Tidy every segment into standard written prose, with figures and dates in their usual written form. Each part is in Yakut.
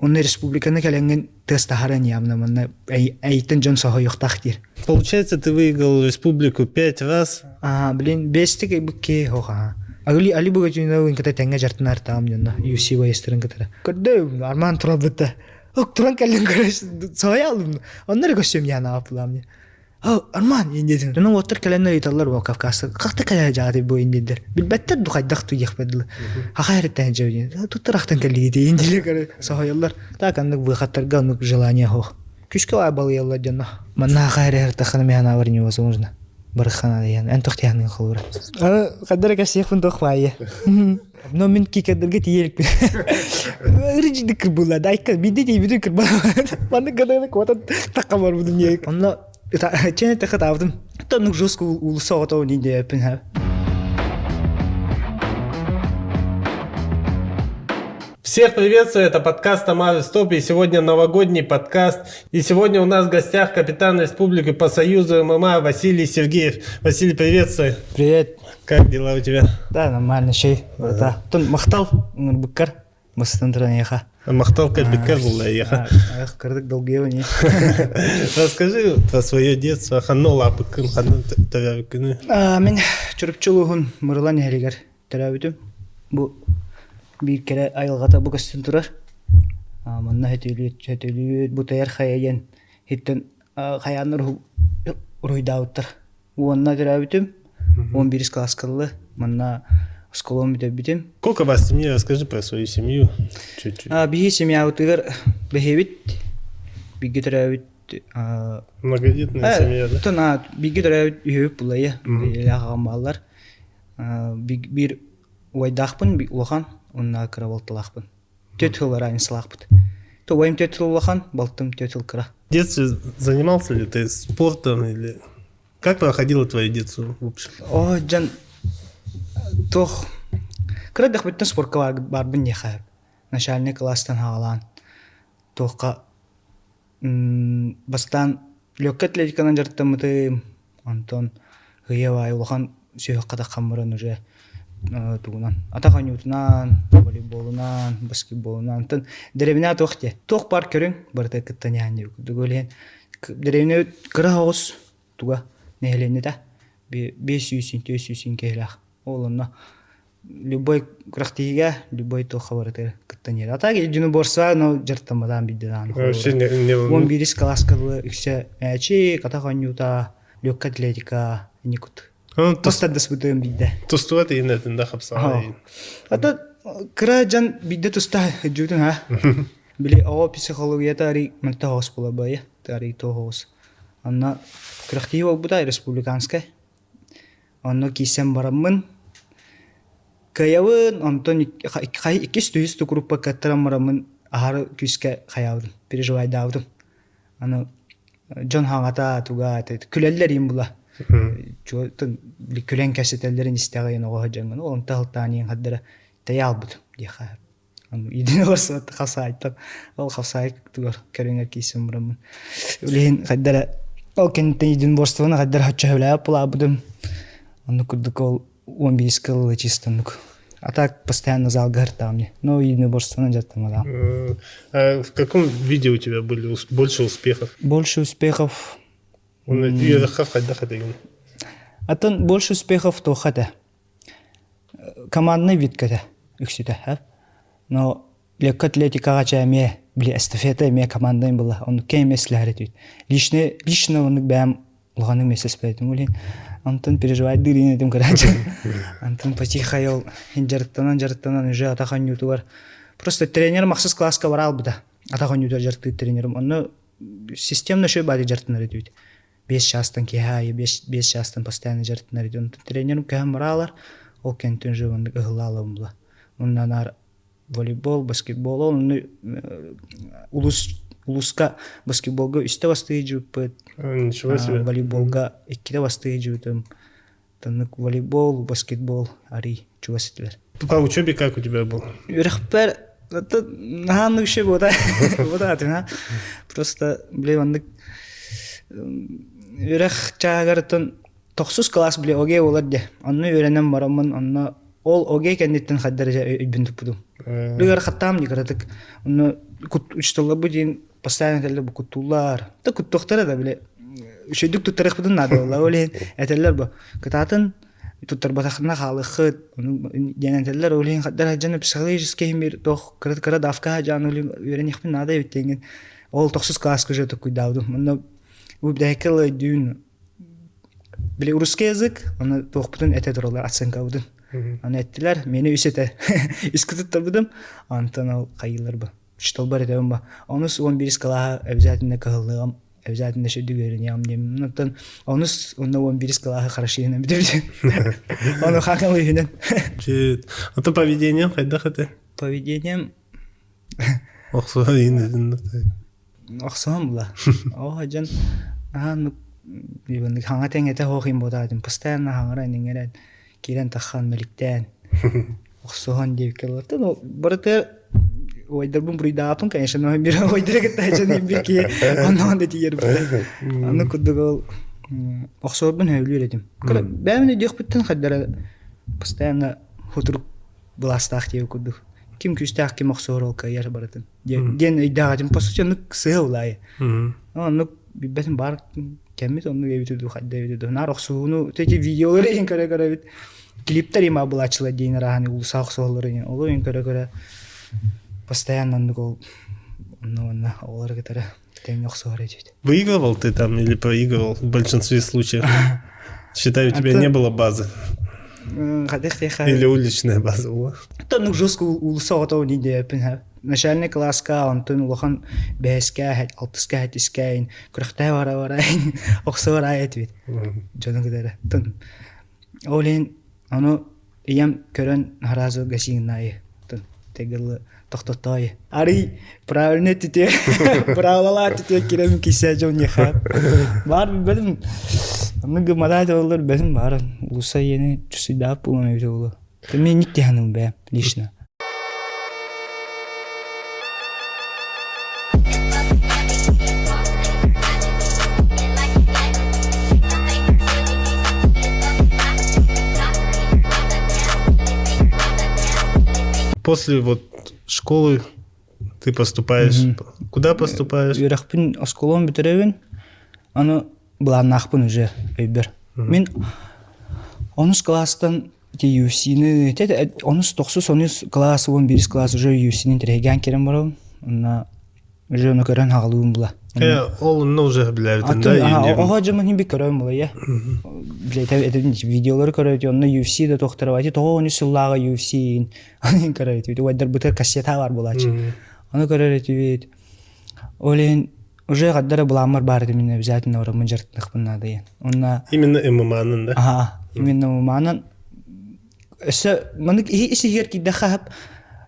Онно республиканы кэлэҥҥин тыас таһааран явно манна эйиттэн дьон соһуйуохтаах диир. Получается, ты выиграл республику пять раз. А, блин, бестик букке хоха. Агли али бугатюна ката тэҥҥэ жартынар таам дьонно UC байыстарын кытары. Көрдө Арман турабыта. Ок туран кэллин көрө соһуйалым. Оннор көссөм яна апылам. Арман индиэтин. Дьоно уоттар кэлэннэр ыйыталлар бу Кавказка. Хахта кэлэ жааты бу индиэллэр. Билбэттэр ду хайдах туйахпадылы. Хаха эриттээн дьэ туттарахтан кэллигити индиэлэр соһуйаллар. Так аннык выходтарга оннук желание хоох. Күскэ балыйаллар дьонно. Манна хаха эрэ таххана механавар невозможно. Барыххана диян. Эн тохтиһаныгын холура. Хаддара кэсиэхпин тох баайы. Но мин кикердерге тиийэрикпин. Ырыжды кырбыла. Дайка бидде тиийбитин кырбыла. Маннык гынаны куотан такка барбытым не. Онно чен тэхэ таабытым. Тоннук жестко уулусса оҕото не диэппин ха. Всех приветствую, это подкаст Тамары Стоп, и сегодня новогодний подкаст. И сегодня у нас в гостях капитан Республики по Союзу ММА Василий Сергеев. Василий, приветствую. Привет. Как дела у тебя? Да, нормально, шей. Да. Тун махтал, быккар, мыстан туран еха. Махтал кэлбиккэр булла еха. Ах, кырдык долгиева не. Расскажи про свое детство. Ханна улааппыккын, ханна төрөөбүккүнүй? Мин Чурапчы улууһун Мырыла нэһилигэр төрөөбүтүм. Бу биир кэрэ айылҕата бу көстөн турар. Манна хөтөлүөт, хөтөлүөт, бутайар хайа диэн иттэн хайааннар уруһуйдаабыттар. Уонна төрөөбүтүм. 11 класска ыллы. Манна осколом бүтэрбитим. Сколько вас в семье? Расскажи про свою семью чуть-чуть. Биһи семьябытыгар бэһиэбит бииргэ төрөөбүт Многодетная семья, да? Тон бииргэ төрөөбүт үһүбүт булайа. Илээх аҕам бааллар. Биир убайдаахпын улахан, уонна кыра балтылаахпын. Төрт сыл разницалаахпыт. То убайым төрт сыл улахан, балтым төрт сыл кыра. В детстве занимался ли ты спортом или как проходило твое детство в общем? О, дьон туох кыра дэхбиттэн спортка барбын диэхэ. Начальный класстан хаалаан туохха бастаан легкой атлетиканан дьарыктаммытым, онтон ыйа баайы улахан сүһүөххэ таххан баран уже тугунан атах оонньуутунан, волейболунан, баскетболунан онтон дэриэбинэ туох диэ туох баар көрүҥ барыта кыттан иһэн диэбит курдук ол иһин дэриэбинэ кыра оҕус туга нэһилиэнньэтэ 500 400 киһилээх ол онно любой күрэхтэһиигэ любой туохха барытыгар кыттан иһэр. А так единоборство но дьарыктамматаан биирдэ даҕаны Вообще не 11 класска дылы үксэ мээчик, атах оонньуута, легкая атлетика, никут. Тустардыспытым биирдэ. Тустубат иинэтин да хапсаҕай. А то кыра дьон биирдэ туста дьуутун ha. Били оҕо психологията арый мөлтөх оҕус буолар баайы, арый туох оҕус. Онно күрэхтэһии буолбута республиканскай. Онно киирсэн бараммын, кыайабын, онтон иккис үһүс группа кыаттаран бараммын аһары күүскэ хайаабытым, переживайдаабытым. Аны дьон хаҥата туга күлэллэр иин була. Күлэн кэпсэтэллэрин истэҕин оҕо сылдьаҥҥын ол онто алтаан иин хардара тэйэ албытым диэхэ. Идин олорсубат хасаайтан ол хасаай тугар көрүҥэр киирсэн бараммын. Билигин хайдара ол кэнниттэн идин борствоны хайдара хоччоһулаап булаабытым. Оннук курдук ол 11 кылы чисто оннук. А так постоянно залга һыртаҕым дии. Но идин борствоны дьаттамалаам. А в каком виде у тебя были больше успехов? Больше успехов. Үөрэххэ хайдах этигин? Атын больше успехов туохха этэ. Командный вид этэ үксүтэ. Но легкой атлетикаҕа чэ эмиэ били эстафета эмиэ командный была. Ону кэм эслэһэр этибит. Лично лично оннук бэйэм улаханнык мессеспэтим улин. Онтон переживать дыырын этим короче. Антон потихо ол дьарыктанан дьарыктанан уже атах оонньуутугар просто тренер махсус класска бара албыта. Атах оонньуутугар дьарыктыыр тренерим. Онно системно шөй баады дьарыктанар этибит. Биэс чаастан киэһэ аайы биэс чаастан постоянно дьарыктанар этим. Онтон тренерим көһөн бараалар, ол кэнниттэн уже оннук ыһыллаалабын була. Онно наар волейбол, баскетбол, ол онно улус улуска баскетболга үстэ бастыы дьыбыппыт. Ничего себе. Волейболга иккитэ бастыы дьыбытым. Тоннук волейбол, баскетбол арый чугас этилэр. По учебе как у тебя был? Үрэхпэр наһааннык үчүгэй буота буота Просто блин маннык үөрэх чааһыгар тохсус класс били ОГЭ буолар дии. Онно үөрэнэн бараммын онно ол ОГЭ кэнниттэн хайдах эрэ өйбүн туппутум. Быгар хаттаам никаратык. Онно учителларбыт диэн постоянно этэллэр бу куттууллар. Да куттуохтара да бile үчүгдүк туттарыахпытын наада буолла. Ол иһин этэллэр бу кытаатын туттарбатахына хаалыаххыт диэн этэллэр. Ол иһин хаддар дьон психологический мир тох кыра кыра давка дьаан үөрэниэхпин наада эбит диэҥин ол тохсус класска уже токуйдаабытым. Онно бу бэйэкэ өйдүүн били русский язык оны туохпутун этэ тураллар оценкабытын. Аны эттилэр, мени үс этэ үскэ туттарбытым. Онтон ол хайыылар бу. Учителбар этэбин ба. Онус 11 кылааһа обязательно кыһыллыам, обязательно шүрдүк үөрэниэм диэм. Онтон онус онно 11 кылааһы хорошо бүтүбүт. Ону хакал үһүнэн. Ото поведением хайдах этэ? Поведением Охсуһан иин Охсуһан була. Оо дьон аһаан хаҥа тэҥэтэ суох им буотаатым. Постоянно хаҥаран иҥэрэн киирэн таххан мэликтээн охсуһан диэбиккэ олорто. Но барыта уойдарбын буруйдааппын, конечно, но бир уойдары кытта дьон бир киһи онно да тиийэр бута. Аны курдук ол охсуорбун сөбүлүүр этим. Бэйэм өйдүөхпүттэн хайдара постоянно хутурук былаастаах диэбит курдук. Ким күүстээх, ким охсуһар ол кыайар барытын. Диэн өйдөөх этим. По сути, оннук сыа улаайы. Оннук билбэтим баар кэммит оннук эбит дуу, хайда эбит дуу. Наар охсуһууну эти видеолары иһин көрө-көрө эбит. Клиптер има булааччылар диэн араһан уулусса охсуһаллар иһин. Олу иһин көрө-көрө постоянно оннук ол онно онно оҕолору кытары тэҥҥэ охсуһар этибит. Выигрывал ты там или проигрывал в большинстве случаев? Считаю, у тебя не было базы. Или уличная база была? Ну, жестко уулусса оҕото диэппин начальный класска онтон улахан бэһискэ алтыска хэтискэйин күрэхтэһэ бара бара охсо бара этибит дьону кытары тун ол иһин ону ийэм көрөн сразу гасииннаайы тун тегылы тохтотоой арый правильно түтүө правилалаа түтүө кирем кисе дьон неха бар билбэтим онну гымматаа оллор бэтим баар улуса иени чусуйдаап булан эбит олу мен ник тиһаным бэм лично. После вот школы ты поступаешь. Куда поступаешь? Үөрэхпин оскуолам бүтэрэбин. Аны былааннаахпын уже өйбөр. Мин онус класстан UFC-ны онус тохсус онус класс 11 класс уже UFC-nin тирэйгээн кирэн барабын. Онно уже ону көрөн хаҕалыыбын була. Ол онно уже билээбитин да? Оҕо дьомун хин би көрөм була я. Билете видеолары көрөт, онно UFC да тохторо, ати тоҕо онус сыллааҕа UFC ин көрөт. Уайдар бытыр кассета бар булаачы. Ону көрөр этибит. Ол иһин уже хаддара былааммар баар этим обязательно ороммун дьарыктаныахпын наада диэн. Онно Именно ММА-нан да? Аха, именно ММА-нан өссө маннык иһи ис-иһигэр киирдэххэ хап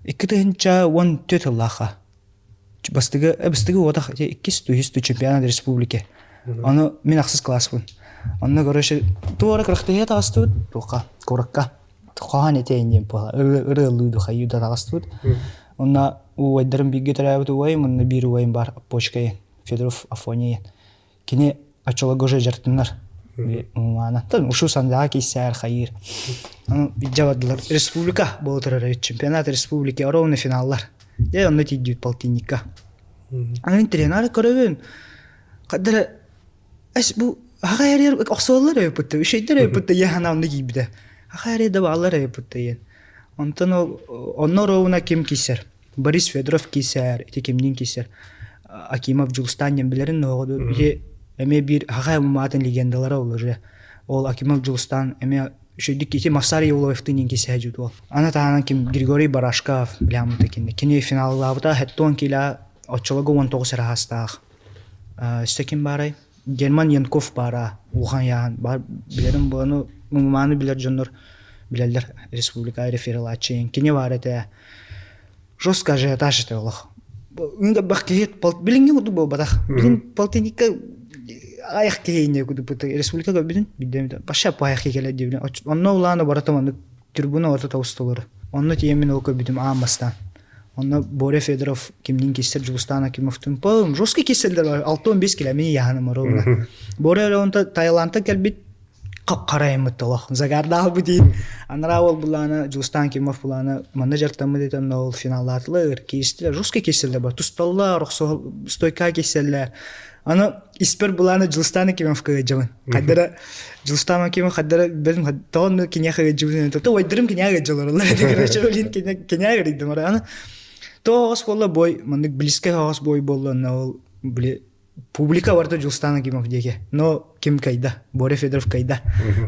2014 сыллаахха бастыгы бастыгы уотах иккис үһүс чемпионат республики. Ону мин ахсыс класспын. Онно короче туора кырахтыһыа таҕыстыбыт туохха куоракка хоһоон этиэйин диэн буола ырыалыы хайыы да таҕыстыбыт. Онно убайдарым бииргэ төрөөбүт убайым, онно биир убайым бар Оппочкайын, Федоров Афония. Кини оччолорго уже дьарыктанар. Маанаттан ушу сандаға киссээр хайыр. Аны бидже бардылар. Республика буола турар чемпионат республики ровно финаллар. Дьэ онно тиийдибит полтинникка. Аны тренер көрөбүн. Каддара эс бу аға эрер охсуоллар өйпүттэ, үшейдер өйпүттэ яхана онно киирбитэ. Аха эрэ да бааллар өйпүттэ диэн. Онтон ол онно оруобуна ким киирсэр? Борис Федоров киирсэр, ити кимниин киирсэр? Акимов Дьулустаан диэн билэрин ноҕоду ити эмиэ биир Хахай умаатын легендалара ол уже. Ол Акимов Дьулустаан эмиэ үчүгдүк ити Мавсар Евлоевтыын диэн киирсэ дьут ол. Аны таһынан ким Григорий Барашков билэммит кинини. Кини финаллаабыта 70 кило оччолорго 19 эрэ саастаах. Өссө ким баарай? Герман Янков баара улахан яаһан баар билэрим буону мумааны билэр дьоннор билэллэр республика рефералааччы кини баар этэ жестко ажиотаж этэ олох бах киһи билиҥҥи курдук буолбатах билин полтинникка аҕыйах киһи инньэ курдук республика көрбүтүн билдем вообще аҕыйах киһи кэлэр диэбин онно улаана барыта маннык трибуна орто тоҕус Онно тиийэммин ол көрбүтүм аан бастаан. Онно Боря Федоров кимниин киирсэр Дьулустаан Акимовтуун полум жесткий киирсэллэр 6-15 килэ мин яһаным оруобуна. Боря онто Таиландтан кэлбит. Хап-хара олох. Загардаал бутин. Анараа ол булаана Дьулустаан Кимов булаана манна дьарыктаммыт этэн ол финаллаатылар, киистилэр, русский кииселлер бар. Тусталлар, стойка кииселлер. Аны испер булаана Дьулустаан Кимовка ыдьабын. Хайдара Дьулустаан Кимов хайдара бэлим тоҕонну киниэхэ ыдьыбын. То вайдырым киниэхэ ыдьалар. Короче, блин, киниэхэ ыдьым. Аны то оҕос буолла бой, маннык близкий оҕос бой буолла, ол били публика барыта Дьулустаан Акимов диэки. Но ким кайда? Боря Федоров кайда.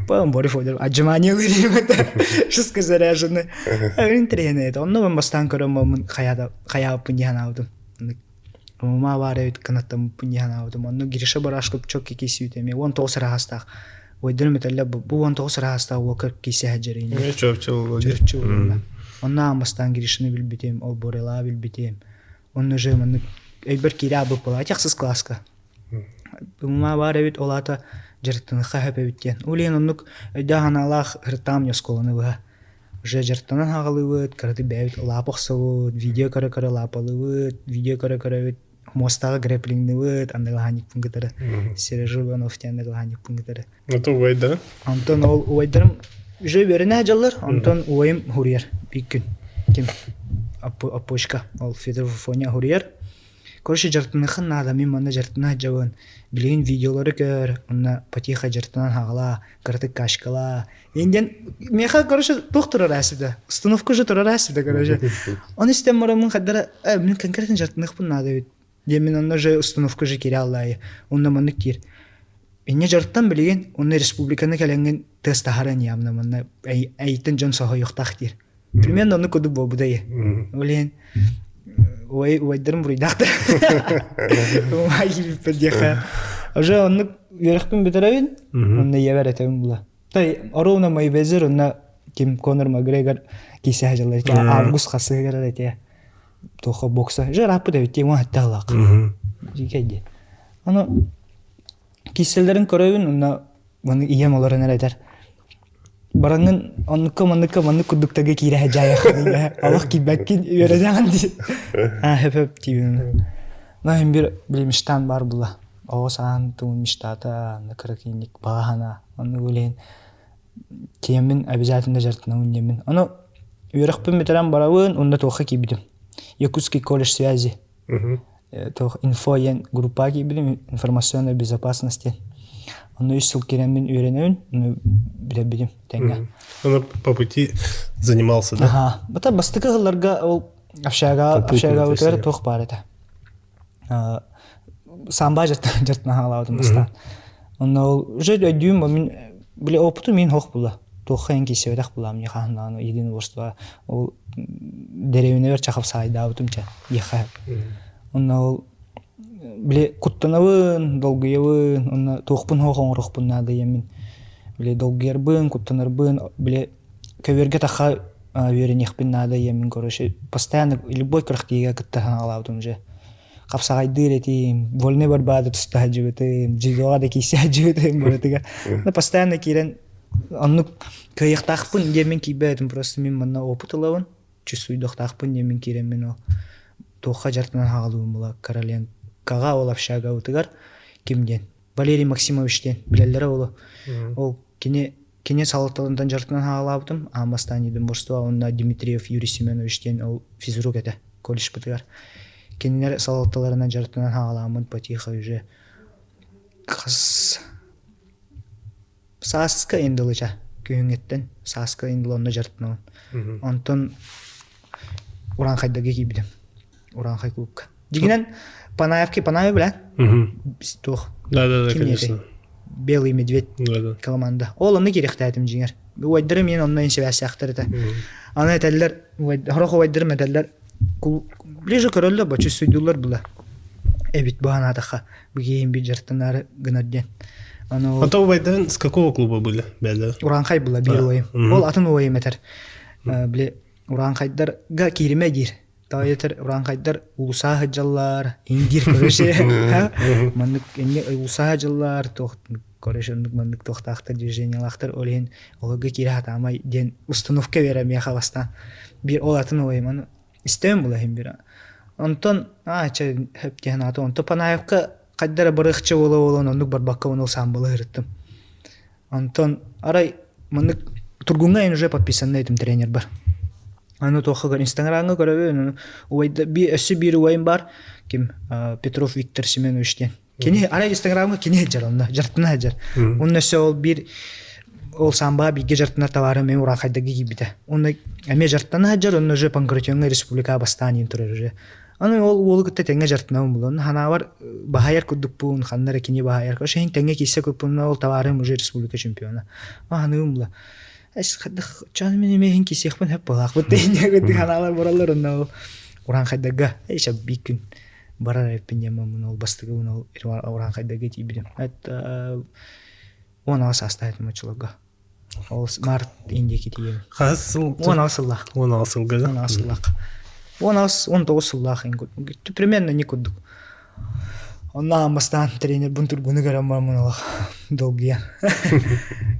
Потом Боря Федоров отжимание это шестка заряжены. Интриһине это. Онно мен бастаан көрөм хаяда хаяаппын диһанаабытым. Мама баар эбит кынаттаммыппын диһанаабытым. Онно Гриша Барашков чок кикисүүтэ эми 19 ыраастаах. Ойдырым этэллэ бу 19 ыраастаах уока киисэһэ дьэрин. Чопчу буолла. Онно аан бастаан Гришаны билбитим, ол Борелаа билбитим. Онно уже маннык өйбөр киирэ аабыт буолаа ахсыс кылааска. Мума баар эбит ол аата дьарыктаныхха сөп эбит диэн. Ол иһин оннук өйдөөх санаалаах ырытаам оскуоланы быһа. Уже дьарыктанан хаҕалыыбыт, кыратык бэйэбит лаапа охсобут, видео көрө-көрө лаапалыыбыт, видео көрө-көрөбүт, муостаҕа грэплиҥныбыт, андыгалаһаанньыкпын кытары. Сережа Иванов диэн андыгалаһаанньыкпын кытары. Это убай да? Онтон ол убайдарым уже үөрэнэ дьаллар, онтон убайым хуруйар биир күн. Ким? Оппочка, ол Федоров Афоня хуруйар. Короче, дьарыктаныаххын наада, мин манна дьарыктана сылдьабын. Билигин видеолары көр, онно потихо дьарыктанан хаҕалаа, кыратык кашкалаа. Индиан миэхэ, короче, туох турар аасыда? Установка уже турар аасыда, короче. Он истэн бараммын хаддара, э, мин конкретно дьарыктаныахпын наада эбит. Диэн мин онно уже установка же киирэ аллаайы. Онно маннык киир. Инньэ дьарыктан билигин онно республиканы кэлэҥҥин тыас таһааран явно манна эйтэн дьон соһуйуохтаах диир. Примерно оннук курдук буолбута Ол иһин ой убайдарым буруйдаахтар. Умай диэхэ. Уже оннук үөрэхпин бүтэрэбин, онно ийэбэр этэбин була. Тай ровно Майвезер онно ким Конор Макгрегор киисэ дьаллар август хасыгар этэ. Туохха бокса. Же раппыт эбит уон хаттаалаах. Дьикэй Аны кииссэллэрин көрөбүн онно маны ийэм олорон эрэ этэр. Бараҥҥын оннукка манныкка маннык курдуктарга киирэ сылдьаайаххын олох киирбэккин үөрэнэҕин дии. Аа хөп хөп диибин. Но иһин бир били мечтан бар була. Оҕо саҕан тугун мечтата, кыра киинник баҕа оннук үлэһин тиэмин обязательно дьарыктанабын диэммин. Ону үөрэхпин бүтэрэн барабын, онно туохха киирбитим. Якутский колледж связи. Туох инфо диэн группаҕа киирбитим, информационная безопасность диэн. Онно үс сыл киирэммин үөрэнэбин, ону билэрбитим тэҥҥэ. Ону по пути занимался, да? Ага. Бата бастакы сылларга ол общага общагаутыгар туох баар этэ. Самба жартына хаалаабытым бастаан. Онно ол уже өйдүүм мин били опытым мин хох була. Туохха эн киирсибэтэх булаам не хаһан единоборство ол дэриэбинэбэр чахап саайдаабытым ча диэххэ. Онно ол били куттанабын, долгуйабын, онно туохпун хоох оҥоруохпун наада диэммин били долгуйарбын, куттанарбын били көбүөргэ тахха үөрэниэхпин наада диэммин короче постоянно любой күрэхтиигэ кытта хаҥалаабытым уже хапсаҕайдыыр этим, вольный борьбада туста сылдьыбытым, дзюдоҕа да киирсэ сылдьыбытым барытыгар. Но постоянно киирэн оннук кыайыахтаахпын диэммин киирбэт просто мин манна опыт ылабын, чувствуйдуохтаахпын диэммин киирэммин ол туохха дьарыктанан хаалыбын була Короленкоҕа ол общагабытыгар ким диэн Валерий Максимович диэн билэллэрэ ол ол кини кини салалталарынан дьарыктанан хаалаабытым аан бастаан единоборство уонна Дмитриев Юрий Семенович диэн ол физрук этэ колледжпытыгар кинилэр салалталарынан дьарыктанан хаалааммын потихо уже хас сааска индылыча күһүҥҥэттэн сааска индыл онно дьарыктанабын онтон Ураанхайдарга киирбитим Ураанхай клубка дьиҥинэн Панаевки Панаев билэн туох да да да конечно Белый медведь команда ол онно киириэхтээтим дьиҥэр убайдарым миэн онно инсибээсээхтэр этэ аны этэллэр сорох убайдарым этэллэр ближе көрөллөр бочу суйдуллар була эбит бу анаатахха бу киһим бир дьарыктанаары гынар диэн аны ол убайдарын с какого клуба были бэлэ Ураанхай була биир убайым ол атын убайым этэр били Ураанхайдарга кииримэ диир. Тоҕо этэр урааҥхайдар уулусаа сылдьаллар, индир короче, маннык инни уулусаа сылдьаллар, туох короче оннук маннык туохтаахтар движениялаахтар, ол иһин олорго киирэ сатаамай диэн установка биэрэ миэхэ бастаан. Биир ол атын убайым аны истэбин була иһин биир. Онтон аа чэ хөп диэн ааты онто Панаевка хайдара барыахча буола буолан оннук барбакка онул саамбала ырыттым. Онтон арай маннык Тургуҥҥа эн уже подписанный этим тренер бар. Аны туохха көр Инстаграмҥа көрөбүн, убайда би өссө биир убайым бар, ким Петров Виктор Семенович диэн. Кини арай Инстаграмҥа кини сылдьар онно, дьартына сылдьар. Онно өссө ол биир ол самбаҕа бииргэ дьартынар товарым эмиэ ураахайдарга киирбитэ. Онно эмиэ дьартана сылдьар, онно уже Панкратиоҥҥа республикаҕа бастаан иин турар уже. Аны ол уолу кытта тэҥҥэ дьартынабын булан, ханаабар баһайар курдукпун, ханна эрэ кини баһайар. Ошо тэҥҥэ киирсэ курдукпун, ол товарым уже республика чемпиона. Аһаныым була. Эс хайдах чан мин эмиэ иһин киирсиэхпин сөп буолаахпыт диэн курдук ханаалар бараллар онно ол урааҥхайдарга эйша биир күн барар эппин диэн ол бастакыбын ол урааҥхайдарга тиийбитим. Это 16 саастаах этим оччолорго. Ол март индиэки тиийэбин. Хас сыл? 16 сыллаах. 16 сылга да? 16 сыллаах. 16, 19 сыллаах примерно не курдук. Онно бастаан тренербун тургуну көрөн бараммын олох долгуйан.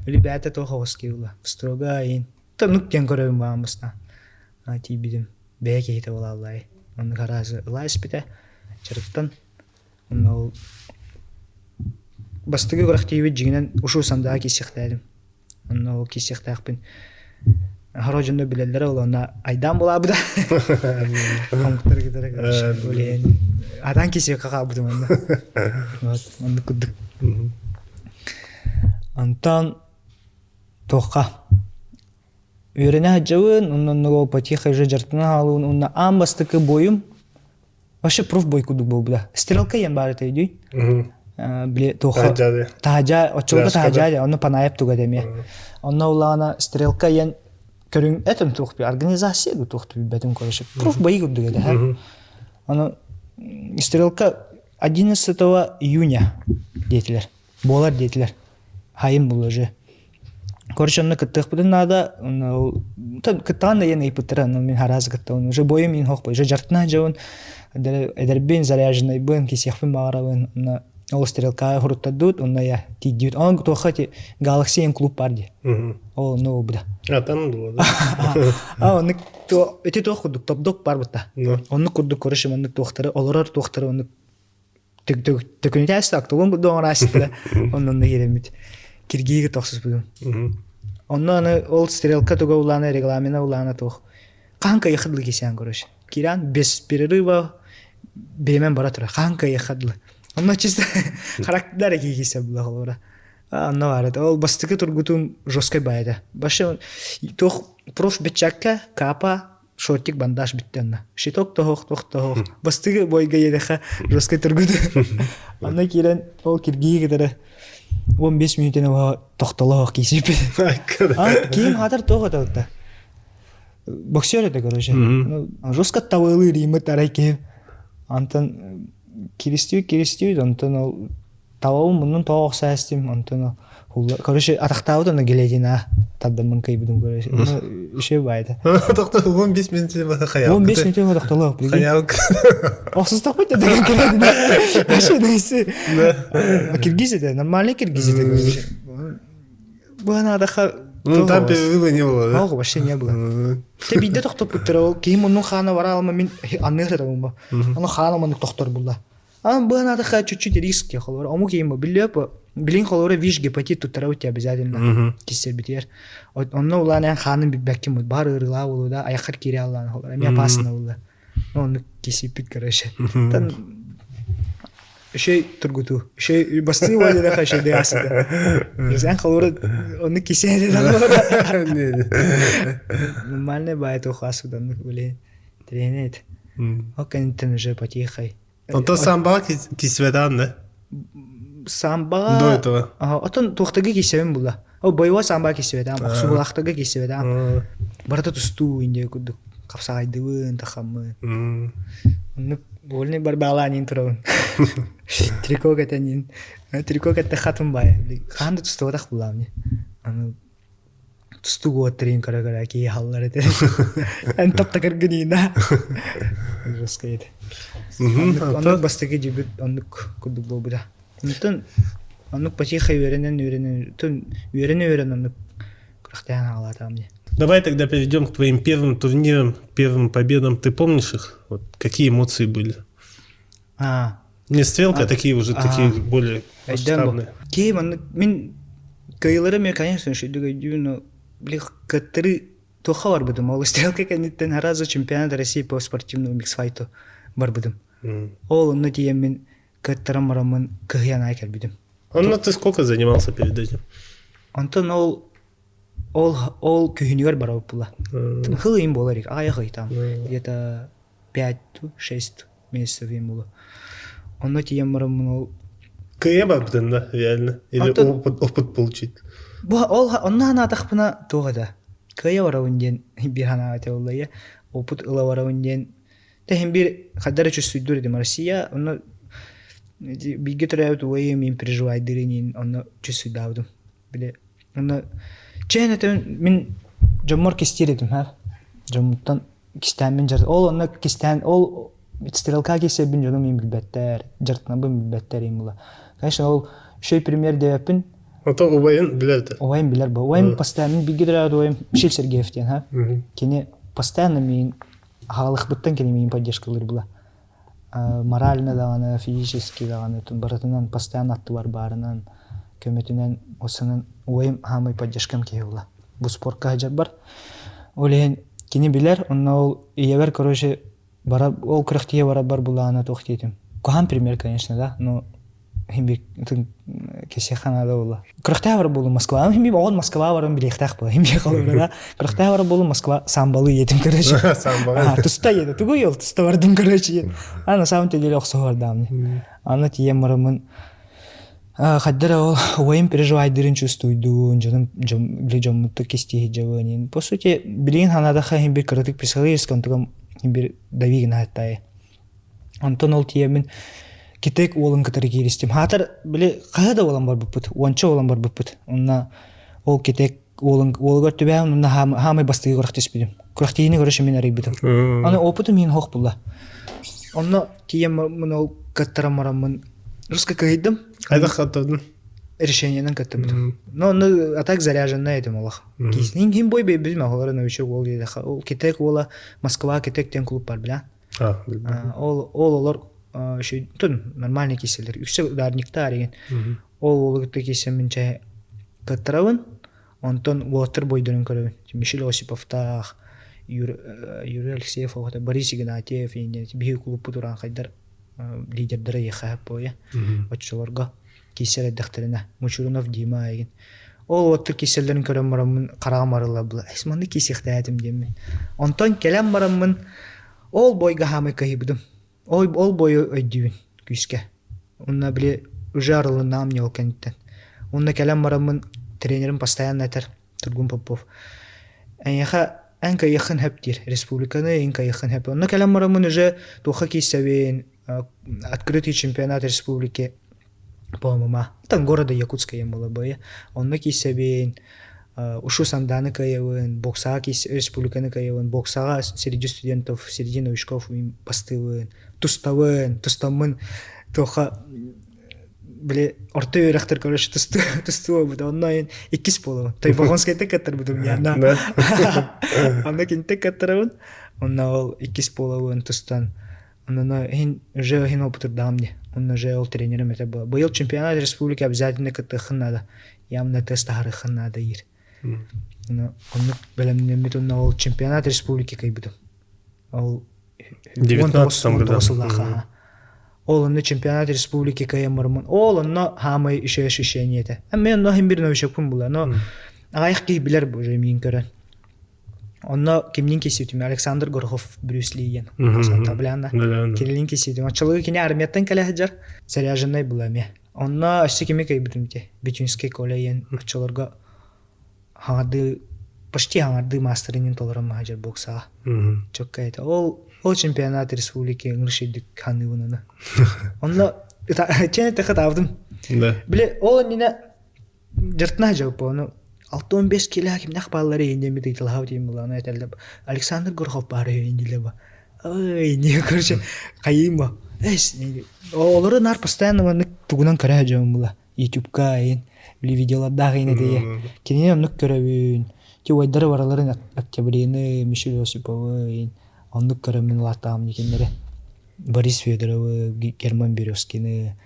Ребята туох оҕус киһи Строго иин. Тонук диэн көрөбүн баҕам бастаан. Тиийбитим. Бэйэ киһитэ буолааллай. Оннук араас ыла испитэ. Чарыктан. Онно ол бастакы күрэхтиибит дьиҥинэн ушу сандаа киирсиэхтээдим. Онно ол киирсиэхтээхпин хоро дьонно билэллэрэ ол онно айдаан булаабыта. Омуктары кытары үлээн атаан киирсиэххэ хаалбытым онно. Вот оннук курдук. Онтон туохха үөрэнэ сылдьабын, онно оннуга потихо уже дьарыктана хаалабын уонна аан бастакы бойум Вообще профбой курдук буолбута. Стрелка диэн баар этэ өйдүй? Били туохха таһадьа оччолорго таһадьа онно Панаев туга эмиэ. Онно улаана стрелка диэн көрүҥ этим туох би организация ду туох билбэтим короче. Профбои курдук этэ. Ону стрелка 11 июня диэтилэр. Буолар диэтилэр. Хайым булла уже. Короче, онно кыттыахпытын наада. Онно кыттаан да диэн ыйыппыттара, но мин араас кыттабын. Уже бойум иин хох уже жартына дьабын. Эдэрбин, заряженныйбын, кисиэхпин баҕарабын. Онно ол стрелка хуруттардыбыт, онно я тиийдибит. Онон туохха ти Galaxy клуб бар ди. Ол онно буолбута. А там было, да? А, оннук ити туох курдук топдок бар бутта. Оннук курдук короче, оннук туохтары, олорор туохтары оннук төкүнүтээс актылын курдук оҥораастыра оннунна киирэммит киргиигэ тохсуспутум онно аны ол стрелка туга улаана регламена улаана туох хаһан кыайыахха дылы кисээн короче киирэн без перерыва бириэмэн бара тура хаһан кыайыахха дылы онно чисто характердар киһи була холобура онно баар ол бастакы тургутум жесткой баайда башы туох проф бечакка капа шортик бандаж бүттэ онно. Щиток тоһох, тох тоһох. Бастыгы бойга едэхэ жесткой тургут. Анна киирэн ол киргии кытары 15 мүнүүтэн оһо тохтолоох киисиппит. А киим хатар тоох этэ Боксер это, короче. Жестко тавылы риммит арай киһи. Антон киристүү киристүү, онтон ол Талабым муннун тоҕо охсаастым, онтон короче, атахтаабыт онно гилетина тардаммын кыйбытым короче. Үчүгэй баайда. Тохто 15 минут хайаал. 15 минут тохтолоох. Хайаал. Охсустахпыт да деген гилетина. Вообще нейси. Киргиз это, нормальный киргиз это. Бу Ну, там перерыва не было, да? Ох, вообще не было. Те биирдэ тохтоппуттара ол киһи муннун хаана бара алма мин анныыр этэ Ону хаана маннык тохтор булла. Ан быһанаатахха чуть-чуть риски холобура омук иим биллиэп билин холобура виш гепатит туттара у тебя обязательно киссэрбитигэр онно улаан эн хаанын билбэккин баар ыарыылаах буолуо да айаххар киирэ аллаан холобура эмиэ опасно буолла оннук кисиппит короче тан Үшей тургутуу. Үшей бастыы уоллаха үшейде асыда. Эн холобура оннук кисээн Нормальный баай туох асыда оннук блин. Тренет. Ол кэнниттэн уже потихой. Онтон самбаҕа кисибэтаан да? Самбаҕа... До этого. Отон туохтага кисэбин була. Ол боевой самбаҕа кисибэтаам, охсугулаахтага кисибэтаам. Барыта тустуу индия курдук хапсаҕайдыбын, тахаммын. Оннук вольный барбаалаан турабын. Трико кэтэнин. Трико кэтте хатын бай. Хаан да тустубатах булаам. Аны Тустуук уоттарын көрө-көрө киһи халлар этэ. Эн таптакыргыныына. Жестко этэ. Оннук бастакы дебют оннук курдук буолбута. Онтон оннук потихо үөрэнэн үөрэнэн үөрэнэ үөрэн оннук күрэхтээн аҕалаатаҕым дии. Давай тогда перейдем к твоим первым турнирам, первым победам. Ты помнишь их? Вот какие эмоции были? А, Не стрелка, а такие уже такие более масштабные. Киһи маннык мин Кыайыылары эмиэ, конечно, үчүгэйдик өйдүүбүн, но били кыттары туохха барбытым. Ол стрелка кэнниттэн сразу чемпионат России по спортивному миксфайту барбытым. Ол онно тиийэммин кыттаран бараммын кыһыйан аай кэлбитим. Онно ты сколько занимался перед этим? Онтон ол ол ол күһүнүгэр барабыт була. Хыл ыйым буолар аҕайах ый там где-то 5-6 месяцев им было. Онно тиийэн бараммын ол Кыйа барбытын да, реально? Или опыт, опыт получить? Бу ол онно ханаатахпына туох этэ? Кыайа барабын диэн биир санаа этэ буолла Опыт ыла барабын диэн Тэһин биир хайдара чувствуйдуур этим Россия онно бииргэ төрөөбүт убайым мин переживайдыр инин онно чувствуйдаабытым били онно чээн этим мин дьоммор кистиир этим ха дьоммуттан кистээммин дьар ол онно кистээн ол стрелка кисэбин дьонум мин билбэттэр дьартынабын билбэттэр им була конечно ол үчүгэй пример диэбэппин. Ото убайын билэр да. Убайым билэр бу. Убайым постоянно мин бииргэ төрөөбүт убайым Мишель Сергеев диэн ха. Кини постоянно миин аҕалыхпыттан кини миин поддержкалыыр була. Морально даҕаны, физически даҕаны барытынан постоянно аттыбар баарынан, көмөтүнэн осынан убайым хаамай поддержкам киһи була. Бу спортка сылдьарбар. Ол иһин кини билэр, онно ол ийэбэр, короче, бара ол күрэхтиһэ барарбар булаана туох диэтим. Куһаҕан пример, конечно, да, но химби кэсиэххэ наада буолла. Күрэхтээх барар буоллум Москва. Химби оҕон Москва баран билиэхтээх буолла. Химби холобура күрэхтээх барар буоллум Москва самбалы иэтим короче. Самбалы. Туста иэдэ. Тугу ел туста бардым короче. А на самом деле охсоһордаамны. Аны тиийэн бараммын хаддара ол убайым переживайдырын чувствуйдуун, дьонум били дьоммутту кистиһи дьабыанин. По сути, билигин ханадаха хим бир кыратык психологически онтугам хим бир дави гына Онтон ол тиийэммин Китек уолун кытары кииристим. Хаатар били хаһа да уолан барбыппыт, уонча уолан барбыппыт. Онно ол Китек уолун уолугар түбэһэн онно хаамай бастыгы күрэхтэспитим. Күрэхтиини көрө мин арыйбытым. Аны опытым иһин хоох булла. Онно тиийэн мын ол кыттаран бараммын русска кыһыйдым. Хайдах кыттардын? Решениенан кыттыбытым. Но онно а так заряженная этим олох. Киһин ким бой бэйбит махалара новичок уол диэтэхэ. Ол Китек уола Москва Китек диэн клуб бар бля. Ол ол олор тун нормальный киселер. Үксэ ударниктар деген. Ол уолу кытта киисэммин чэ кыттарабын. Онтон уолаттар бойдорун көрөбүн. Мишель Осиповтаах, Юрий Алексеев, Борис Игнатьев, биһиги клубпут урааҥхайдар лидердара ЕХ буойа. Оччолорго киисэр эрдэхтэринэ Мучурунов Дима айгын. Ол уоттар киисэллэрин көрөн бараммын хараҕым арылла була. Эс манны киисиэхтээтим диэммин. Онтон кэлэн бараммын ол бойга хаамай кыһыйбытым. Ол, ол бойу өйдүүбүн күүскэ. Онно били уже арылыннаам не ол кэнниттэн. Онно кэлэн бараммын тренерим постоянно этэр Тургун Попов. Эйиэхэ эн кыайыаххын сөп диир. Республиканы эн кыайыаххын сөп. Онно кэлэн бараммын уже туохха кииссэбин, открытый чемпионат республики по-моему, там города Якутска диэн буолар быйа. Онно кииссэбин, ушу санданы кыайабын, боксаҕа киис республиканы кыайабын, боксаҕа среди студентов, среди новичков бастыыбын, тустабын, тустаммын туохха били орто үөрэхтэр короче тустуу тустуу буолбут онно айын иккис буолабын Тойбохонскайтан кыттарбытым яна онно кинтэн кыттарабын онно ол иккис буолабын тустан Онно иһин уже иһин опытырдаҕым дии. Онно уже ол тренерим этэ була. Быйыл чемпионат республики обязательно кыттыаххын наада. Явно тест таһарыаххын наада диир. Онно оннук бэлэмнэммит онно ол чемпионат республики кыйбытым. Ол 19 году. сыллаахха. Ол онно чемпионат республики кыайан барыммын. Ол онно хаамай еще ощущение этэ. Мен онно иһин бир новичокпун була. Но аҕайах киһи билэр бу уже миин көрөн. Онно кимнин кисиитим Александр Горохов Брюс Ли диэн табляна. Кинилин кисиитим. Оччолорго кини армияттан кэлэ сылдьар заряженный была эмиэ. Онно өссө кими кыйбытым те Бетюнский Коля диэн оччолорго хаҥардыы почти хаҥардыы маастарынын толорон маһадьар боксаҕа. Чокка это. Ол ол чемпионат республики ыҥырышыйдык ханыыбын аны. Онно чен этэ хатаабытым. Биле ол иннинэ Дьартына дьалпа ону 65 килэ кимнэх бааллар иһин ыйыталаһа диэн булаана этэллэр Александр Горохов баар үһү дииллэр ба ай не короче хайыым ба эс олору наар постоянно маннык тугунан көрө дьон була ютубка иһин били видеолардаах иһин этиэ кинини оннук көрөбүн ти убайдары бараларын Октябрины Мишель Осиповы иһин оннук көрөммүн улааттаҕым кинилэри Борис Федоровы Герман Березкины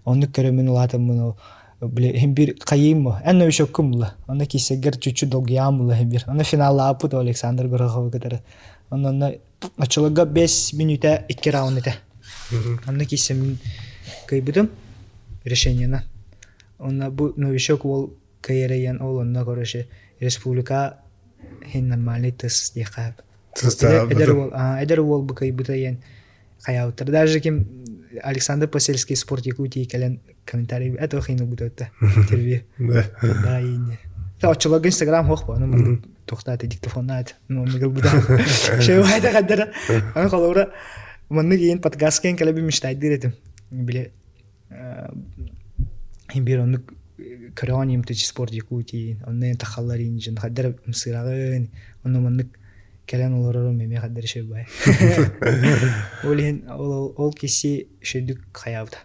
оннук көрөммүн улаатаммын ол. Били иһин бир хайыым бу. Эн новичоккун була. Онно киисэгэр чуть-чуть долгуйаам була иһин бир. Онно финаллааппыт Александр Гороховы кытары. Онно онно оччолорго 5 мүнүүтэ 2 раунд этэ. Онно киисэммин кыайбытым решениена. Онно бу новичок уол кыайарайан ол онно короче республика иһин нормальный тыс диэххэ эдэр уол эдэр уол бу кыайбыта диэн хайаабыттар даже ким Александр Посельский спорт Якутии кэлэн комментарий это хин ылбыта интервью да и оччолорго инстаграм хуох бу аны туохтааты диктофоннаат ну оннук ылбыта шөйвайда хаддара аны холобура маннык иин подкаст кэн кэлэби мечтайдыр этим биле биир оннук көрөҕөн им тычи спорт Якутии онно тахаллар ин дьон хаддара ымсыраҕын онно маннык кэлэн олорорум эмиэ хаддара шөйбай ол иһин ол ол киси шөйдүк хайаабыта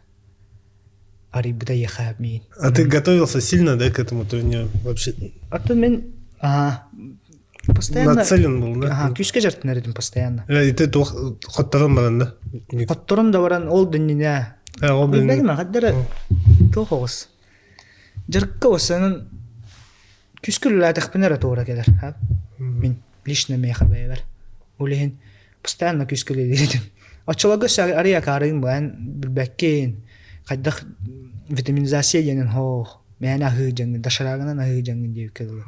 арыйбыта ехаа миин А ты готовился сильно, да, к этому турниру вообще? А то мен постоянно Нацелен был, да? Ага, күүскэ дьарыктанар этим постоянно. И ты хотторон баран, да? Хотторон да баран ол дэннинэ. Ол дэннинэ. Билбэтим хаддара туох оҕус. Дьарыкка осанын күүскэ үлэлээтэхпинэ эрэ туора кэлэр. Мин лично миэхэ бэйэбэр. Ол иһин постоянно күүскэ үлэлиир этим. Оччолорго арый акаарыйын баан билбэккин хайдах витаминизация диэнин хоох мээнэ аһыы дьаҥын доширагынан аһыы дьаҥын диэбиккэ дылы.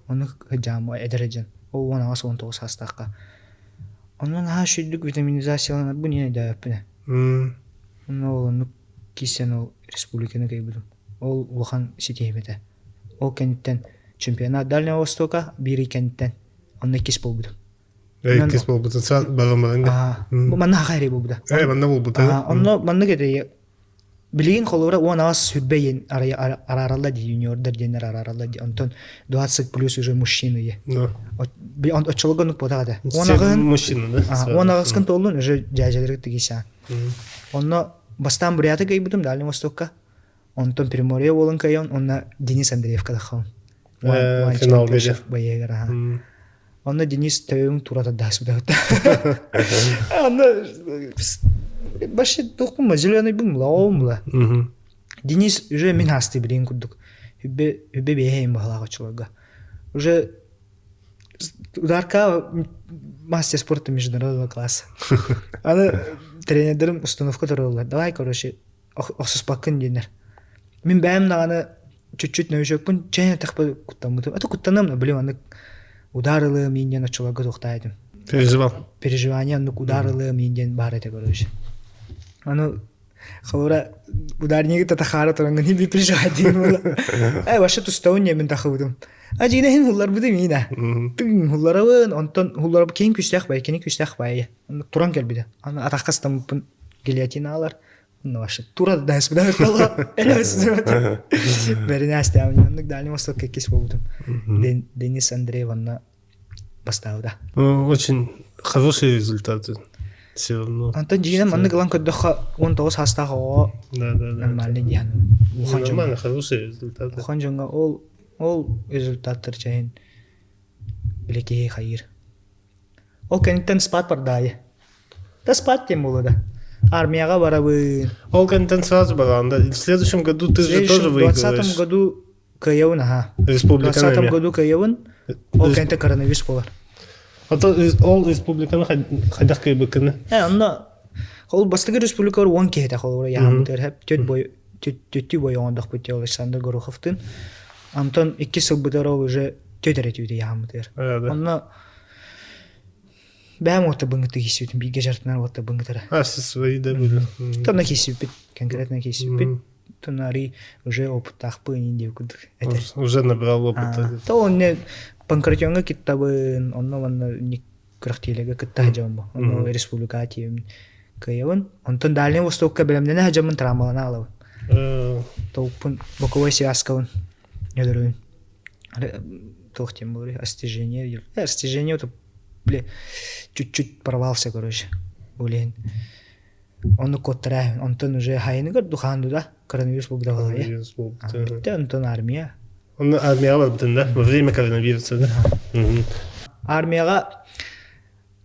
Ону сыдьаам эдэр дьон ол 18-19 саастаахха. Онно наһаа үчүгдүк витаминизацияланарбын иһин өйдөөбөппүн. Онно ол оннук киирсэн ол республиканы кыайбытым. Ол улахан ситиһиим этэ. Ол кэнниттэн чемпионат Дальнего Востока биир ый кэнниттэн онно иккис буолбутум. Иккис буолбутун бараммарын да. Бу манна хаха эрэ буолбута. Э, манна буолбута. Онно маннык этэ билигин холобура 18 сүрбэ иэн арааралла дии юниордар диэннэр арааралла дии онтон 20 плюс уже мужчины е. Оччолорго оннук буотах этэ. Мужчина, да? 18-кын туоллун уже дьээдьэлэргэ тигисээн. Онно бастаан Буряты кыйбытым Дальний Востокка. Онтон Приморье уолун кыайан онно Денис Андреевка таххабын. Финал беде. Боегар аха. Онно Денис төбөм тура тардааспыта. Онно вообще туохпун зеленый бум була, оҕом була. Денис уже мин хаасты билин курдук. Үбbe үбbe бэйэһэйин баһылаах оччолорго. Уже ударка мастер спорта международного класса. Аны тренердерим установка тураллар. Давай, короче, охсуспаккын диэннэр. Мин бэйэм даҕаны чуть-чуть новичокпун чэйэн эттэхпэ куттаммытым. Это куттаным, блин, маннык удар ылыам иин диэн оччолорго туохтаа этим. Переживал. Переживание оннук удар ылыам иин диэн баар этэ короче. Аны холобура ударнигы татахаара тураҥҥын иһин переживать диэн буолла. Э, вообще тустабын диэммин тахыбытым. А дьиҥинэ иһин хулларбытым иинэ. Тыҥ хулларабын, онтон хуллараб киин күстээх бай, кини күстээх бай. Туран кэлбитэ. Аны атахха ыстаммыппын гильотина алар. Ваша тура да Бэринээстээмин оннук Дальний Востокка иккис буолбутум. Денис Андреев онно бастаабыта. Очень хорошие результаты. Все равно. Антон дьиҥинэн маннык ылан көрдөххө 19 саастаах оҕо нормальный диэн. Нормально, хорошие результаты. Улахан дьоҥҥо ол ол результаттар чэһин били киһи хайыыр. Ол кэнниттэн спад бардаайы. Да спад диэн буолуо да. Армияҕа барабын. Ол кэнниттэн сразу бараҕын да. В следующем году ты же тоже выигрываешь. В 20 году кыайабын аха. Республиканы В 20 году кыайабын. Ол кэнниттэн коронавирус буолар. Ото ол республиканы хайдах кыайбыккыны? Э, онно ол бастакы республикалар 10 киһи холобура яһаммытыгар хэп түт бой түттүү бой оҥордохпут диye Александр Гороховтын. Антон икки сылбытыгар ол уже түт эрэ түүтэ яһаммытыгар. Онно Бэйэм уотта быҥыты киирсибитим, бииргэ дьарыктанар уотта быҥытара. А, все свои, да, были? Тонна киирсибиппит, конкретно киирсибиппит. Тонна арый уже опыттаахпын иин диэбит курдук этэ. Уже набрал опыта. То онно Панкратионҥа кыттабын, онно манна күрэхтиилэргэ кытта сылдьабын бу. Онно республикаҕа тиийэбин кыайабын. Онтон Дальний Востокка бэлэмнэнэ сылдьаммын травмалана аҕалабын. Толукпун боковой связкабын өлөрөбүн. Туох диэн буолуой растяжение растяжение это бля чуть-чуть порвался короче блин ону куоттараа онтон уже хайыныгар духаан да коронавирус буолбута коронавирус буолбута бүттэ онтон армия Онно армияҕа барбытын да во время коронавируса да армияҕа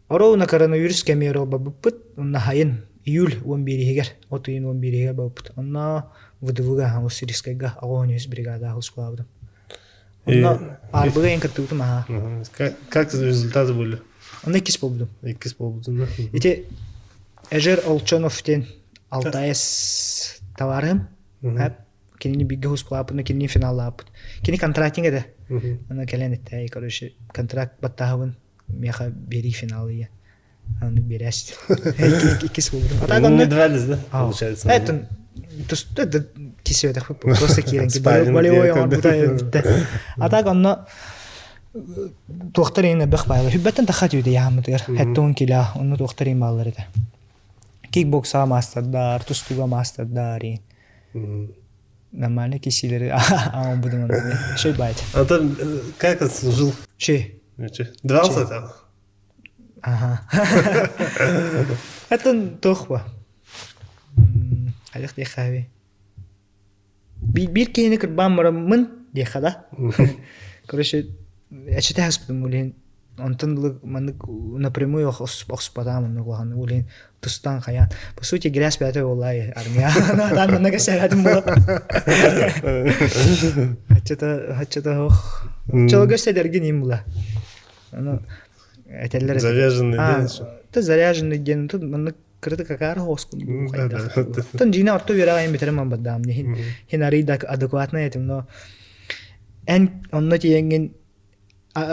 ровно коронавирус кэмигэр барбыппыт онно хайын. Июль 11-игэр, от ыйын 11-игэр барбыт. Онно ВДВ-га, Уссурийскайга 83 бригада службалаабытым. Онно АРБ-га эн кыттыбытым аха. Как результаты были? Онно иккис буолбутум. Иккис буолбутум, да? Ити Эжер Олчонов диэн Алтаес товарым. Кинини бииргэ службалаабыт, кинини финаллаабыт. Кини контрактинг этэ. Аны кэлэн этэ, короче, контракт баттаһабын миэхэ биэрии финал ийэ. Аны биэрээс. Иккис буолбутум. А так онно... Не дрались, да, получается? Это это кисиэтэх просто киирэн болевой оҥорбута бүттэ. А так онно туохтар иин элбэх баайлар. Хүббэттэн таха түүтэ яаммытыгар. Хэттон килаа, онно туохтар иин бааллар этэ. Кикбоксаҕа маастардар, тустууга маастардар иин. Нормально кисилери аан будум Шей байт. А там как он служил? Чей. Дрался там? Ага. Это туох Хайдах диэххэ Биир киһини кырбаан бараммын диэххэ да. Короче, эчэтэ хаспытым улин онтон маннык напрямую охспатаам оннук улахан улин тустан хайаан. По сути, грязь бэйэтэ буоллай армия. Таан манна кэсээбэтим була. Хаччата хаччата ох. Чолго сэдэргин им була. Аны этэллэр Заряженный день. Ты заряженный день. Тут маннык кырыты какаара хоскун. Тон жина орто үөрэҕин бүтэрэн бардаам. Хин хин арый да адекватно этим, но эн онно тиийэҥҥин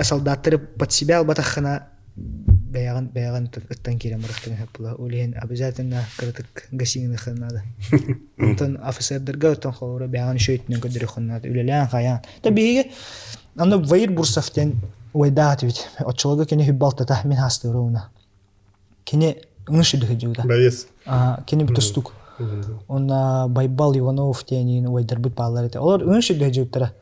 солдаттары под себя албатаххына бэйэҕин бэйэҕин ыттан киирэн барахтыгын сөп була. Ол иһин обязательно кыратык гасиҥыныххын наада. Онтон офицердарга оттон холобура бэйэҕин үчүгэй өттүнэн көрдөрүөххүн наада. Үлэлээн хайаан. Та биһиги аны Ваир Бурсов диэн уойдаах этибит. Оччолорго кини хүббалтата мин хаастыыра уна. Кини ыңыш үдүһүдьууда. Боец. Кини тустук. Онна Байбал Иванов диэн уойдарбыт бааллар этэ. Олор ыңыш үдүһүдьуuттара.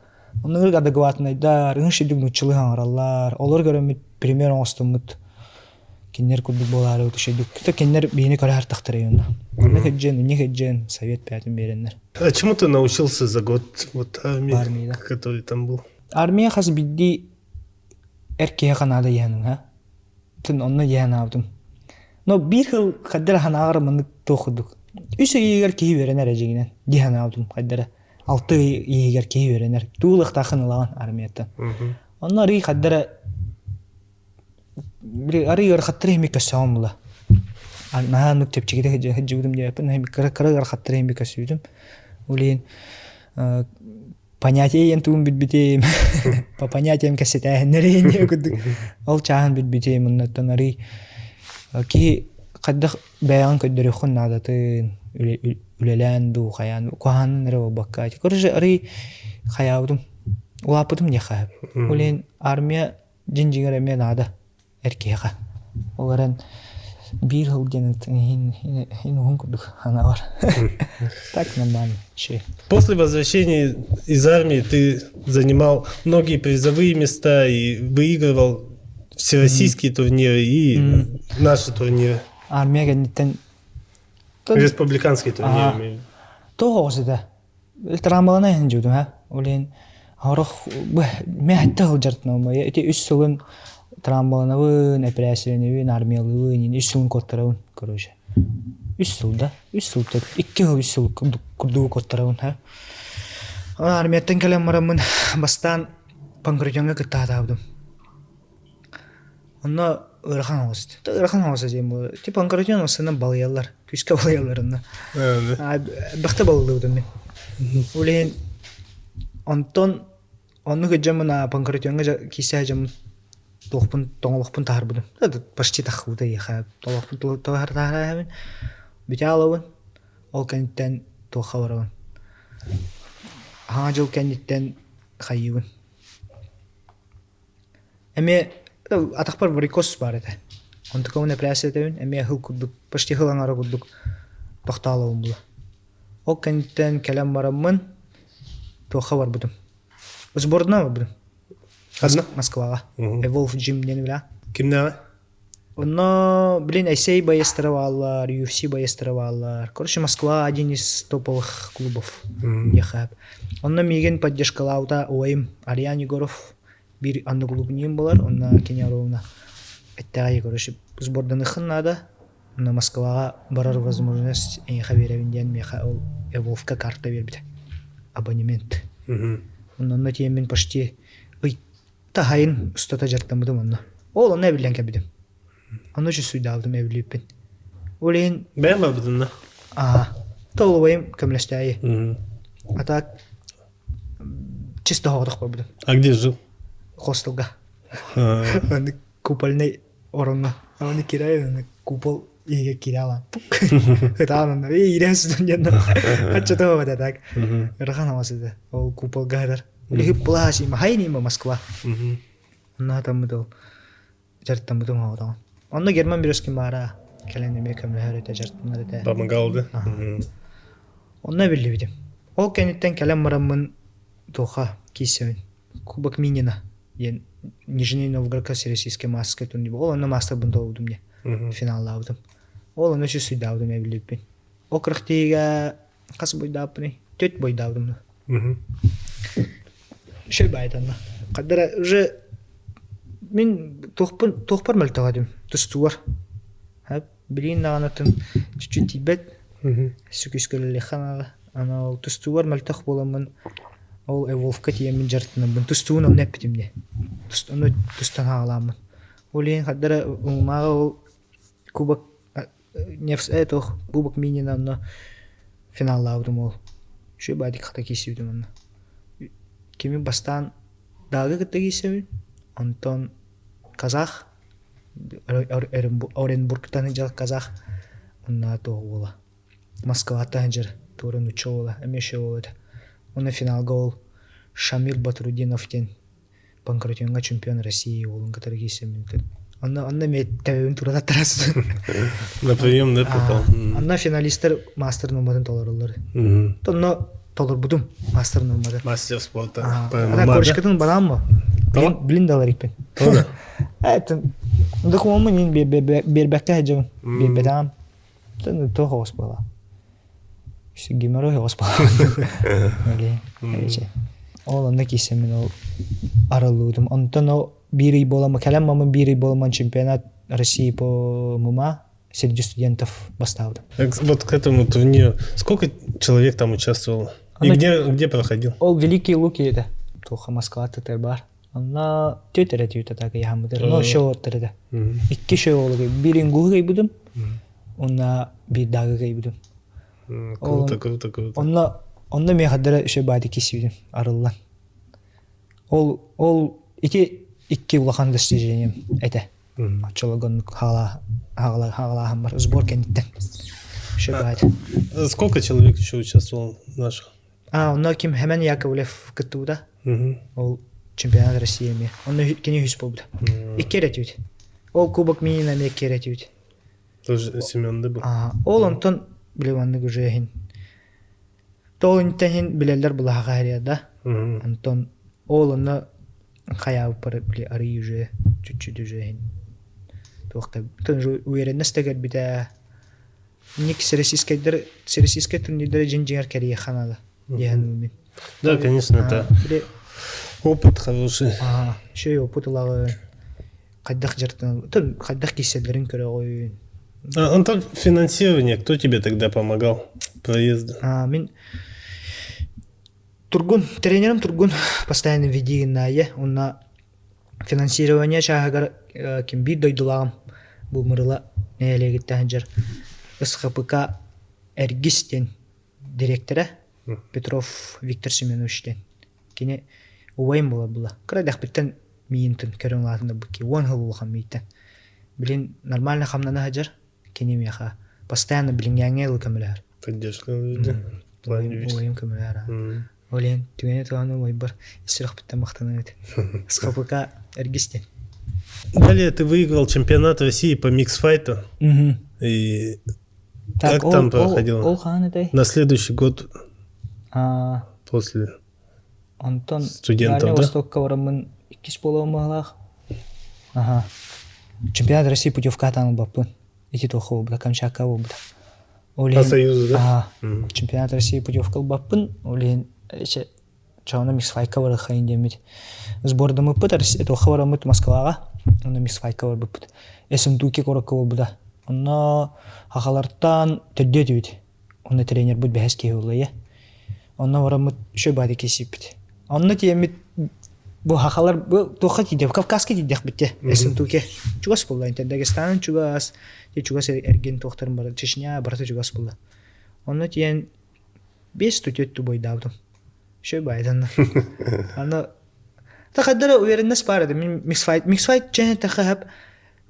Оннугар адекватнайдар, ыңыш үдүк нуччалыы хаҥараллар. Олор көрөммүт пример оҥостуммут кинилэр курдук буолаары үчүгдүк. То кинилэр биһини көрө хартахтара юнна. Онно хэджен, инни хэджен совет пятым береннер. А чему ты научился за год вот армии, армии да? который там был? Армия хас бидди эр киһи ханаада иһэн Тын онно иһэн аабытым. Но биир хыл хайдара ханаағар маннык туох курдук. Үс ыйыгар киһи үөрэнэр эдьигинэн дии санаабытым хайдара. Алты ый иһигэр киһи үөрэнэр. Туулахтаахын ылаҕын армияттан. Онно арый хайдара били арый ыарахаттары иһими көссөҕүм була. Наһаа оннук чэпчэкитэ сылдьыбытым диэппин кыра кыра ыарахаттары иһими көссүбүтүм. Ол иһин понятие диэн тугун билбитим по понятиям кэпсэтээһиннэри диэн курдук ол чааһын билбитим оннуттан арый киһи хайдах бэйэҕин көрдөрүөххүн наадатын үлэлээн дуу хайаан куһаҕанын эрэ буолбакка короче арый хайаабытым улааппытым диэххэ ол иһин армия дьин дьиҥэр эмиэ наада эр киһиэхэ. Ол эрэн биир сыл диэн иһин уһун курдук анаабар. Так нормально. После возвращения из армии ты занимал многие призовые места и выигрывал всероссийские турниры и наши турниры. Армия кэнниттэн Республиканские турниры. Тоҕо оҕусыта. Травмалана иһин дьудум ха. Ол иһин орох мэхтэ сылдьартын ити үс сылын травмаланабын, эпэрээссийэлэнэбин, армиялыыбын, үс сылын куоттарабын, короче. Үс сыл да, үс сыл икки сыл үс сыл курдугу куоттарабын ха. Армияттан кэлэн бараммын бастаан Панкратиоҥҥа кытта сатаабытым. Онно ыарахан оҕус. Ыарахан оҕус диэн буолар. Типа Панкратион оссынан балыйаллар. Күүскэ балыйаллар онно. Элбэхтэ балыллыбытым мин. Ол иһин онтон оннук дьоммун Панкратиоҥҥа киирсэ дьоммун туохпун тоҥолохпун таһарбытым. Почти таххыбыта иэхэ. Толохпун таһар Бүтэ аалабын. Ол кэнниттэн туохха барабын. Хаҥа дьыл кэнниттэн хайыыбын. Эмиэ атахпар варикоз баар этэ. Онтукабын эпэрээссийэ этэбин, эмиэ сыл курдук, почти сыл аҥара курдук тохтоолобун була. Ол кэнниттэн кэлэн бараммын туохха барбытым. Сбордуна барбытым. Ханна? Москваҕа. Evolve Gym диэн үлэ. Кимнээҕэ? Онно, блин, SA боецтара бааллар, UFC боецтара бааллар. Короче, Москва один из топовых клубов. Диэхэ. Онно миигин поддержкалаабыта убайым Ариан Егоров биир анныгылубуньум буолар. Онно кини оруолуна эттэҕэ, короче, сборданыххын наада. Онно Москваҕа барар возможность эйиэхэ биэрэбин диэн миэхэ ол Эвовка карта биэрбитэ. Абонемент. Онно онно тиийэммин почти ый таһайын устата дьарыктаммытым онно. Ол онно эбиллэн кэлбитим. Онно чувствуйдаабытым эбиллибиппин. Ол иһин Бэйэм барбытым да. Аа, толубайым көмөлөстөөйү. А так чисто хоҕотох барбытым. А где жил? Хостелга. Аны купольный ороҥҥо. Аны кирай аны купол иһигэр киирэ алаан. Ытаан онно эй иирэн сытан диэн хаччата бата так. Ырахан авасыда. Ол куполга хатар. Лихип плащ има хайни Москва. Онно хатаммыт ол дьарыктаммытым оҕотоҕун. Онно Герман Березкин баара кэлэн эмиэ көмөлөһөр этэ, дьарыктанар этэ. Помогал, да? Онно эбиллибитим. Ол кэнниттэн кэлэн бараммын туоха кииссэбин. Кубок Минина диэн Нижний Новгородка всероссийскай маасскай турнир. Ол онно маастарбын толорбутум дии. Финаллаабытым. Ол онно сүсүйдаабытым эбиллибиппин. Ол кырахтыыга хас бойдаабыппыный? Төрт бойдаабытым. Үчүгэй баайытанна. Хардара уже мин туохпун туохпар мөлтөх этим тустуугар. Билигин даҕаны чуть-чуть тиийбэт. Сүкүскэлэлиэххэ наада. Аны ол тустуугар мөлтөх буоламмын ол Эволвка тиийэммин дьарыктанабын. Тустуубун онно эппитим дии. Ону тустан хаалааммын. Ол иһин хардара умааҕы ол кубок Невс туох Кубок Минина онно финаллаабытым ол. Үчүгэй баайдык хата киирсибитим онно. Кими бастаан Дагы кытта киирсэбин, онтон казах Оренбургтан сылдьар казах онно туох уола Москваттан сылдьар туора нуучча уола эмиэ үчүгэй уол этэ. Уонна финалга ол Шамиль Батрудинов диэн Панкратиоҥҥа чемпион России уолун кытары киирсэммин онно онно эмиэ төбөбүн тура таттарасытын. На прием да попал. Онно финалистар мастер норматын толороллор. Онно толорбутум мастер норматы. Мастер спорта. Ана корочкатын барааммы? Билин да алар икпин. Это документмын ин биэрбэккэ сылдьабын. Биэрбэтэҕим. Туох оҕус буола. Геморрой оҕус буола. Ол онно киирсэммин ол арыллыбытым. Онтон ол биир ый буоламмын кэлэн мамын биир ый буоламмын чемпионат России по ММА среди студентов бастаабытым. Вот к этому турниру сколько человек там участвовало? И где, где проходил? Ол Великие Луки это. Туха Москва ТТ бар. Онно түөт эрэ түүтэ так ыйааммытыр. Но шоуоттар этэ. Икки шоуолугу биир ингуһу кыйбытым, уонна биир даагы кыйбытым. Круто, круто, круто. Онно онно миэхэдэрэ үчүгэй баайдык киирсибитим арыллан. Ол ол ити икки улахан достижением этэ. Оччолорго оннук хаалааһын бар сбор кэнниттэн. Үчүгэй баайд. Сколько человек еще участвовал наших? А, онно ким Хэмэн Яковлев кыттыбыта. Ол чемпионат России эмиэ. Онно кини үһүс буолбута. Икки эрэ этибит. Ол Кубок Минина эмиэ икки эрэ этибит. Тоже Семен да был? Ол онтон били маннык уже иһин. Тоҕо интэн иһин билэллэр былаһаха хэрийэ да. Онтон ол онно хайаабыппар били арый уже чуть-чуть уже иһин. Туохта уверенность да кэлбитэ. Ник всероссийскайдар всероссийскай турнирдары дьин-дьиҥэр кэрийиэххэ наада диэһэн мин. Да, конечно, это опыт хороший. Үчүгэй опыт ылаҕын. Хайдах дьарыктанал, хайдах киирсэллэрин көрөҕүн. А, Антон, финансирование, кто тебе тогда помогал? Проезды? А, мин Тургун, тренерим Тургун постоянно веди гыннаайы. Онно Финансирование чааһыгар ким биир дойдулааҕым бу Мырыла нэһилиэгиттэн сылдьар СХПК Эргис диэн дириэктэрэ Петров Виктор Семенович диэн. Кини убайым буолар була. Кыра эрдэхпиттэн миигин көрөн улаатыннарбыт киһи 10 сыл улахан миигиттэн. Билин нормально хамнана сылдьар. Кини миэхэ постоянно билиҥҥээҥҥэ ылы көмөлөһөр. Поддержка Убайым көмөлөһөр. Ол иһин түгэни туһаныы убайбар ис сүрэхпиттэн махтанабыт. СХПК эргистин. Далее ты выиграл чемпионат России по миксфайту. Угу. И Так, как там проходило? Ол хаан этэй? На следующий год А, после Онтон студентов, Дальний да? Востокка бараммын иккис буолуом баҕалаах. Аха. Чемпионат России путевка ылбаппын. Ити туохха буолбута, Камчатка буолбута. Ол По иһин Союзу, да? Аха. Чемпионат России путевка ылбаппын. Ол иһин иче чоҕуна миксфайка барыаххайын диэммит. Сбордаммыппыт, туохха бараммыт Москваҕа, онно миксфайка барбыппыт. СМТУки куоракка буолбута. Онно хахалартан төрдүө этибит. Онно тренербит бэһэс киһи улайа. Онно бараммыт үчүгэй баҕайы киирсиппит. Онно тиийэммит бу хахалар бу туохха тиийдэ Кавказка тиийдэхпит дии Эссентуке. Чугас буолла Дагестан чугас, чугас эргин туохтарын бары Чечня барыта чугас буолла. Онно тиийэн 5 түөрт бойдаабытым. Үчүгэй баҕайы Аны Та уверенность баар этэ. Мин миксфайт миксфайт чэһин тэхэ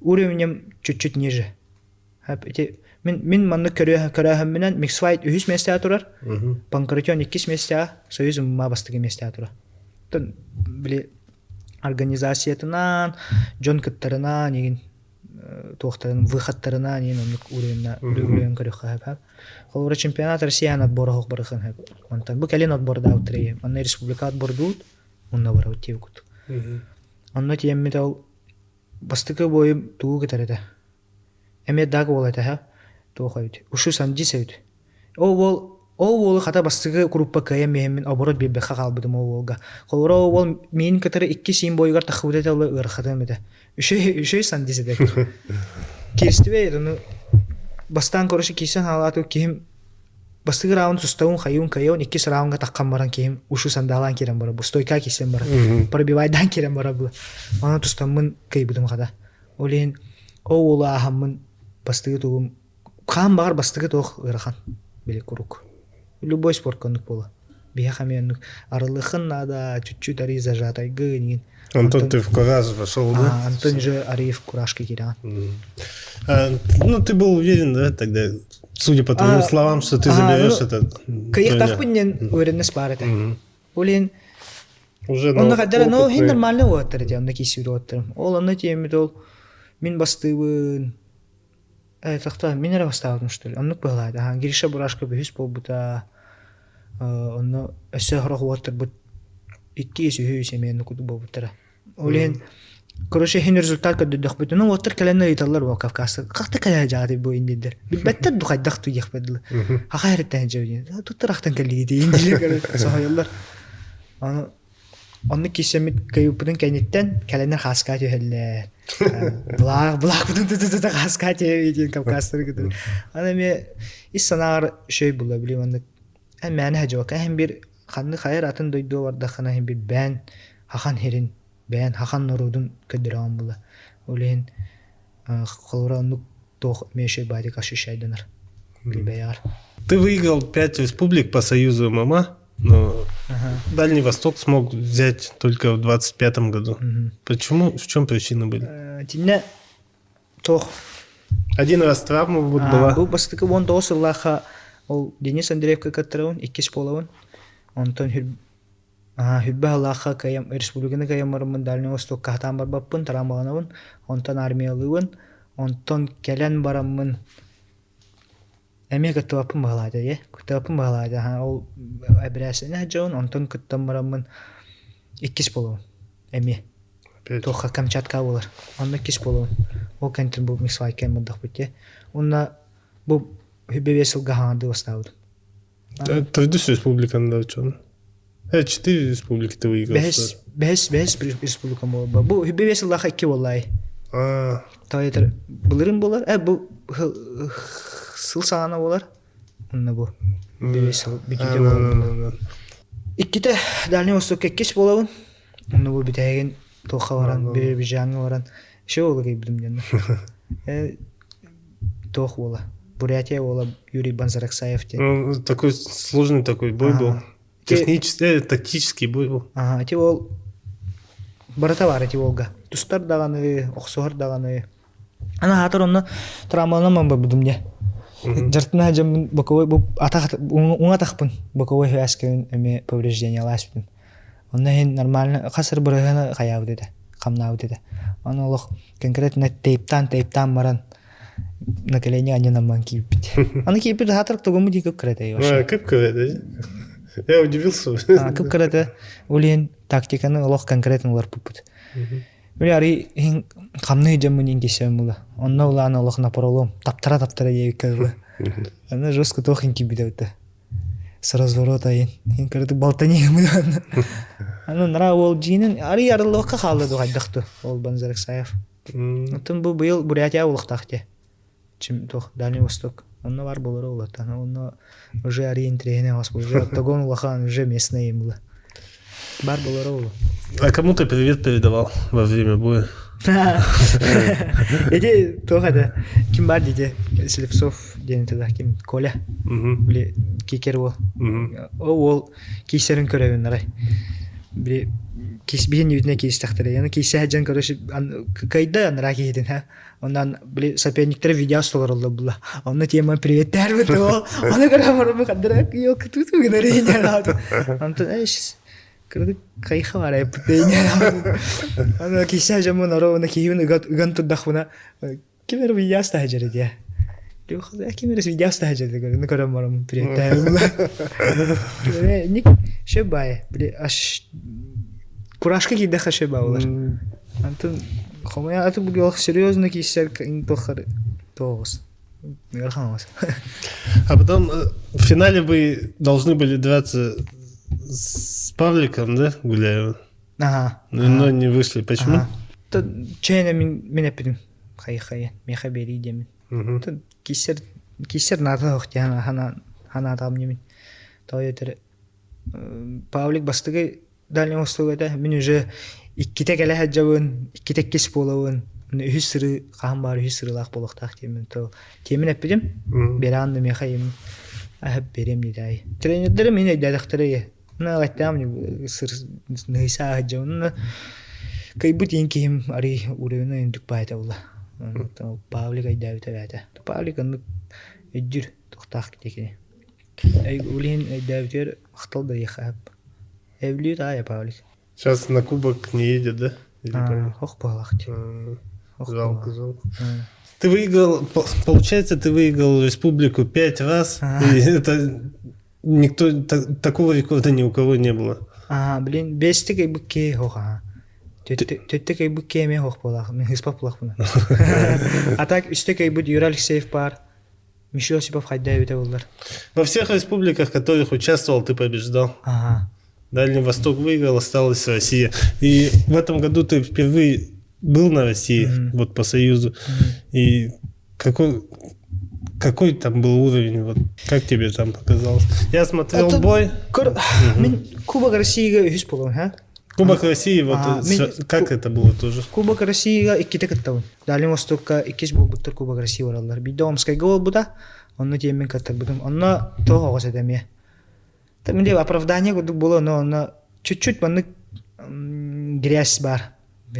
уровнем чуть-чуть ниже. Ити мин мин маннык көрөөһүммүнэн миксфайт үһүс миэстэҕэ турар, Панкратион иккис миэстэҕэ, Союз ММА бастакы миэстэҕэ турар. Оттон били организациятынан, дьон кыттарынан, игин туохтарын выходтарынан игин оннук уровенна уровень көрүөххэ сөп. Холобура чемпионат Россиян отбора суох барыхын сөп. Онтон бу кэлин отбордаабыттар ийэ. Манна республика отбордуут, онно барабыт диэбит. Онно тиэммит ол бастакы бойум тугу кытар этэ. Эмиэ даг уол этэ һэ туох эбит ушу сандис эбит ол уол ол уолу хата бастакы группа кыайан миһэммин оборот биэрбэххэ хаалбытым ол уолга холобура ол уол миин кытары икки сиин бойугар таххыбыт этэ ол ыарахатым этэ үчүгэй үчүгэй сандис этэ киирстибэй ону бастаан короче киирсэн хаалаату киһим бастакы раунд сустабын хайуун кайуун иккис раунга таххан баран киһим ушу сандаалаан киирэн барар бу стойка киирсэн барар пробивайдаан киирэн барар бу онон тустаммын кыайбытым хата Ол иһин ол уолу ааһаммын бастакы тугум хаан баҕар бастакы туох ыарахан били куруук. Любой спортка оннук буолар. Биһиэхэ эмиэ оннук арылыххын наада, чуть-чуть арый зажатайгын игин. Антон ты в кураж вошел, да? А, Антон же арый в куражка киирэн. А, ну, ты был уверен, да, тогда, судя по твоим словам, что ты заберешь ну, этот Кыйыктаахпын диэн уверенность баар этэ. Ол иһин Уже Онно хайдара, ну, иһин нормально уоттар этэ, онно киирсибит уоттарым. Ол онно тиэммит ол мин бастыыбын. Э, тохтоо, мин эрэ бастаабытым что ли? Оннук быһалаата. Аха, Гриша Бурашка үһүс буолбута. Онно өссө сорох уоттарбыт иккис, үһүс эмиэ оннук курдук буолбуттара. Ол иһин короче, иһин результат көрдөрдөхпүтүнэ, уоттар кэлэн ыйыталлар буо Кавказка. Как кэлэ дьааты бу индиндер? Билбэттэр ду хайдах ту диэхпэр дылы. Хаха эриттэн дьэ туттарахтан кэллиги индилер соһуйаллар. Аны оннук киирсэммит кыайыыппытын кэнниттэн кэлэннэр хааскаа түһэллэр. Былаах былаахпытын тута хааскаа түһэбит диэн Кавказтары кытары. Аны эмиэ ис санааҕар үчүгэй буолла били маннык эн мээнэ садьыбакка иһин биир ханнык хайар атын дойдуга бардаххына иһин биир бээн хахан сирин бэйэн хахан норуодун көрдөрөҕүн була. Ол иһин холобура оннук туох эмиэ үчүгэй баайдык ощущайданар бэйэҕэр. Ты выиграл пять республик по союзу ММА, но ага. Дальний Восток смог взять только в 25 году. Угу. Почему? В чем причины были? Тинне туох Один раз травма вот была. Бу бастакы 19 сыллаахха ол Денис Андреевка кыттарабын, иккис буолабын. Онтон Хүрбэ Аллаахха кыайан республиканы кыайан бараммын Дальний Востокка сатаан барбаппын, травмаланабын, онтон армиялыыбын, онтон кэлэн бараммын эмиэ кыттыбаппын баҕалаата ээ, кыттыбаппын баҕалаата аһаа ол эбирээстэни сылдьабын, онтон кыттан бараммын иккис буолабын эмиэ. Туохха Камчатка буолар. Онно иккис буолабын. Ол кэнниттэн бу миксвайка мырдахпыт дии. Уонна бу хүрбэ биэс сылга хаҥардыы бастаабытым. Төрдүс республиканы да учуон. Четыре республики ты выиграл. Бэһис, бэһис, бэһис республика буолба. Бу хүббэ бес сыллаах икки буоллай. Тойтер былырын буолар. Э бу сыл саҕана буолар. Онно бу. Бес сыл бүтүүтэ буолар. Икките Дальний Востокка иккис буолабын. Онно бу бүтэһигин туохха баран, Биробиджаҥҥа баран, еще буола кэлбитим диэн. Э туох буола Бурятия уола Юрий Банзараксаев диэн. Ну, такой сложный такой бой был. Технический, тактический бой был. Ага, ити ол барыта бар ити уолга. Тустар даҕаны, охсуһар даҕаны. Ана хаатар онно травмаланаман барбытым дьэ. Жартына дьоммун боковой бу атах уҥа атахпын боковой хөөскөбүн эмиэ поврежденияласпытым. Онно иһин нормально хас ыр бырыһыана хайаабыт этэ, хамнаабыт этэ. Аны олох конкретно тейптаан тейптаан баран на колени анньанамман киирбит. Аны киирбит хаатар тугуму дии кып кыра вообще. Кып кыра Я удивился. Кып кыра Ол иһин тактиканы олох конкретно уларпыппыт. Били арый иһин хамныы дьоммун иһин киссэбин була. Онно улаан олох напролом таптара-таптара диэбиккэ дылы. Аны жестко туох иһин киирбитэ бутта. С разворота иһин. Иһин кыратык балтани Аны нара уол дьиинин арый арыллыбакка хаалла ду хайдах ту ол Банзарыксаев. Оттон бу быйыл Бурятия улахтаах дии. Чем туох Дальний Восток. Онно бар буолара улатан. Онно уже арый интириэһинэй оҕус уже октагон улахан уже местный было. Бар буолара улу. А кому ты привет передавал во время боя? Эти туох это ким бар диде Слепцов диэн тогда ким Коля били кикер уол ол уол киисэрин көрөбүн арай били кис биһин үүтүнэ киистэхтэрэ яны киисэ сылдьан короче кыайда анараа киһитин ха онон били соперниктары видео толороллор була онно тема приветтербит ол аны көрө барымы каддара ёк туту гынар онтон кырдык кайха барайпыт аны киисэ дьоммун оро киһибин ыган турдахпына Ким эрэ видео астаһа дьэ Ким эрэ видео астаһа дьэ ну көрөн бараммын приятельбла. Ник шө бай били аш курашка киирдэххэ шө баалар. Антон хомуйа аты бу серьезно киирсэр тохар тоҕус. А потом в финале вы должны были драться с Павликом, да, Гуляевым? Ага. Но не вышли. Почему? Чээнэ мин мин эппитим хайы-хайы миэхэ биэрии диэмин. Киссер киссер наата суох диэн ханаатаҕым диэмин. Тоҕо диэтэр Павлик бастакы Дальний Восток этэ мин уже иккитэ кэлэ сылдьабын, иккитэ иккис буолабын. Үһүс сырыы хаһан баар үһүс сырыылаах буолуохтаах диэмин. То тиэмин эппитим. Биэрэҕин да миэхэ ийэм аһап биэриэм диэтээй. Тренердэрим мин өйдөөтөхтөрө Наҕаттаам сыр ныһыйса сылдьабын. Кыйбыт иин киһим арый уровена үрдүк баайта була. Павлик өйдөөбүтэ бээтэ. Павлик оннук өйдүүр туохтаах кини. Ол иһин өйдөөбүтүгэр махтал да диэххэ сөп. Эвлүүт аайа Павлик. Сейчас на кубок не едет, да? Ох буолах Жалко, жалко. Ты выиграл, получается, ты выиграл республику пять раз. И это никто, такого рекорда ни у кого не было. Аа, блин, бэстик эбикке хоха. Төттө кэйбит кэме хох буолаах, мин хыспап буолахпына. А так үстэ кэйбит Юра Алексеев бар, Миша Осипов хайда эбитэ буллар. Во всех республиках, в которых участвовал, ты побеждал. Ага. Дальний Восток выиграл, осталась Россия. И в этом году ты впервые был на России, вот по Союзу. И какой, какой там был уровень, вот как тебе там показалось? Я смотрел Это бой. Мин Кубок Россияга үһүс буолуом, ха? Кубок России, вот А, как это было тоже? Кубок Россияга иккитэ кыттабын. Дальний Востокка иккис буолбуттар Кубок России бараллар. Биирдэ Омскайга буолбута, онно тиэммин кыттарбытым. Онно туох оҕус этэ эмиэ. Мин оправдание курдук буолуо, но онно чуть-чуть маннык грязь баар.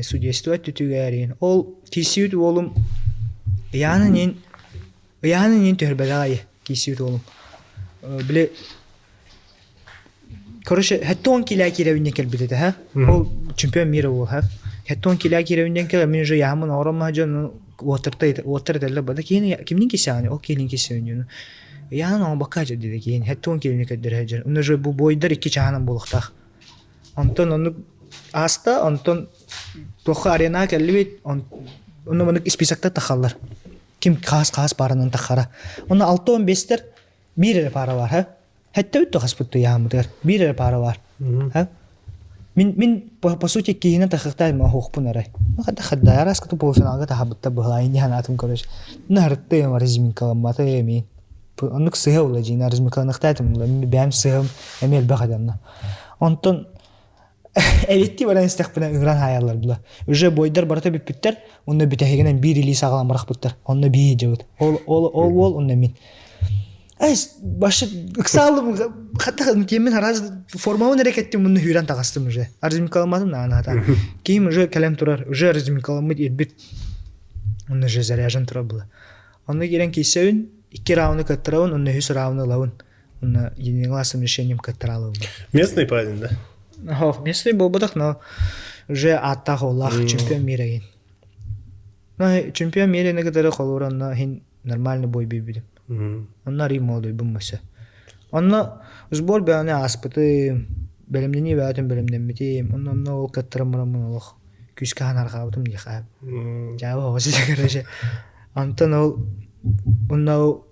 Судейство өттүтүгэр Ол киирсибит уолум ыйаанын иин ыйаанын иин түһэрбэтэх айы киирсибит уолум. Били короче, 70 килэ киирэбин диэн кэлбит этэ, ха? Ол чемпион мира уол, ха? 70 килэ киирэбин диэн кэлэ, мин уже яамын оромма дьон уоттарта уоттар этэллэр бада киһини кимнин кисэҕин ол киһини кисэҕин Яан оҥобокко дьэ киһини 70 килини көрдөрө сылдьар. Онно уже бу бойдар икки чаһынан буолуохтаах. Онтон оннук ааста, онтон туохха аренаҕа кэллибит, онно маннык списоктар тахаллар. Ким хаас-хаас пааранан тахара. Онно 6-15-тер биир эрэ паара бар, ха? Хэттэ бүттэ хаспыт туйааммытыгар. Биир эрэ паара бар. Ха? Мин мин по, по сути киһинэн тахыхтаай оһуохпун арай. Хадда хадда араас кыты полуфиналга таһабытта быһылаайын диэн аатым короче. Наһарыттыым разминкаламмата эмиин. Оннук сыһа ула дьиин разминкаланыхтаатым ула бэйэм сыһым эмиэ элбэх этэ Онтон эбиттии баран истэхпинэ ыҥыран хаайаллар була. Уже бойдар барыта бүппүттэр, онно бүтэһигинэн биир илии саҕалаан бырахпыттар. Онно биир дьабыт. Ол ол ол уол онно мин. Эй, башы ыксаалым хатта тиэммин араас формабын эрэ кэттим мунну хүүрэн таҕыстым уже. Разминкаламматым наана Киим уже кэлэн турар, уже разминкаламмыт ирбит. Онно уже заряжен турар була. Онно киирэн киирсэбин, икки раунду кыттарабын, онно үһүс раунду ылабын. Онно единогласным решением кыттаралыбын. Местный парень, да? Ох, местный буолбатах, но уже ааттаах уоллаах чемпион мира ин. Но чемпион мира кытары холуур онно иһин нормальный бой биэрбитим. Онно арый молодойбун мөсө. Онно сбор бөҕөнү ааспытым, бэлэмнэнии бөҕөтүн бэлэмнэммитим. Онно онно ол кыттарым бараммын олох күүскэ ханарҕаабытым диэхэ. Дьаабы оҕус короче. Онтон ол онно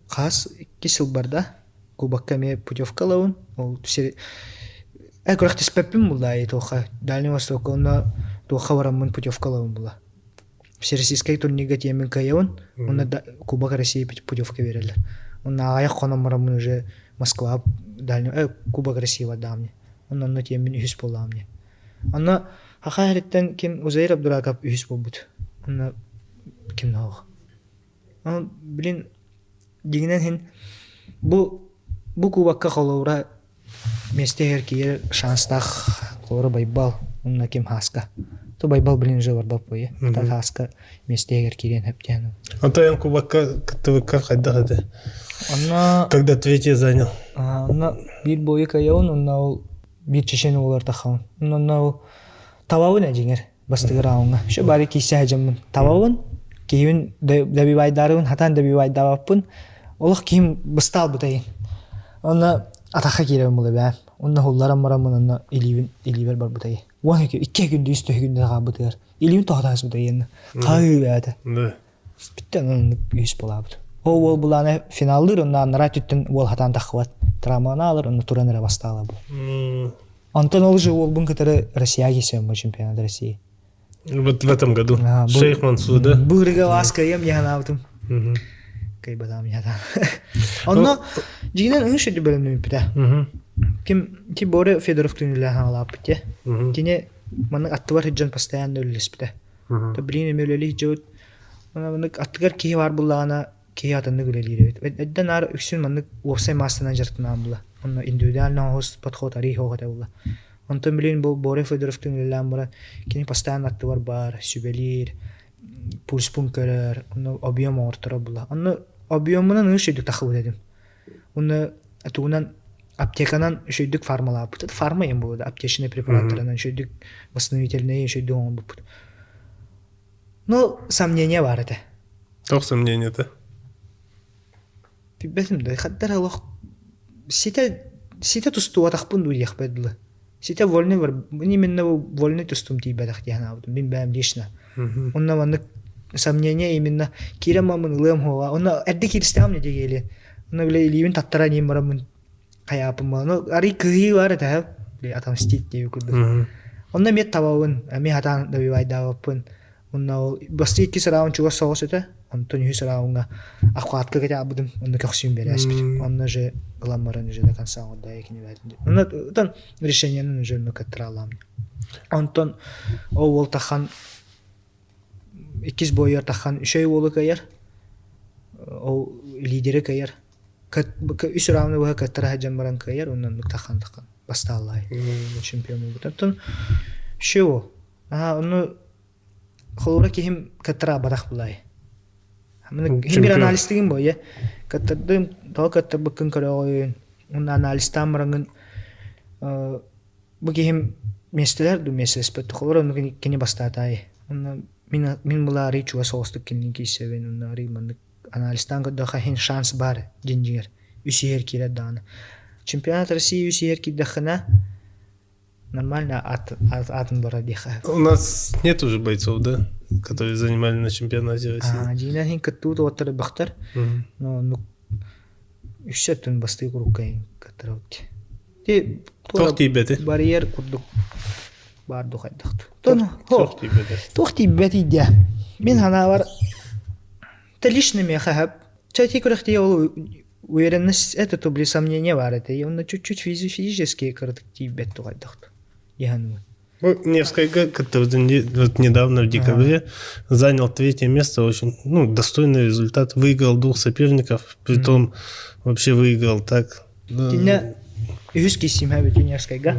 хас икки сыл барда. Кубокка эмиэ путевка ылабын. Ол сир э күрэхтэспэппин булла туохха Дальний Востокка онно туохха бараммын путевка ылабын була. Всероссийскай турнирга тиэммин кыайабын. Уонна да Кубок России путевка береллер. Онно аҕыйах хонон бараммын уже Москва дальний Кубок России бардаҕым дии. Онно онно тиэммин үһүс буоллаҕым дии. Онно Хаха эриттэн ким Узаир Абдураков үһүс буолбут. Онно ким ноох. Блин, дьиҥинэн иһин бу бу кубокка холобура миэстэ иһэр киирэр шанстаах холобура Байбал уонна ким Хааска. То Байбал блин уже барбат буойа. Так Хааска миэстэ иһэр киириэн сөптөөн. Ото эн кубокка кыттыбыккар хайдах этэ? Онно Когда третье занял? Онно биир бою кыайабын, онно ол биир чечен уолар тахабын. Онно ол табабын ээ дьиҥэр бастакы раундҥа. Еще бары киирсэ сылдьаммын табабын, киһибин добивайдаарыбын, хатаан добивайдаабаппын. Олох киһим быстаалбыта иһин. Онно атахха киирэбин була бэйэм. Онно уһулларан бараммын онно илиибин илиибэр барбыта иһин. Уон икки күндү үс күндү хаалбытыгар илиибин тоһутан сыппыта иһин. Хаһыы бэйэтэ. Бүттэ оннук үһүс булаабыт. Ол уол булааны финаллыыр, онно анараа өттүттэн уол хатаан таххыбат. Травманы алар, онно туран эрэ бастаала бу. Онтон ол же уолбун кытары Россия кисем чемпионат России. Вот в этом году. Шейх Мансур, да? Бу ырыга вас кыйым яханаабытым. Кыйбатаам яхатаан. Онно дьигинен ыңы шөйдү бөлөмнүмүппүтэ. Ким ти Боря Федоров түнүлэ хаалааппыт те. Кини маннык аттыбар сылдьан постоянно үлэлэспитэ. То блин эми үлэлии сылдьабыт. Маннык аттыгар киһи баар буллаҕына киһи атыннык үлэлиир эбит. Эрдэ наар үксүн маннык уопсай маастанан дьарыктанаан була. Онно индивидуально оһос подход арый оһох этэ була. Онтон билигин бу Боря Федоровтыын үлэлээн баран кини постоянно аттыбар баар, сүбэлиир, пульспун көрөр, онно объем оҥорторо була. Онно объемунан ыы үчүгдүк таххыбыт этим. Онно тугунан аптеканан үчүгдүк фармалаабыт. Фарма им буолла, аптечный препараттарынан үчүгдүк восстановительный үчүгдүк оҥорбуппут. Ну, сомнение баар этэ. Туох сомнение-то? Билбэтим да, хаддар олох ситэ ситэ тустубатахпын дуу диэхпэр дылы. Ситэ вольный именно вольный тустум тиийбэтэх дии санаабытым. Мин бэйэм лично. Онно маннык сомнение именно киирэн мамын ылыам хуоҕа. Онно эрдэ кииристэҕим не диэли. Онно бile илиибин таттара ниим бараммын хайааппын буолан. Ну, арый кыһыы бар этэ, бile отомстить диэби курдук. Онно эмиэ табабын, эмиэ хатаан добивайдаабаппын. Онно ол бастыы иккис раунд чугас соҕус этэ. Онтон үһүс раундҥа ахватка кэтээбитим. Онно көхсүүм бэрээспит. Онно же ылан баран уже до конца оҥордо кини бээтин. Онно отон решениенын уже онно кыттыраалаам. Онтон ол уол тахан иккис бойор тахан үчэй уолу кыайар. Ол лидери кыайар. Үс раунду быһа кыттара сылдьан баран кыайар. Онно оннук тахан тахан бастааллаай. Чемпион буолбут. Оттон үчэй уол. Аа, ону холобура киһим кыттараабатах булай. Мин бир анализтыгым буойа. Кыттардым, тоҕо кыттарбыккын көрөҕүн. Уонна анализтаан бараҥҥын бу киһим миэстэлэр дуу миэстэлэспэт. Холобура ону кини бастаатаай. Онно мин мин була арый чугас соҕустук кинини киирсэбин. Онно арый маннык анализтаан көрдөххө иһин шанс баар дьиҥ-дьиҥэр. Үс иһэр киирэр даҕаны. Чемпионат России үс иһэр киирдэххинэ Нормально атын бара диэхэ. У нас нет уже бойцов, да, которые занимали на чемпионате России? Дьиинэн иһин кыттыбыт уоттар элбэхтэр. Но ну үссе өттүн бастыы курукка кыттарабыт. Ти Туох тиийбэти? Барьер курдук баар духайдахту. Туох тиийбэти? Туох тиийбэти дия. Мин ханаабар Та лично миэхэ хөп. Чэ ити күрэхтии ол уверенность это то били сомнение баар этэ. И онно чуть-чуть физически кыратык тиийбэт тугайдахту. Яһаныбын. Ну, Невскайга вот недавно в декабре занял третье место, очень ну, достойный результат. Выиграл двух соперников, притом вообще выиграл так. Кинне үһүс киссимэ бүтүн Невскайга.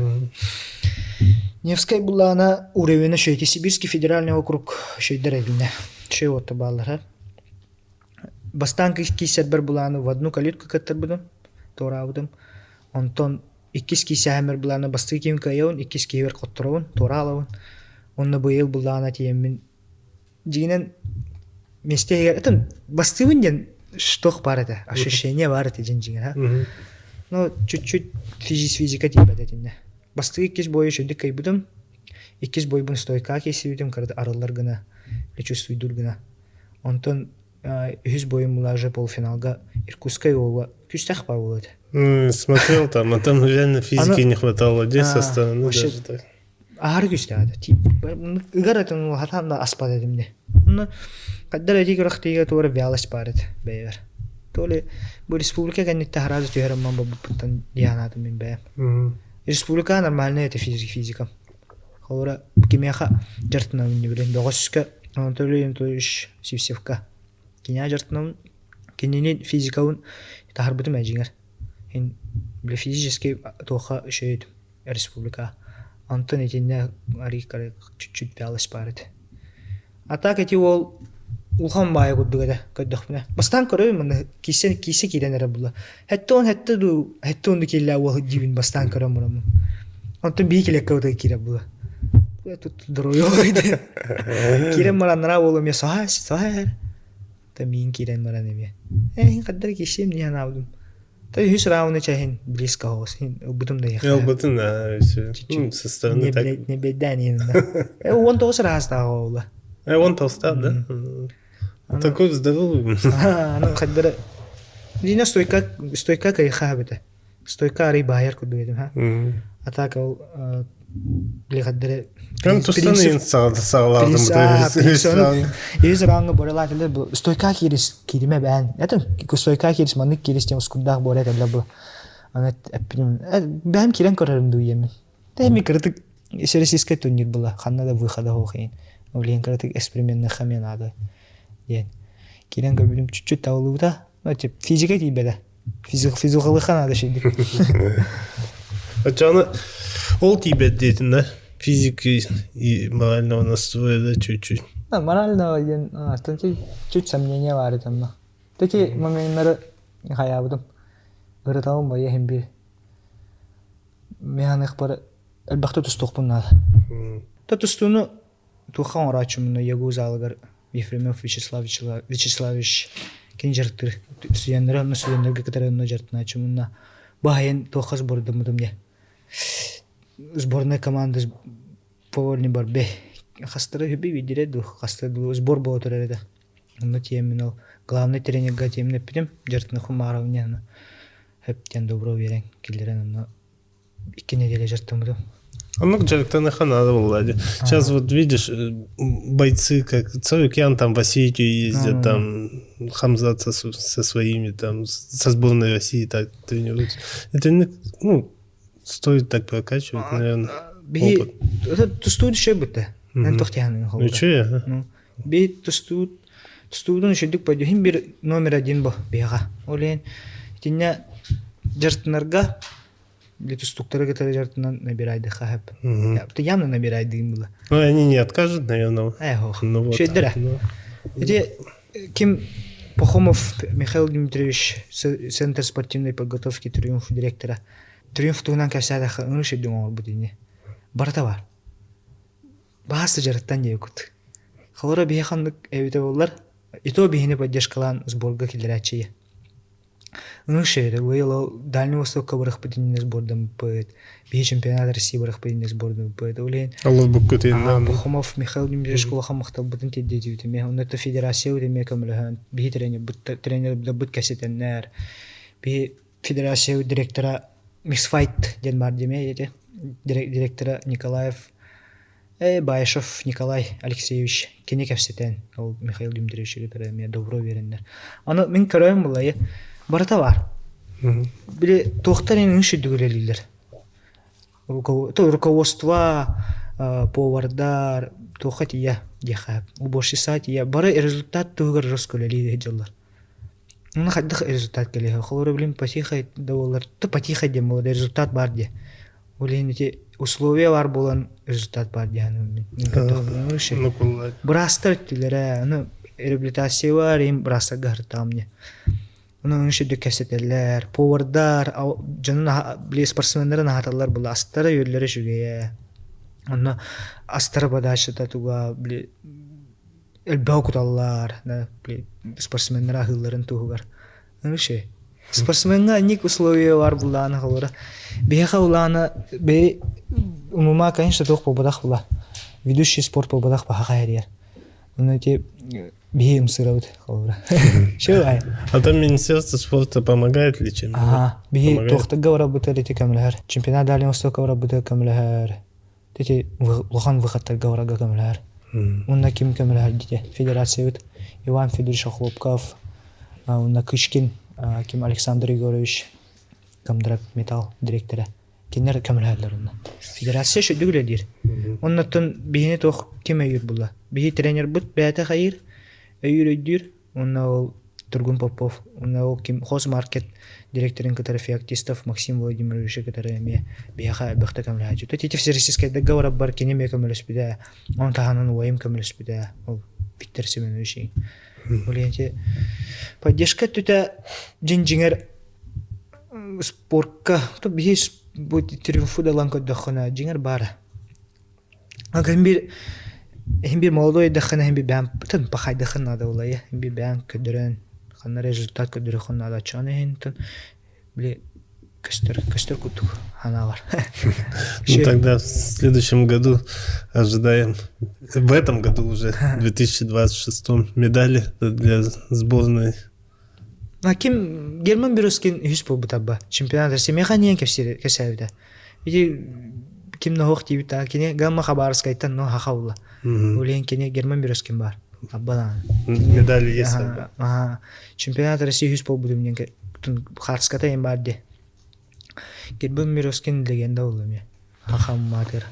Невскай буллаана уровена шөйти Сибирский федеральный округ шөйдер эбинне. Шөй отто бааллара. Бастаан кииссэрбэр булааны в одну калитку кыттарбытым, туораабытым. Онтон иккис киисээһиммэр булааны бастакы киһим кыайабын, иккис киһибэр хотторобун, туораалабын. Онно быйыл буллаана тиийэммин дьиҥинэн миэстэ иһигэр это бастыыбын диэн штох баар этэ, ощущение баар этэ дьин дьиҥэр. Ну, чуть-чуть физика тиийбэт этиннэ. Бастакы иккис бойу үчүгдүк кыайбытым. Иккис бойбун стойкаҕа киирсибитим, кырата арыллар гына, чувствуйдуур гына. Онтон үһүс бойум была уже полуфиналга Иркутскай уола күүстээх бар буолуо этэ. Смотрел там, а там реально физики не хватало здесь со стороны даже так. Аһары күүстээх этэ. Ыгар этин хатаан да аспат этим де. Онно хайдах эти күрэхтэһиигэ туора вялость баар этэ бэйэбэр. То ли бу республика кэнниттэн сразу түһэрим бабыппыттан дианаатым мин бэйэм. Республика нормальная это физика. Холобура кимиэхэ дьарыктанабын билин бөҕөскө Анатолий Анатольевич Сивцевка. Киниэхэ дьарыктанабын кинини физикабын таһарбытым эдьиҥэр. Ин бile физически туохха үчүгэй республика. Онтон итиннэ арыый чуть-чуть вялость баар этэ. А так ити уол улахан баайа курдук этэ көрдөхпүнэ. Бастаан көрөбүн манна киирсэн киирсэ киирэн эрэ була. Хэттэ он хэттэ дуу хэттэ он кииллээ уол диибин бастаан көрөн бараммын. Онтон бии килэккэ утары киирэр була. Тут здоровье Киирэн баран нара уол эмиэ соһаа соһаа Та миин киирэн баран эмиэ. Ээ хаддар киирсиэм дии санаабытым. Та үһүс рауны чэһин близко оҕус ылбытым да Ылбытын да ну, со стороны так. Не беддään Э 19 ыраастаах оҕула. Э он толстал, да? Такой здоровый. Аны хаддара Дина стойка стойка кайха бите. Стойка арый баайар курдук этим ха. А так ол билихаддары Прям тустан саҕалаатым. Үһүс раунга борелаат эле бу стойка киирис киириме бээн. Это стойка киирис маннык киирис тем ускурдаах борет эле бу. Аны эппиним бэм кирен көрөрүм дуу Тэми кырытык российскай турнир была ханна да выхода хоохин. Улиен кырытык экспериментных хамен надо. Диэн. Кирен көрбүтүм чуть-чуть табылыбыта. Ну, тип физика тиийбэтэ. Физикалыха надо шейдик. Оччоҕуна ол тиийбэт диэтин да физики и морального настроя да чуть-чуть. Да, морального диэн чуть сомнение баар этим. Таки моменнары хаябытым. Ырытабын бу иһин биир. Миһаныхпар элбэхтэ тустуохпун наада. Та тустууну Туохха оҥорооччумуна ЯГУ залыгар Ефремов Вячеслав Вячеславович кини дьарыктыыр. Студеннары онно студеннарга кытары онно дьарыктанааччымына баһайын туохха сбордаммытым диye. Сборная команда по вольной борьбе. Хастара үбү виделе ду, хастара ду сбор буола турар этэ. Онно тиэммин ол главный тренерга тиэммин эппитим, дьарыктана Хумаровне хөп диэн добро биэрэн киллэрэн онно икки неделя дьарыктаммытым. Оннук дьарыктаныха надо было. Сейчас вот видишь, бойцы, как Царукян там в Осетию ездят, там Хамзат со, со своими, там, со сборной России так тренируются. Это, ну, стоит так прокачивать, наверное, опыт. Тустуу düşe бутта. Мен тохтяны Ну, че, Ну, би тустуу тустуудун үшүдүк пойдёхин бир номер один бу бега. Олен итинне жартынарга Или тустуктары кытары жартынан набирайды хаһып. Ты явно набирайдыгын была. Ну, они не откажут, наверное. Эх, ну вот. Шөйдөрө. Эти ким Пахомов Михаил Дмитриевич, Центр спортивной подготовки Триумф директора. Триумф туһунан кэпсээтэххэ ыңыр шөйдүн оҥорбут ини. Барыта бар. Баас дьарыктан диэбиккут. Холоро биһи ханнык эбитэ буоллар, и то биһини поддержкалаан сборга киллэрээччи. Ыңыр быйыл Дальний Востокка барыахпыт иннинэ сбордаммыппыт, биһи чемпионат России барыахпыт иннинэ сбордаммыппыт. Ол иһин Олорбуккут Пахомов Михаил Дмитриевич улахан махталбытын тиэрдиэтибит эмиэ. Онно федерация эмиэ көмөлөһөн, биһи тренербыт тренердэрбит кэсэтэннэр, биһи федерация директора Миксфайт диэн баар диэмэ ити директора Николаев Баишев Николай Алексеевич кини кэпсэтэн, ол Михаил Дмитриевич кытары эмиэ добро биэрэннэр. Аны мин көрөйүм булайы барыта бар. Били туохтар эн үҥшүдүк үлэлииллэр. Руководство, повардар, туохха тиийэ диэхэ, уборщица тиийэ бары результат туһугар жестко үлэлии сылдьаллар. Оны хайдах результат кэлиэ? Холобура билим потихо да буоллар, то потихо диэн буолар, результат бар диэ. Ол иһин ити условия бар буолан результат бар диэн мин Быраастар өттүлэрэ, аны реабилитация бар, им быраастарга аһыртаҕым диye. Ону өҥү сүрдүк кэпсэтэллэр, повардар, дьонун били спортсменнары наһаталлар була астара үөллэрэ үчүгэйэ. Онно астара подачата туга били элбэҕи куталлар, били спортсменнар аһыылларын туһугар. Вообще спортсмеҥҥа инник условия бар буллаана холура. Биһиэхэ улаана бэйи умума конечно туох буолбатах була. Ведущий спорт буолбатах баһаха эрийэр. Ону ити биһи ымсырабыт холура. Шо А там Министерство спорта помогает ли чем? Ага, биһи туохтарга барабытар ити көмөлөһөр. Чемпионат Дальнего Востока барабытар көмөлөһөр. Ити улахан выходтарга барарга көмөлөһөр. Уонна ким көмөлөһөр дите федерациябыт Иван Федорович Охлопков, уонна Кычкин ким Александр Егорович Комдрак металл директора кинилэр көмөлөһөллөр онно. Федерация шүдүк үлэлиир. Оннуттан биһини туох ким өйүүр була? Биһи тренербит бэйэтэ хайыыр, өйүүр өйдүүр. Уонна ол Тургун Попов, уонна ол ким Хозмаркет директорын кытары Феоктистов Максим Владимировичы кытары эмиэ биһиэхэ элбэхтэ көмөлөһөөччү. Ити всероссийскайдарга барарбар кини эмиэ көмөлөспүтэ. Ону таһынан убайым көмөлөспүтэ. Ол Виктор Семенович. Ол иһин поддержка өттүтэ дьин-дьиҥэр спортка биһи бу триумфу да ылан көрдөххүнэ дьиҥэр баара. Ага биир иһин биир молодой эрдэххинэ иһин биир бэйэм тын пахайдахын наада буолайа иһин биир бэйэм көрдөрөн ханна результат көрдөрүөххүн наада оччоҕуна иһин тын били көстөр көстөр курдук санаалар. Ну тогда в следующем году ожидаем, в этом году уже, в 2026 медали для сборной. А ким Герман Березкин үһүс буолбута ба чемпионат России миэхэ ниэн кэпсээбитэ. Ити ким ноһох диэбит кини Гамма Хабаровскайтан но хаха була. Улен кини Герман Березкин бар. Аббалаан. Медаль есть. Ага. Чемпионат России үһүс буолбутум диэн хаарската эм бар де. Герман Березкин легенда болду эме. Хахам маатыр.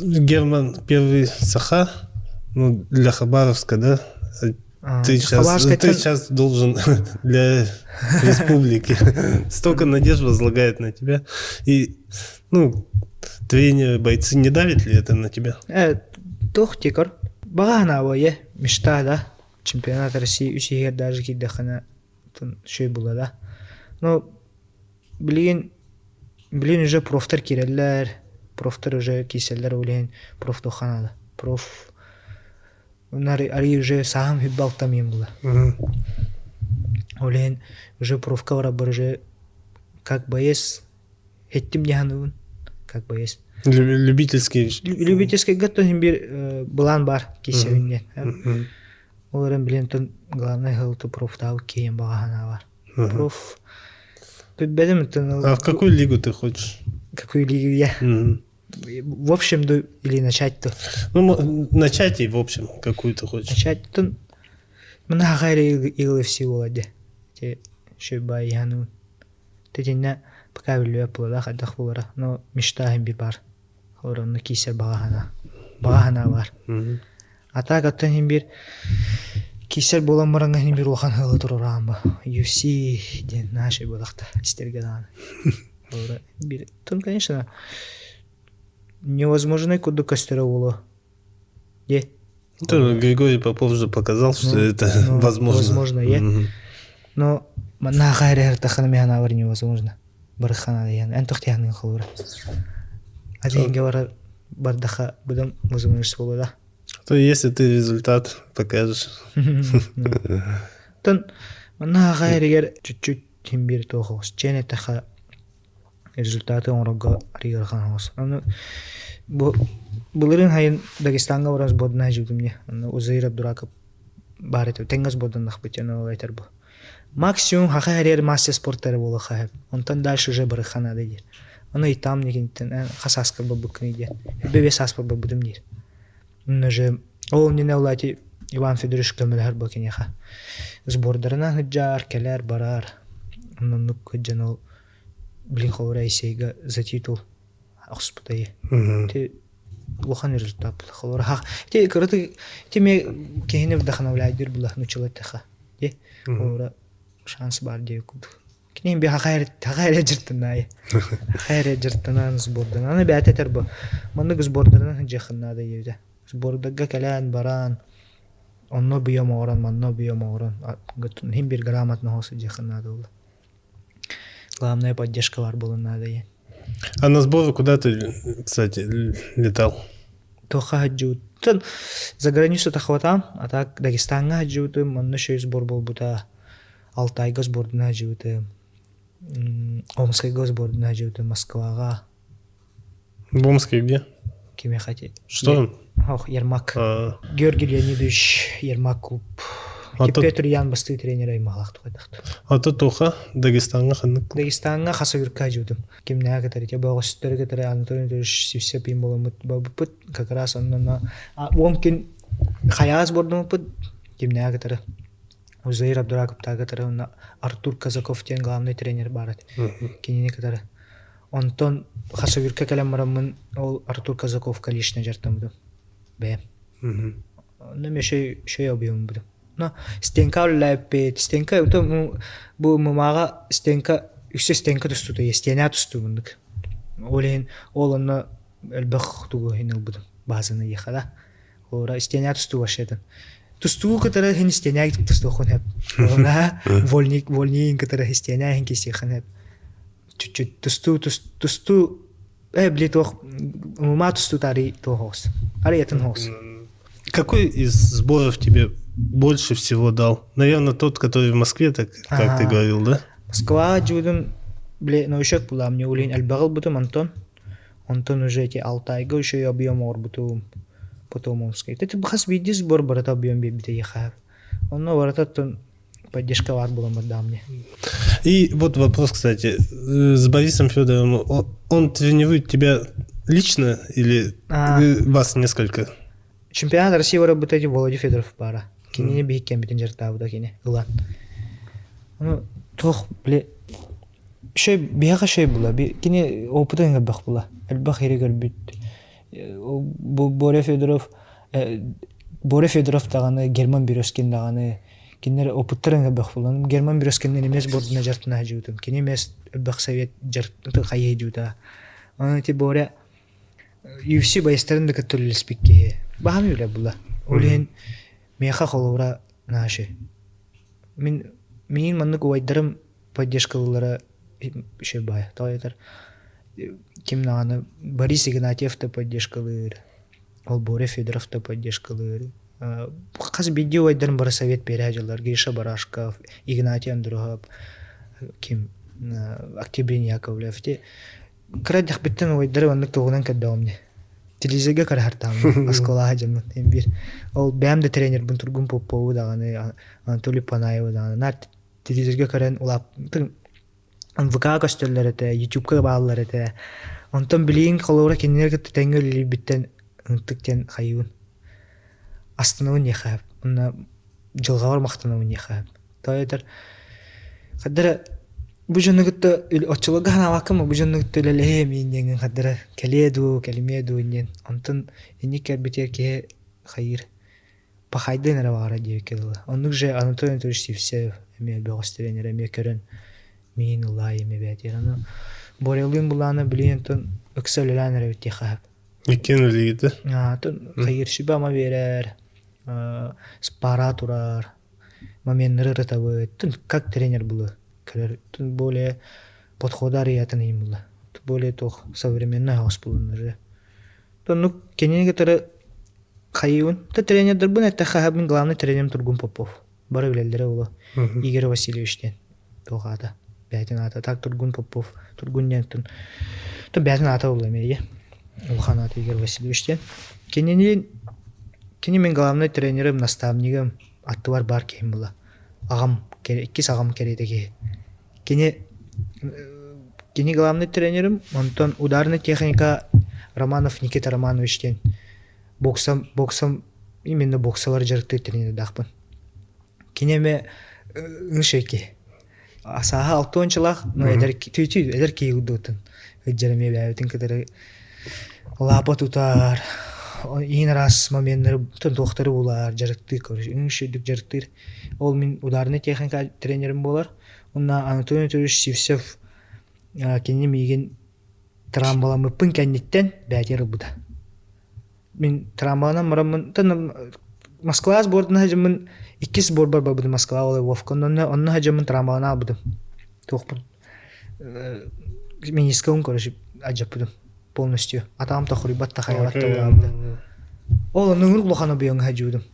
Герман первый саха, ну, для Хабаровска, да? Ты сейчас, ты сейчас должен для республики. Столько надежд возлагает на тебя. И, ну, тренеры, бойцы не давят ли это на тебя? Туох тикор. Бағана бойы мечта да. Чемпионат России үс иһигэр даже киирдэххинэ шөй була да. Ну, билигин билигин уже профтар киирэллэр, профтар уже киирсэллэр ол иһин профтуохха наада. Проф арый уже сааһым хүббэ алтам иһин була. Ол иһин уже профка барарбар уже как боец эттим дии саныыбын как боец. Любительский. Любительскайга то иһин биир былаан баар киирсэбин диэн. Ол эрэн билэн тон главное хылты профтаабыт киһиэн баҕа санаа бар. Проф Билбэтим А в какую лигу ты хочешь? Какую лигу я? В общем, или начать то? Ну, начать и в общем, какую ты хочешь. Начать то мына хайры ИЛФС буолар Те шөбай яну. Тетинне пока билбэт буолара хайдах буолара. Но мечта би бар. Оронну киисэр баҕа санаа. Баҕа санаа бар. А так оттон иһин биир киисэр буолан бараҥҥа иһин биир улахан ыалы туруораҕын ба. UFC диэн наша буолахта истэргэ даҕаны. Биир тон конечно невозможный курдук көстөрө буолуо. Е. Григорий Попов же показал, что ну, это ну, возможно. Возможно, е. Но манна хайры тахана механа невозможно. Барыхана диэн эн тохтиһаныҥ холура. Адиинге бара бардаха будам возможность буолуо да. То если ты результат покажешь. Тон манна хайрыгар чуть-чуть тим биир туох чиэн эттэхэ результаты оҥорорго арыйыархан оҥос. Аны бу былырыын хайын Дагестаҥҥа баран сбордана сылдьыбытым дии. Онно Узаир Абдураков баар этэ. Тэҥҥэ сборданнахпыт диэн ол этэр бу. Максимум хаха эрэр мастер спорта буолуохха сөп. Онтон дальше уже барыхха наада диир. Ону ыйтаам диэкиттэн хас ааскар барбыккыный диэн. Бэбиэс сааспар барбытым диир. Онно же ол иннинэ ол ати Иван Федорович көмөлөһөр бу киниэхэ. Сбордарынан сылдьар, кэлэр, барар. Оннук сылдьан ол блин холобура Исейга за титул охспута Ти улахан результат була. Холобура хах ти кыраты ти ме киһини вдохновляйдыр була нучила теха. Ди холобура шанс бар диye курдук. Кинин би хахайр хахайр жыртынай. Хахайр жыртынан сбордан. Аны бәт этер бу. Маннык сбордарынан жахыннада ебде. Сбордарга кэлэн баран онно бүйөм оҕорон, манно бүйөм оҕорон. Хим бир грамотно хосы жахыннада була. Главная поддержка бар буолан наада диэн. А на сборы куда ты, кстати, летал? Туохха сылдьыбыттан за границу тахватам, а так Дагестаҥҥа сылдьыбытым, онно еще сбор буолбута. Алтайга сбордуна сылдьыбытым. Омскайга сбордуна сылдьыбытым, Москваҕа. В Омске где? Кимиэхэ эти? Что? Ох, Ермак. Георгий Леонидович Ермак клуб. Петр Ян бастыы тренер аймалаах тухайдахт. Ото туха Дагестаҥҥа ханнык? Дагестаҥҥа Хасавюрка дьудум. Кимнээх кытары те бөҕөстөрү кытары Анатолий Анатольевич Сивсепин буоламмыт барбыппыт. Как раз онно он күн Хайаас бордумуппут кимнээх кытары Узаир Абдураковтааҕы кытары уонна Артур Казаков диэн главный тренер баар этэ. Кинини кытары. Онтон Хасавюрка кэлэн бараммын ол Артур Казаковка лично дьарыктаммытым. Бэйэм. Онно эмиэ шөй объеммутум. Но стенка үлэлээппит. Стенка бу мымааҕа стенка үксэ стенка тустуута, стена тустуу муннук. Ол иһин ол онно элбэх тугу иһин ылбытым базаны диэхэ да. Ора истиэнэ тустуу вообще-то. Тустуу кытары иһин истиэнэ тустуоххун сөп. Она вольник вольнейин кытары истиэнэ иһин кисиэххин сөп. Чуть-чуть тустуу тустуу э били туох умума тустуу тари туох оҕус. Арыйатын оҕус. Какой из сборов тебе больше всего дал? Наверное, тот, который в Москве, так как ты говорил, да? Москва жудун били новичок була мне улин элбэҕил бутум Антон. Онтон уже эти Алтайга еще объем оҥорбутум потом Омскай. Это хас биирдии сбор барыта объем биэрбитэ ехав. Онно барыта оттон поддержка баар буолан барда мне. И вот вопрос, кстати, с Борисом Федоровым, он тренирует тебя лично или а, вас несколько? Чемпионат России работает Володя Федоров баара. Кинини биһиккэммитин дьарыктаабыта кини ылан. Ну, туох, били, Шөй биһиэхэ шөй була. Кини опыта элбэх була. Элбэх ири көрбүт. Бу Боря Федоров Боря Федоров даҕаны, Герман Березкин даҕаны кинилэр опыттарын элбэх буолан Герман Березкиннин эмиэ сбордуна дьартына сылдьыбытым. Кини эмиэ элбэх совет хайыы сылдьыбыта. Онон ити Боря UFC байыстарын да кытта үлэлэспит киһи. Баһаам үлэ була. Ол иһин миэхэ холобура наши. Мин миин маннык убайдарым поддержкалыыллара еще баай. Тоҕо диэтэр ким даҕаны Борис Игнатьев да поддержкалыыр, ол Боря Федоров да поддержкалыыр. Хас биирдии убайдарым бары совет биэрэ дьыллар. Гриша Барашков, Игнатий Андрухов, ким Октябрин Яковлев. Ити кыра эрдэхпиттэн убайдары оннук тугунан көрдөҕүм дии. Телевизорга көрө оскуолаҕа дьоммун биир. Ол бэйэм да тренербин Тургун Попову даҕаны, Анатолий Панаевы даҕаны наар телевизорга көрөн улааппытым. ВК көстөллөр этэ, Ютубка бааллар этэ. Онтон билигин холобура кинилэр кытта тэҥҥэ үлэлиирбиттэн ынтык диэн хайыыбын. Астынабын диэхэ Уонна дьылҕабар махтанабын диэхэ Тоҕо этэр хаддара бу дьону кытта оччолорго санаабаккын бу дьону кытта үлэлэһиэм иин диэҥҥин хаддара кэлиэ дуу, кэлимиэ дуу диэн. Онтон инник кэлбитигэр киһи хайыыр пахайдыан эрэ баҕара диэбиккэ дылы. Оннук же Анатолий Анатольевич Сивцев эмиэ бөҕөс тренер эмиэ көрөн миин ыллаа эмиэ бээтиэр. Аны Борялыын былаана билигин онтон ыкса үлэлээн эрэбит диэххэ сөп. Иккиэн үлэлиигит да? Оттон хайыыр сүбэ-ама биэрэр, спара турар, моменнары ырытабыт. Как тренер было көрөр. Более подхода арыйатын ыйым була. Более туох современный хаос булан уже. Оннук кинини кытары хайыыбын. Та тренердэрбин эттэххэ мин главный тренерим Тургун Попов. Бары билэллэрэ буолуо. Игорь Васильевич диэн туох аата. Бэйэтин аата. Так Тургун Попов. Тургун диэн тун. То бэйэтин аата буолла эмиэ. Улахан аата Игорь Васильевич диэн. Кинини кини мин главный тренерим, наставнигым, аттыбар баар киһим була. Аҕам, иккис аҕам кэриэтэ киһи. Кини кини главный тренерим, онтон ударная техника Романов Никита Романович диэн боксам, боксам именно боксалар дьарыктыыр тренердаахпын. Кини эмэ ыңшай киһи. Сааһа алтуончалаах, но эдэр тү эдэр киһи курдуктун. Ыддьар эмиэ бэйэбитин кытары лаапа тутар, иин араас моменнары туохтары булар, дьарыктыыр, короче, үҥшүйдүк дьарыктыыр. Ол мин ударная техника тренерим буолар. Уонна Анатолий Анатольевич Сивцев кини миигин трамбаламмыппын кэнниттэн бээтигэр ылбыта. Мин трамбаланан бараммын Москва сбордун сылдьаммын иккис сборбар барбытым Москва ол Вовка онно онно сылдьаммын трамбалана албытым. Туохпун менискабын короче алдьаппытым полностью. Атаҕым тохуруйбат да хайабат да буолаабыта. Ол онно ыҥырык улахан объемҥа сылдьыбытым.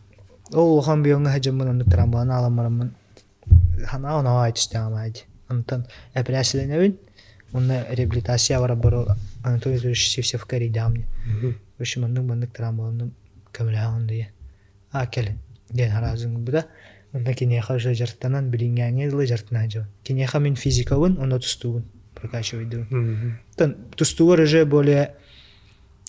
Ол улахан объемҥа сылдьаммын оннук трамбалана аалан бараммын Санаа оноҕо түстэҕим аайы Онтон эпэрээссийэлэнэбин уонна реабилитация барар Анатолий Анатольевич Сивцевка эрийдэҕим дии. В общем, маннык-маннык травмаланным көмөлөһөҕүн диye. А кэл диэн хараазыҥ Онно киниэхэ уже дьарыктанан билиҥҥээҥҥэ дылы дьарыктана сылдьабын. Киниэхэ мин физикабын уонна тустуубун прокачивайдыбын. Оттон тустуугар уже более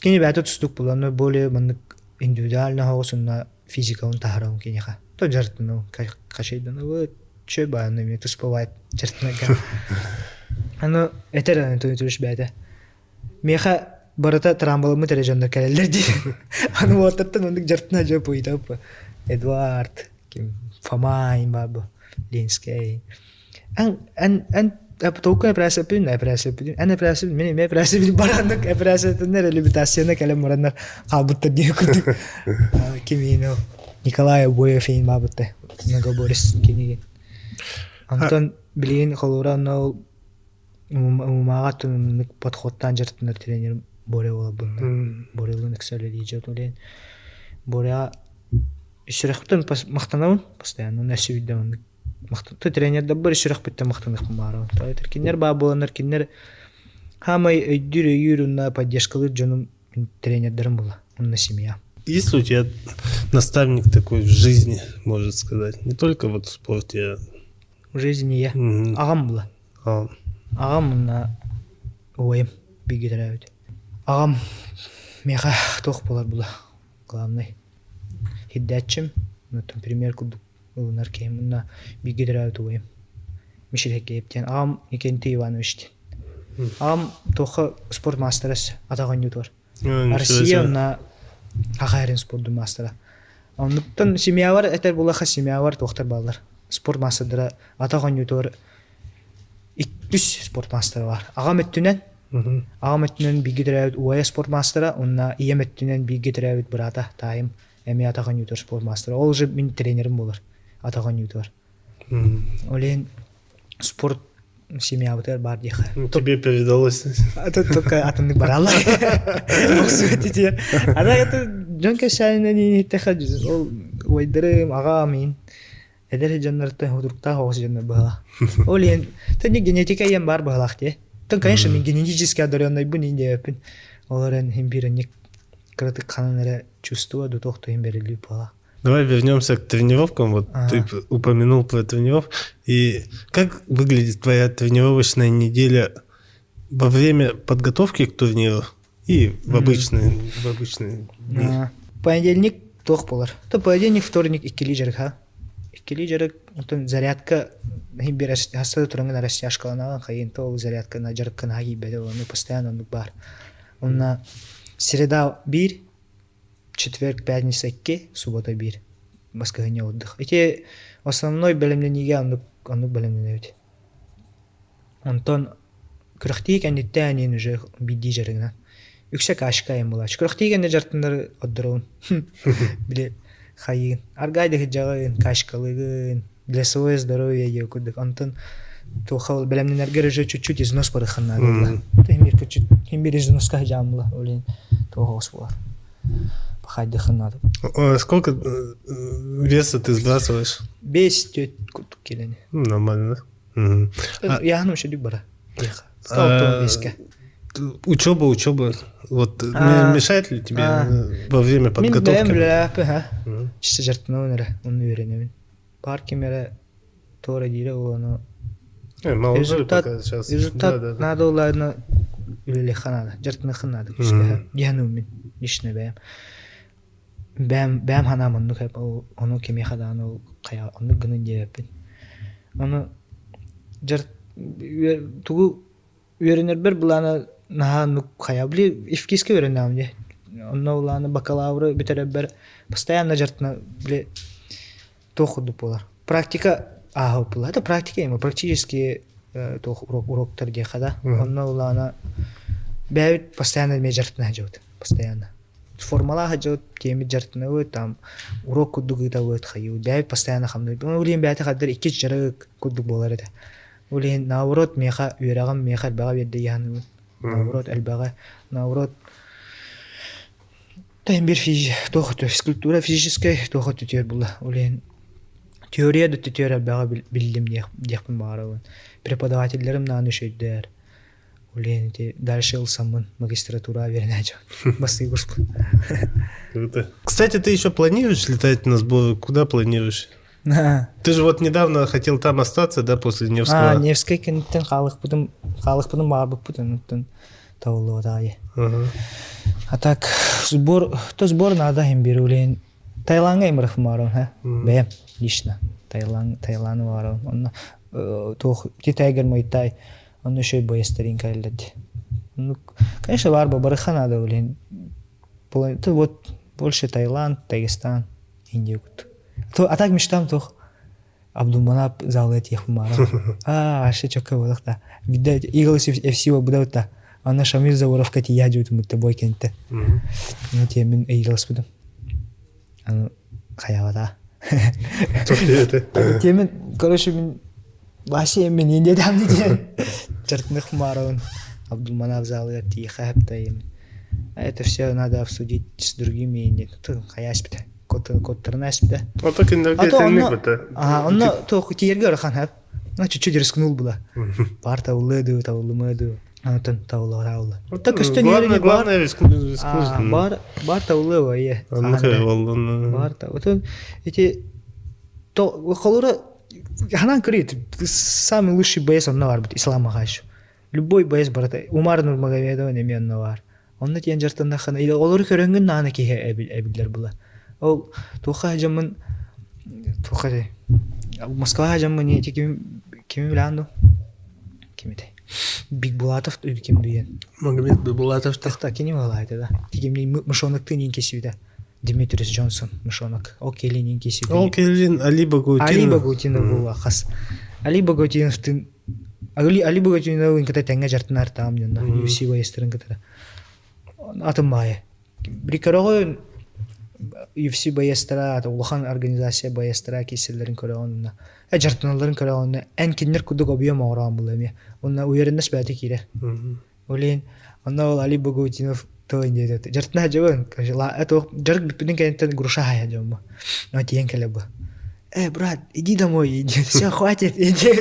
кини бэйэтэ тустуук буолан, но более маннык индивидуально соҕус уонна. физикабын таһарабын киниэхэ. То дьарыктанабын, качайданабыт, чө бааны эмиэ туспа баайт дьарыктанарга. Аны этэр Анатолий Анатольевич бэйэтэ Миэхэ барыта трамбаламмыт эрэ дьоннор кэлэллэр дии. Аны уолаттартан оннук дьарыктана дьэ ыйытап Эдуард, ким Фома баар бу, Ленскэй. Эн эн эн толкуй эпэрээссийэппин эпэрээссийэппин эн эпэрээссийэппин мин эмиэ эпэрээссийэппин бараннык эпэрээссийэтиннэр реабилитацияны кэлэн бараннар хаалбыттар диэн курдук ким иин Николай Обоев иин баабытта Многоборец кинигин онтон билигин холобура онно ол Умааҕа тымнык подходтаан дьарыктанар тренер Боря буоларбын Борялыын ыкса үлэлии дьон Боря сүрэхпиттэн махтанабын постоянно өссө биирдэ маннык махтан тренердэрбэр сүрэхпиттэн махтаныахпын баҕарабын тоҕо кинилэр баар буоланнар кинилэр хаамай өйдүүр өйүүр уонна поддержкалыыр дьонум тренердэрим була уонна семья Есть ли у тебя наставник такой в жизни, можно сказать? Не только вот в спорте. В жизни я. Аҕам була. Аҕам уонна убайым бииргэ төрөөбүт. Аҕам миэхэ туох буолар була главный ирдээччим, оттон пример курдук ылынар киһим уонна бииргэ төрөөбүт убайым Мишель Хекеев диэн. Аҕам Никентий Иванович диэн. Аҕам туохха спорт маастара атах оонньуутугар. Россия уонна Саха эрин спордун маастара. Оннуктан семьябар этэр булаха семьябар туохтар бааллар. Спорт маастардара атах оонньуутугар үс спорт маастара бар. Аҕам өттүнэн аҕам өттүнэн бииргэ төрөөбүт убайа спорт маастара уонна ийэм өттүнэн бииргэ төрөөбүт быраата таайым эмиэ атах оонньуутугар спорт маастара. Ол уже мин тренерим буолар атах оонньуутугар. Ол иһин спорт семьябытыгар баар диэхэ. Тебе передалось. А то только атыннык бараллар. Охсует ити. Ана это дьон кэсээнинэн ииттэхэ ол убайдарым, аҕам иин эдэр дьоннортон худруктаах оҕус дьоннор быһала. Ол иһин тэнник генетика иэн баар быһалаах дии. Тон, конечно, мин генетически одареннайбын иин диэбэппин. Ол эрэн иһин биир анник кыратык ханан эрэ чувство дутуох туһун бэриллүү буолаа. Давай вернемся к тренировкам. Вот ага. ты упомянул про тренировку. И как выглядит твоя тренировочная неделя во время подготовки к турниру и в обычные, в обычные дни? Понедельник туох буолар. То понедельник, вторник иккилии дьарык ха. Иккилии дьарык, онтон зарядка хаста тураҥын растяжкаланаҕын хайын то ол зарядкана дьарыккана киирбэтэ ону постоянно оннук баар. Онна среда биир четверг, пятница икки, суббота биир. Баскыһынньа отдых. Ити основной бэлэмнэниигэ оннук оннук бэлэмнэнэбит. Онтон күрэхтии кэнниттэн иин уже биирдии дьарыгынан. Үксэ кашка айан булааччы. Күрэхтии кэннэ дьартыннары отдоробун. Били хайыын. Аргай да сылдьаҕын, кашкалыгын, для своего здоровья диэ курдук. Онтон туохха бэлэмнэнэргэр уже чуть-чуть износ барыххын наада була. Хим чуть хим бир износка сылдьаҕын була. Ол иһин туох оҕус буолар. Пахайдыхын наада. Сколько веса ты сбрасываешь? Бес төрт курдук килени. Нормально. Яһын үчүдүк бара. Учеба, учеба. Вот мешает ли тебе во время подготовки? Мин бэйэм үлэлээхпин, ха. Чисто жартынабын эрэ, онну үөрэнэбин. Паар ким эрэ туора диирэ ол ону результат, результат надо улаана үлэлиэххэ наада, дьартыныахха наада күүскэ. Диэн мин лично бэйэм. Бэйэм бэйэм санаам оннук ону кимиэхэ даҕаны ол хайа оннук гынын диэбэппин. Ону дьар тугу үөрэнэрбэр былаана наһаа оннук хайа били ИФКИС-ка үөрэнэҕим дии. Онно былаана бакалавры бүтэрэрбэр постоянно дьартына били туох курдук буолар. Практика ааһа буолар. Это практика ему практически туох урок уроктар диэхэ да. Онно былаана бэйэбит постоянно эмиэ дьартына сылдьабыт. Постоянно. Формалаах сылдьабыт, тиэмит дьартынабыт, там урок курдук ыытабыт, хайыы. Бэйэбит постоянно хамныыбыт. Ол иһин бэйэтэ хаддар икки дьарык курдук буолар этэ. Ол иһин наоборот миэхэ үөрэҕим миэхэ элбэҕи биэрдэ дии саныыбын. Наоборот элбэҕи наоборот биир туох физкультура физическэй туох өттүтүгэр буолла. Ол иһин теория да өттүтүгэр элбэҕи биллим диэхпин баҕарабын. Преподавателлэрим нааны үчүгэйдэр. Ол иһин ити дальше ылсаммын магистратура үөрэнээччи бастыы курспун. Круто. Кстати, ты еще планируешь летать на сборы? Куда планируешь? Ты же вот недавно хотел там остаться, да, после Невского? А, Невскай кэнниттэн хаалыкпытын хаалыкпытын баҕарбыппыт онуттан табыллыбатаҕа. А так сбор то сбор надо им берулен. Таиланга имрах маарон, ха? Бэйэм лично. Таилан, Таиланы баарон. Онно туох Титайгер Муайтай, онно еще боецтарин кэллэди. Ну, конечно, бар барыха надо, блин. Это вот больше Таиланд, Дагестан, Индия кут. То, а так мечтам туох Абдуманап залы этиэх бумаарам. Аа, аше чокка буолах да. Бидде Eagles FC будаутта. Ана Шамиль Заворовка тия жуутумутта бой кентте. Ну тиэмин Eagles будум. Аны хаябата. Тиэмин, короче, мин Вася мен инде дамны диэн чартных маарабын Абдулманап залыгар тиихэ хаптайым. Это все надо обсудить с другими. Хаяспита. Коттарына эспитэ. Ото кинилэргэ итинник быта. Аа, онно туох тиэргэ ырахан хэп. Ну чуть-чуть рискнул было. Бар табыллыа дуу, табыллымыа дуу. Онтон табылла табылла. Та көстөн Главное, главное рискнуть. Бар бар табыллыа бай. Бар та. Отон эти то холура ханан көрейт самый лучший боец онно бар бит Ислам Махачев. Любой боец барата Умар Нурмагомедов эмиэ онно бар. Онно тиэн дьартаннаххына или олору көрөҥҥүн наана киһи эбиллэр була. Ол туохха дьоммун туохха дии Москваҕа дьоммун ити ким кими билэҕин дуу? Ким этэй? Бикбулатов ким дуйен? Магомед Бикбулатов Тахта кини буолаайта да. Тикимни мышоныктын иин кесүүтэ. Дмитрий Джонсон мышонок. Ол келин иин кесүүтэ. Ол келин Али Багутинов. Али Багутинов була хас. Али Багутиновтын Али Али Багутиновын кытта тэҥҥэ дьартынар таам дьонно UFC боецтарын кытары. Атын баайы. Бирикөрөҕүн UFC боецтара, улахан организация боецтара киирсэллэрин көрөҕүн уонна э дьартыналларын көрөҕүн эн кинилэр курдук объем оҥороон була эмиэ. Уонна уверенность бэйэтэ киирэр. Ол иһин онно ол Али Багутинов тыл диэтэ. Дьартына дьабын, это дьарык бүппүтүн кэнниттэн груша хайа дьомму. Но тиийэн кэлэ бу. Э, брат, иди домой, иди. Все, хватит, иди.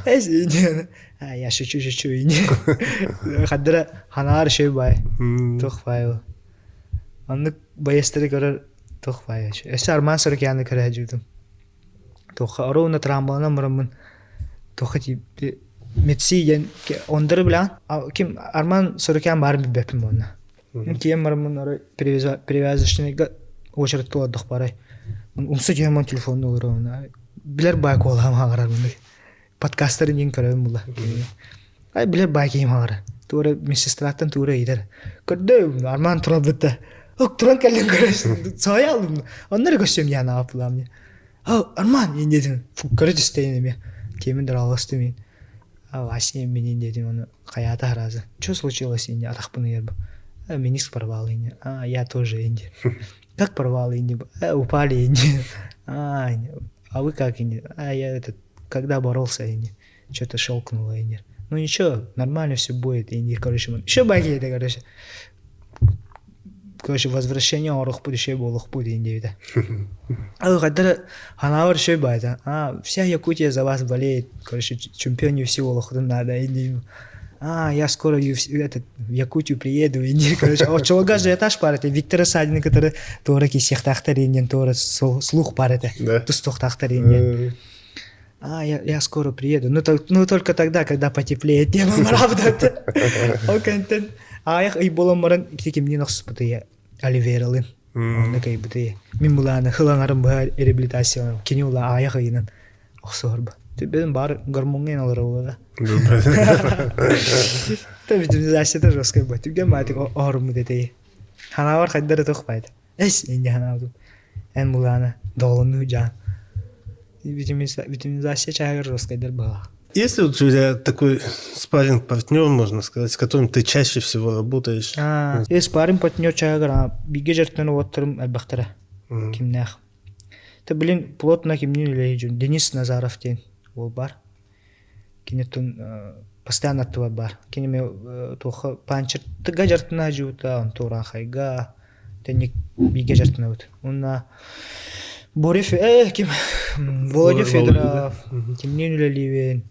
Иди. А, я шучу, шучу, иди. Хаддара ханаар шөй бай. Тух бай ол. Оннук боецтары көрөр тух бай. Өссө Арман Сорокяны көрө жүрдүм. Туохха оруобуна трамваланан бараммын туохха тиийбит Медси диэн ондары билэҕин ким Арман Сорокян баарын билбэппин буолна. Тиийэн бараммын арай перевязочныйга уочаратка олордох барай. Умса түһэн мон телефонну олоруона. Билэр баай куолаһым хаҥарар муну. Подкастары диэн көрөбүн була. Ай билэр баай киһим хаҥара. Туора медсестраттан туора ыйытар. Көрдө Арман туралбыт да. Ок туран кэллин көрө соһуйа алдым. Онно эрэ көрсүөм диэн ааппылаам дии. Ау, Арман диэн диэтим. Көрө түстейин эмиэ. Киэмин дороолостум иин. А Вася минин диэтим ону хайаата харааза. Что случилось инде атахпын ыйар бу. Мениск порвал инде. А, я тоже инде. Как порвал инде? Упали инде. А, а вы как инде? А я этот, когда боролся инде. Что-то щелкнуло инде. Ну ничего, нормально все будет инде, короче. Еще баги это, короче. Короче, возвращение орух будет, буолух будет диэбитэ. Хайдара ханаабар үчүгэй баайта. А, вся Якутия за вас болеет. Короче, чемпион UFC буолуоххутун наада диим. А, я скоро UFC, этот, в Якутию приеду. Иди, короче, оччолорго ажиотаж баар этэ. Виктора Садины кытары туора киирсиэхтээхтэр диэн туора слух баар этэ. Тустуохтаахтар диэн. А, я скоро приеду. Ну, ну только тогда, когда потеплеет тема правда. Ол кэнтэн аайах ый буолан баран ити кимниин охсуспутуйа Оливералын. Онно кайбытый. Мин булааны хылаҥарым быһа реабилитация кини ула аайах ыйынан охсуһарба. Бен бар гормоҥҥа олоро Та витаминизацията жесткай бу. Түгэн маатик оһоруммут этэй. Ханаабар хайдары тухпайт. Эс инде ханаабытым. Эн булаана доҕолонуу дьаан. Витаминизация чааһыгар жесткайдар быһалаах. Есть ли у тебя такой спарринг-партнер, можно сказать, с которым ты чаще всего работаешь? А, э, спарринг-партнер чааһыгар бииргэ дьарыктанар уоттарым элбэхтэрэ. Кимнээх. Ты, блин, плотно кимниин үлэлиир Денис Назаров диэн уол бар. Киниттэн постоянно аттыбар бар. Кини ме туохха панчертыга дьартына дьуута, онтураахайга тэнник бииргэ дьартынабыт. Уонна Боря ким Володя Федоров кимниин үлэлиибин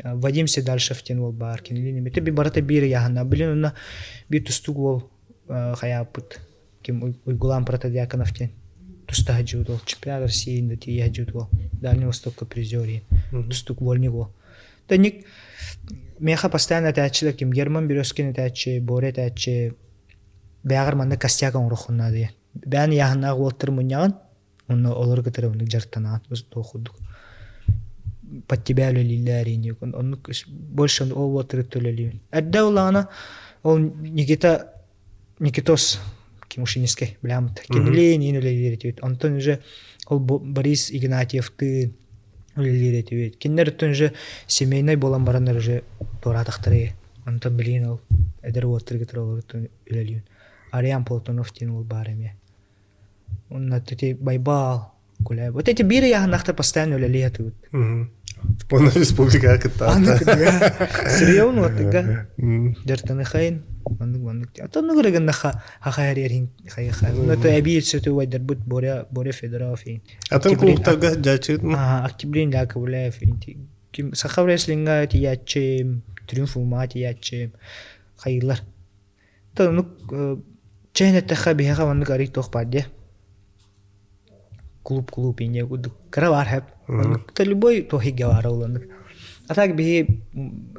Вадим Седальшев диэн уол баар кинилиин эмиэ би барыта биир ыйааһынна билин онно биир тустуук уол хайааппыт ким Уйгулаан Протодьяконов диэн туста сылдьыбыт уол чемпионат России да тиийэ сылдьыбыт уол Дальний Востокка призер тустуук вольник уол Тэник миэхэ постоянно этээччилэр ким Герман Березкин этээччи Боря этээччи бэйэҕэр маннык костяк оҥоруоххун наада диэн бэйэн ыйааһыннаах уолтар мунньаҕын. Онно олору кытары оннук дьарыктанаат туох курдук под тебя үлэлииллэр ини оннук больше ол уоттары үлэлиибин. Эрдэ улаана ол Никита Никитос Кимушинскай билэммит. Кинилиин иин үлэлиир этибит. Онтон уже ол Борис Игнатьевтыын үлэлиир этибит. Кинилэр оттон уже семейнай буолан бараннар уже туораатахтара. Онтон билигин ол эдэр уолаттары кытары олорутун үлэлиибин. Ариан Платонов диэн уол баар эмиэ. Онно эти Байбал, Куляй. Вот эти биир ыйааһыннаахтар постоянно үлэлии сатыыбыт. Оны республикаҕа кыттаата. Аны кытыга. Серьезно оттыга. Дьартаныхайын. Маннык маннык. Ато нугура гыннаха хаха эрин хайха. Ну то эби сөтү вайдарбыт Боря Боря Федоров. Атын клубтарга жачыт. Ага, Октябрин Яковлев. Ким Саха рестлинга тияччим, Триумф ума тияччим. Хайылар. Та оннук чээн эттэххэ биһиэхэ маннык арый туох баар диэ. Клуб клуб инньэ курдук кыра баар хэп. Оннук та любой туох игэ баара ол оннук. А так биһи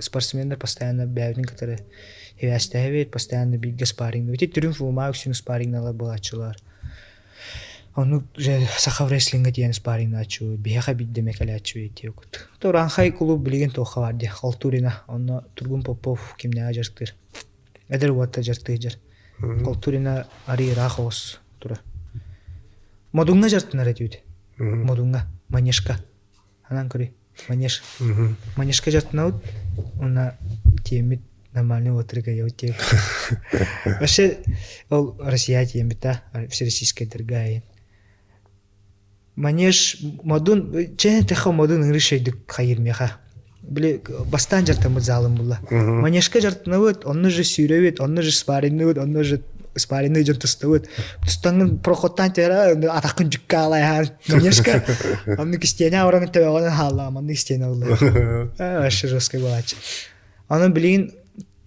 спортсменнар постоянно бэйэбитин кытары сибээстэһэбит, постоянно бииргэ спаррингныбыт. Ити түрүн фумаа үксүн спаррингналар буолааччылар. Оннук же саха рестлинга диэн спаррингнааччыбыт, биһиэхэ биирдэ кэлээччибит диэбит. Туранхай клуб билигин туохха баар диэ, Халтурина, онно Тургун Попов кимнээҕэ дьарыктыыр. Эдэр уолаттар дьартыыр. Халтурина арый ыраах оҕус тура. Модуҥҥа дьартынар этибит. Модуҥҥа, манежка. Анан көрүй, манеж. Манежка дьартынабыт, уонна тиэммит нормальный уоттары кыайабыт диэбит. Вообще ол Россия тиэммит да, всероссийскайдарга айын. Манеж модун чэ тэхэ модун ыҥыры шөйдүк хайыр миэхэ. Били бастаан дьартаммыт залым булла. Манежка дьартанабыт, онно же сүүрэбит, онно же спарринныбыт, онно же спарринный дьон тустабыт. Тустаҥҥын проходтаан түһэрэ, атаххын дьүккэ аалайаан манежка. Оннук истиэнэ аваран төбөҕүнэн хааллаҕым, оннук истиэнэ булла. Вообще жесткий буолааччы. Аны билигин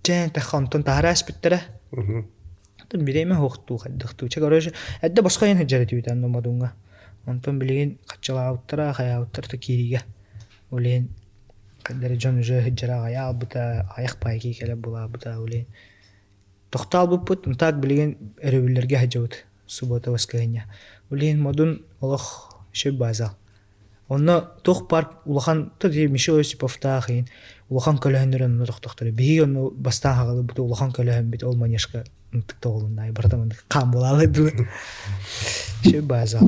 чэ тэхэ онтон таһара эспиттэрэ. Онтон бириэмэ суохтуу хайдахтуу. Чэ, короче, эрдэ босхо иһэн сылдьар этибит онно Модуҥҥа. Онтон билигин хаччылаабыттара, хайаабыттара да киириигэ. Ол иһин хайдары дьон уже сылдьара аҕайа аалбыта, аҕыйах паайки кэлэ булаабыта ол иһин тохтообуппут. Так билигин өрөбүллэргэ сылдьабыт суббота, воскресенье. Ол иһин Модун олох шөп базал. Онно туох парк улахан Мишел Осиповтаах иһин улахан көлөһөннөр онно тохтохторо. Биһиги онно бастаан хаҕалыбыт улахан көлөһөммүт ол манежка ынтык тоҕулуннаай барыта маннык хаан буолаалай дылы. Шөп база.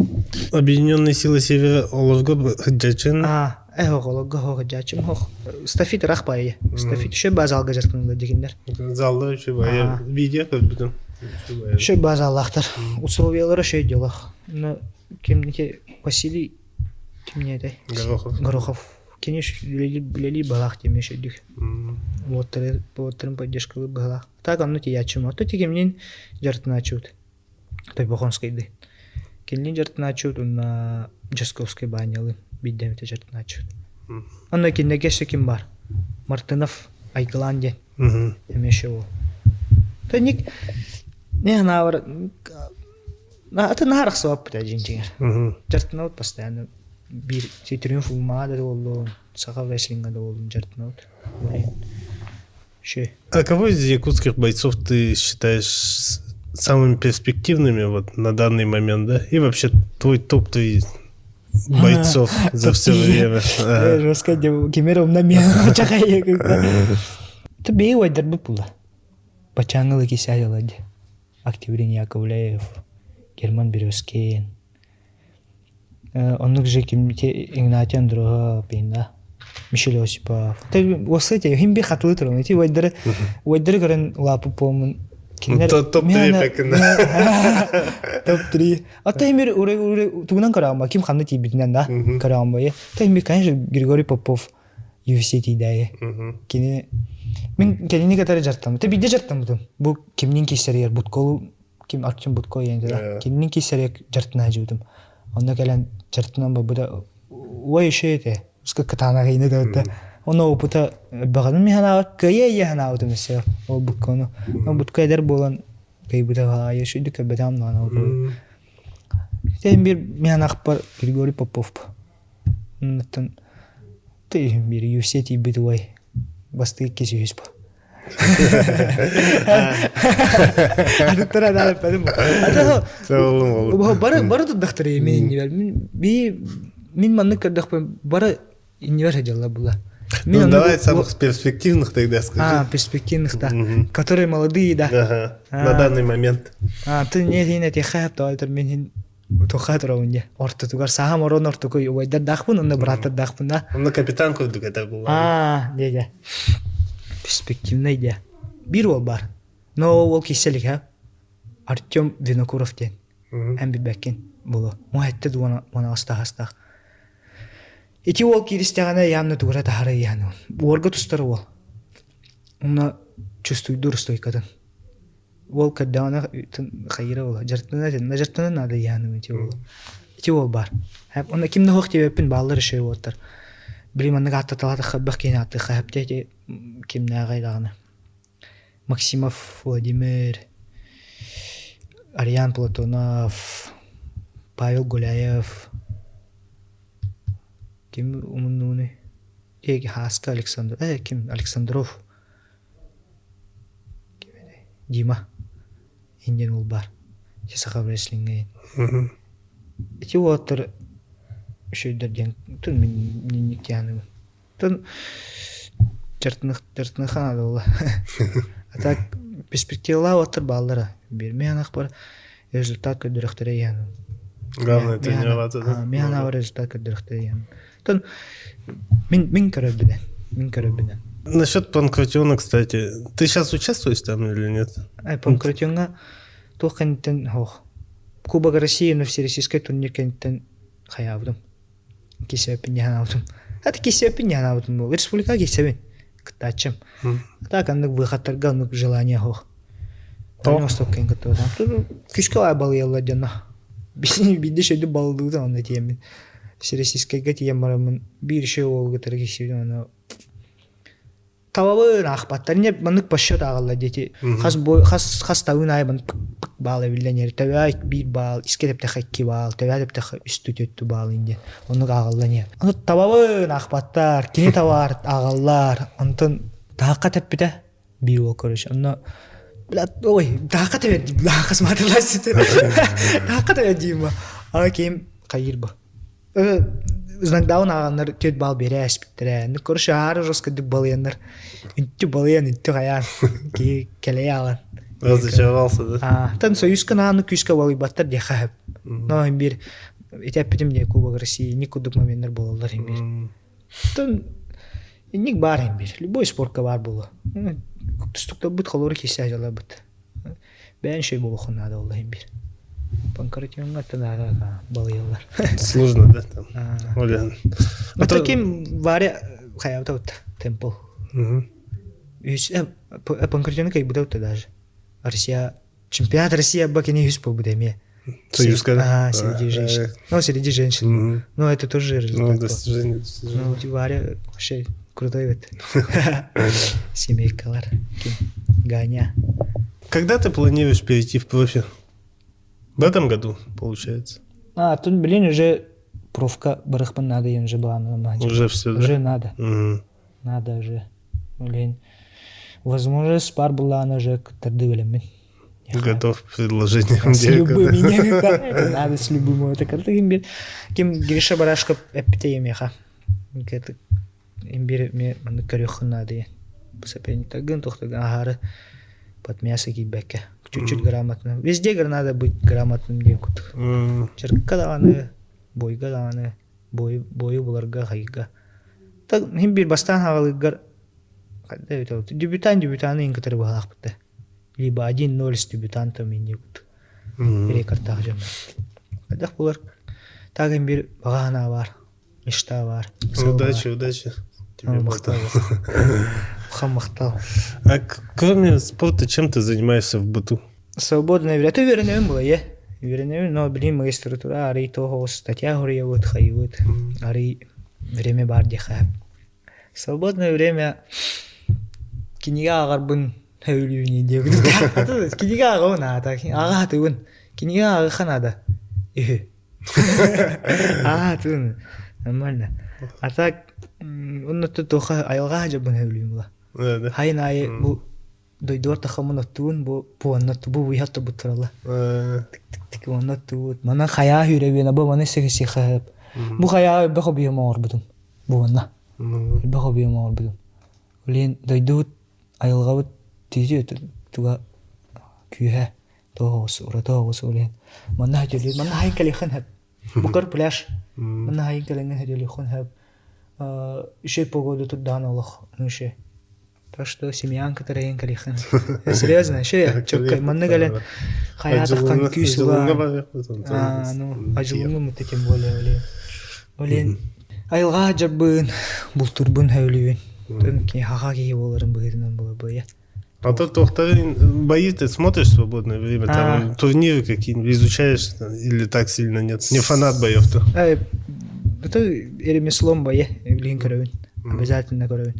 Объединенные силы Севера олорго сылдьачын. А, э олорго хох сылдьачым хох. Стафит рах баайы. Стафит шөп базалга жаркынылар дегендер. Залда шөп баайы. Видео көрбүтүм. Шөп базаллахтар. Условиялары шөй делах. Но кимники Василий кимне этэй? Горохов. Горохов. Кини үлэлиир быһалаах диэмэ шөйдүк. Уоттары уоттарын поддержкалыыр быһалаах. Так онно тиийээччим. Ото тигимнин дьартынааччыбыт. Тойбохонскайды. Кинилин дьартынааччыбыт уонна Дьосковскай баанньалын биирдэмитэ дьартынааччыбыт. Онно кинилэргэ өссө ким бар? Мартынов Айгылаан диэн. Эмиэ еще ол. Төнник не ханаабар Аты наһаа арахсыбаппыт ээ дьиҥ-дьиҥэр. Дьартынабыт постоянно биир триумф умаа да буоллун, саха рестлинга да буоллун дьартынабыт. Блин. Ши. А кого из якутских бойцов ты считаешь самыми перспективными вот на данный момент, да? И вообще твой топ-3 бойцов за все время. Жестко кемер умна мен чахай. Ты бей уайдарбыт була. Бачаңылы кисәйала ди. Октябрин Яковлев, Герман Березкин. Оннук же ким Игнатий Андроһов, да, Мишель Осипов. Уоссайте, хим би хатылы туран. Ити уайдары, уайдары көрөн лапы помун. Топ-3 Топ-3. А то химир тугунан көрөм ким ханны тиийбитинэн да көрөм бо. То химир, конечно, Григорий Попов UFC тиийдээйи. Кини мин кинини кытары дьарыктаммытым. Тэ биирдэ дьарыктаммытым. Бу кимнин киссэригэр Бутколу ким Артем Бутко диэн да кининин киссэригэр дьарыктана сылдьыбытым. Онно кэлэн дьарыктанан барбыта ой еще этэ ускы кытаанах иини да Ону опыта баҕаным мин кыайа ийэ санаабытым өссө ол Буткону. Но Бутко эдэр буолан кыайбыта аайы шүйдүк көрбөтөм даҕаны ол Тэн бир мин ахпар Григорий Попов Оннуттан тыйым биир UFC тиийбит убай бастыы иккис үһүс бу. Атыттара да эппэтим. Бары бары турдахтар мин иннибэр. Мин би мин маннык көрдөхпүн бары иннибэр сылдьаллар була. Ну, давай самых перспективных тогда скажи. А, перспективных, да. Которые молодые, да. Ага. На данный момент. А, ты не хин этихэ тойтор мин хин туха турабын дьэ. Ортотугар саһам орон ортоку убайдардаахпын, онно бырааттардаахпын да. Онно капитан курдук это было. А, дьэ дьэ. Перспективный дьэ. Биир уол бар. Но ол киселик ха. Артем Винокуров диэн. Эн билбэккин булу. Муһэтте дуона уона астаах. Ити уол кииристэҕинэ явно тугура таһара иһэн уорга тустар уол. Онно чувствуйдуур стойкатын. Уол көрдөҕүнэ хайыра уола дьартына дьартына наада иһээным ити уол. Ити уол баар. Онно ким да суох диэбэппин бааллар еще уоттар. Били маннык ааттаталаатахха элбэх киһини ааттыахха сөп ити кимнээҕэй даҕаны. Максимов Владимир, Ариан Платонов, Павел Гуляев, ким умуннууный? Хааска Александр, ким Александров Дима индиан уол баар саха рестлиҥҥэ ити уолаттар үчүгэйдэр диэн тун мин инник диэханыбын тун чартыныха надо буолла а так перспективалаах уолаттар бааллара биэрмэ анахпар результат көрдөрөхтөрө иһэн Главное тренироваться, да? Мин анаабар результат көрдөрөхтөрө иһэн Тон мин мин көрөбүнэн мин көрөбүнэн Насчет панкратиона, кстати, ты сейчас участвуешь там или нет? Ай, панкратионга туох кэнниттэн ох Кубок России на всероссийскай турнир кэнниттэн хайаабытым. Кисэппин янаабытым. Это кисэппин янаабытым буол. Республика кисэбин кыттааччым. А так аннык выходтарга оннук желание хоох. Тоҕо кэн кыттыбатам. Күскэ балыйаллар дьонно. Биирдэ шөйдү балылыытан онно тиэммин. Всероссийскайга тиийэн бараммын биир еще уолу кытары киирсибитим ону табабын аахпаттар не маннык по счет ааҕаллар дети хас бой хас хас табын аайы маннык пык баал эбиллэн иһэр төбөө биир баал искэ тэптэхэ икки баал төбөө тэптэхэ үс түөттү баал диэн оннук ааҕаллар иһэр ону табабын аахпаттар кини табаар ааҕаллар онтон таһахха тэппитэ биир уол короче онно блядь ой таһахха тэбэр таһахха смотрела таһахха тэбэр диим ана ким хайыр бу знакдаун ааҕаннар түөрт баал биэрэ ээспиттэрэ. Ну, короче, аары жестко балыйаннар. Үнтү балыйан, үнтү хайаан. Киһи кэлэйэ аалан. Разочаровался, да? А, тан союзка нааны күүскэ балыйбаттар диэхэ сөп. Но бир ити эппитим дии Кубок России ник курдук моменттар буолаллар бир. Тон инник баар бир. Любой спортка баар буолуо. Тустуктарбыт холоро кисе дьалабыт. Бэйэн шөй буолуохун наада ол иһин биир. Панкратионҥа наада балыйаллар. Сложно, да, там? Оля. А то ким Варя хайабыта вот темпл. Панкратионы кайбыта вот даже. Россия чемпионат России бакини үс буолбут эмиэ. Союзка, да? А, среди женщин. Ну, среди женщин. Ну, это тоже результат. Ну, достижение. Ну, Варя вообще крутой вот. Семейкалар. Ганя. Когда ты планируешь перейти в профи? В этом году, получается. А, тут, блин, уже профка барыхпын надо, я уже была Уже все, да? Уже надо. Угу. Надо уже. Блин. Возможность пар была, она уже тарды билеммин. Готов к предложениям. С любым, надо с любым. Это карта ким ким Гриша Барашков эппите емеха. Имбир ме маннык көрүөххүн наада диэн. Соперниктаргын тохтогун аһаары под мясо киирбэккэ. Чуть-чуть грамотным. Везде надо быть грамотным диэн курдук. Чырыкка даҕаны, бойга даҕаны, бойу, бойу буларга, хайга. Так иһин биир бастаан хаҕалыыргар дебютант дебютаны иһин кытары быһалаахпыт да. Либо 1-0 с дебютантом инни курдук. Рекордтаах дьон. Хайдах булар. Так им бир баҕа санаа баар. Мечта бар. Удачи, удачи. Тебе Махтал. Махтал. А кроме спорта, чем ты занимаешься в быту? Свободное время. Это үөрэнэбин була, е. Үөрэнэбин, но блин, магистратура арый того статья хуруйабыт, хайыбыт. Арый время бар диэхэ. Свободное время кинигэ ааҕарбын сөбүлүүбүн диэбит. Кинигэ ааҕабын аата. Ааҕа сатыыбын. Кинигэ ааҕыахха наада. Үһү. Аа, тын нормально. А так, онно туха айылҕа дьабын сөбүлүүм була. Хайын аайы бу Дойдубар тахаммын оттуун бу буонна бу буйа оттубут туралла. Тик уонна оттуут. Манан хайаа хүүрэбиэн бу маны сигисихып. Бу хайаа элбэх объем оҥорбутум. Буонна. Элбэх объем оҥорбутум. Блин, дойдубут айылҕабыт тиити туга күүһэ тоҕус ураты оҕус блин. Манна хөтөлүү манна хайын кэлиэххин сөп. Букар пляж. Манна хайын кэлэҥҥин хөтөлүөххүн сөп. Үчүгэй погода турдаҕына олох үчүгэй. Так что семьян кытары эйин кэлиэххин. Серьезно, вообще чөккөй манна кэлэн хайаатаххан күүс ула. Ну, ажылыҥҥа мутта тем более блин. Блин, айылҕа дьарбын, бултурбун хөүлүүбүн. Тын хаха киһи буоларын быһыытынан буолар А то туохтарын бои ты смотришь в свободное время, там турниры какие-нибудь изучаешь или так сильно нет? Не фанат боев-то? Это ремеслом бое, билин көрөбүн. Обязательно көрөбүн.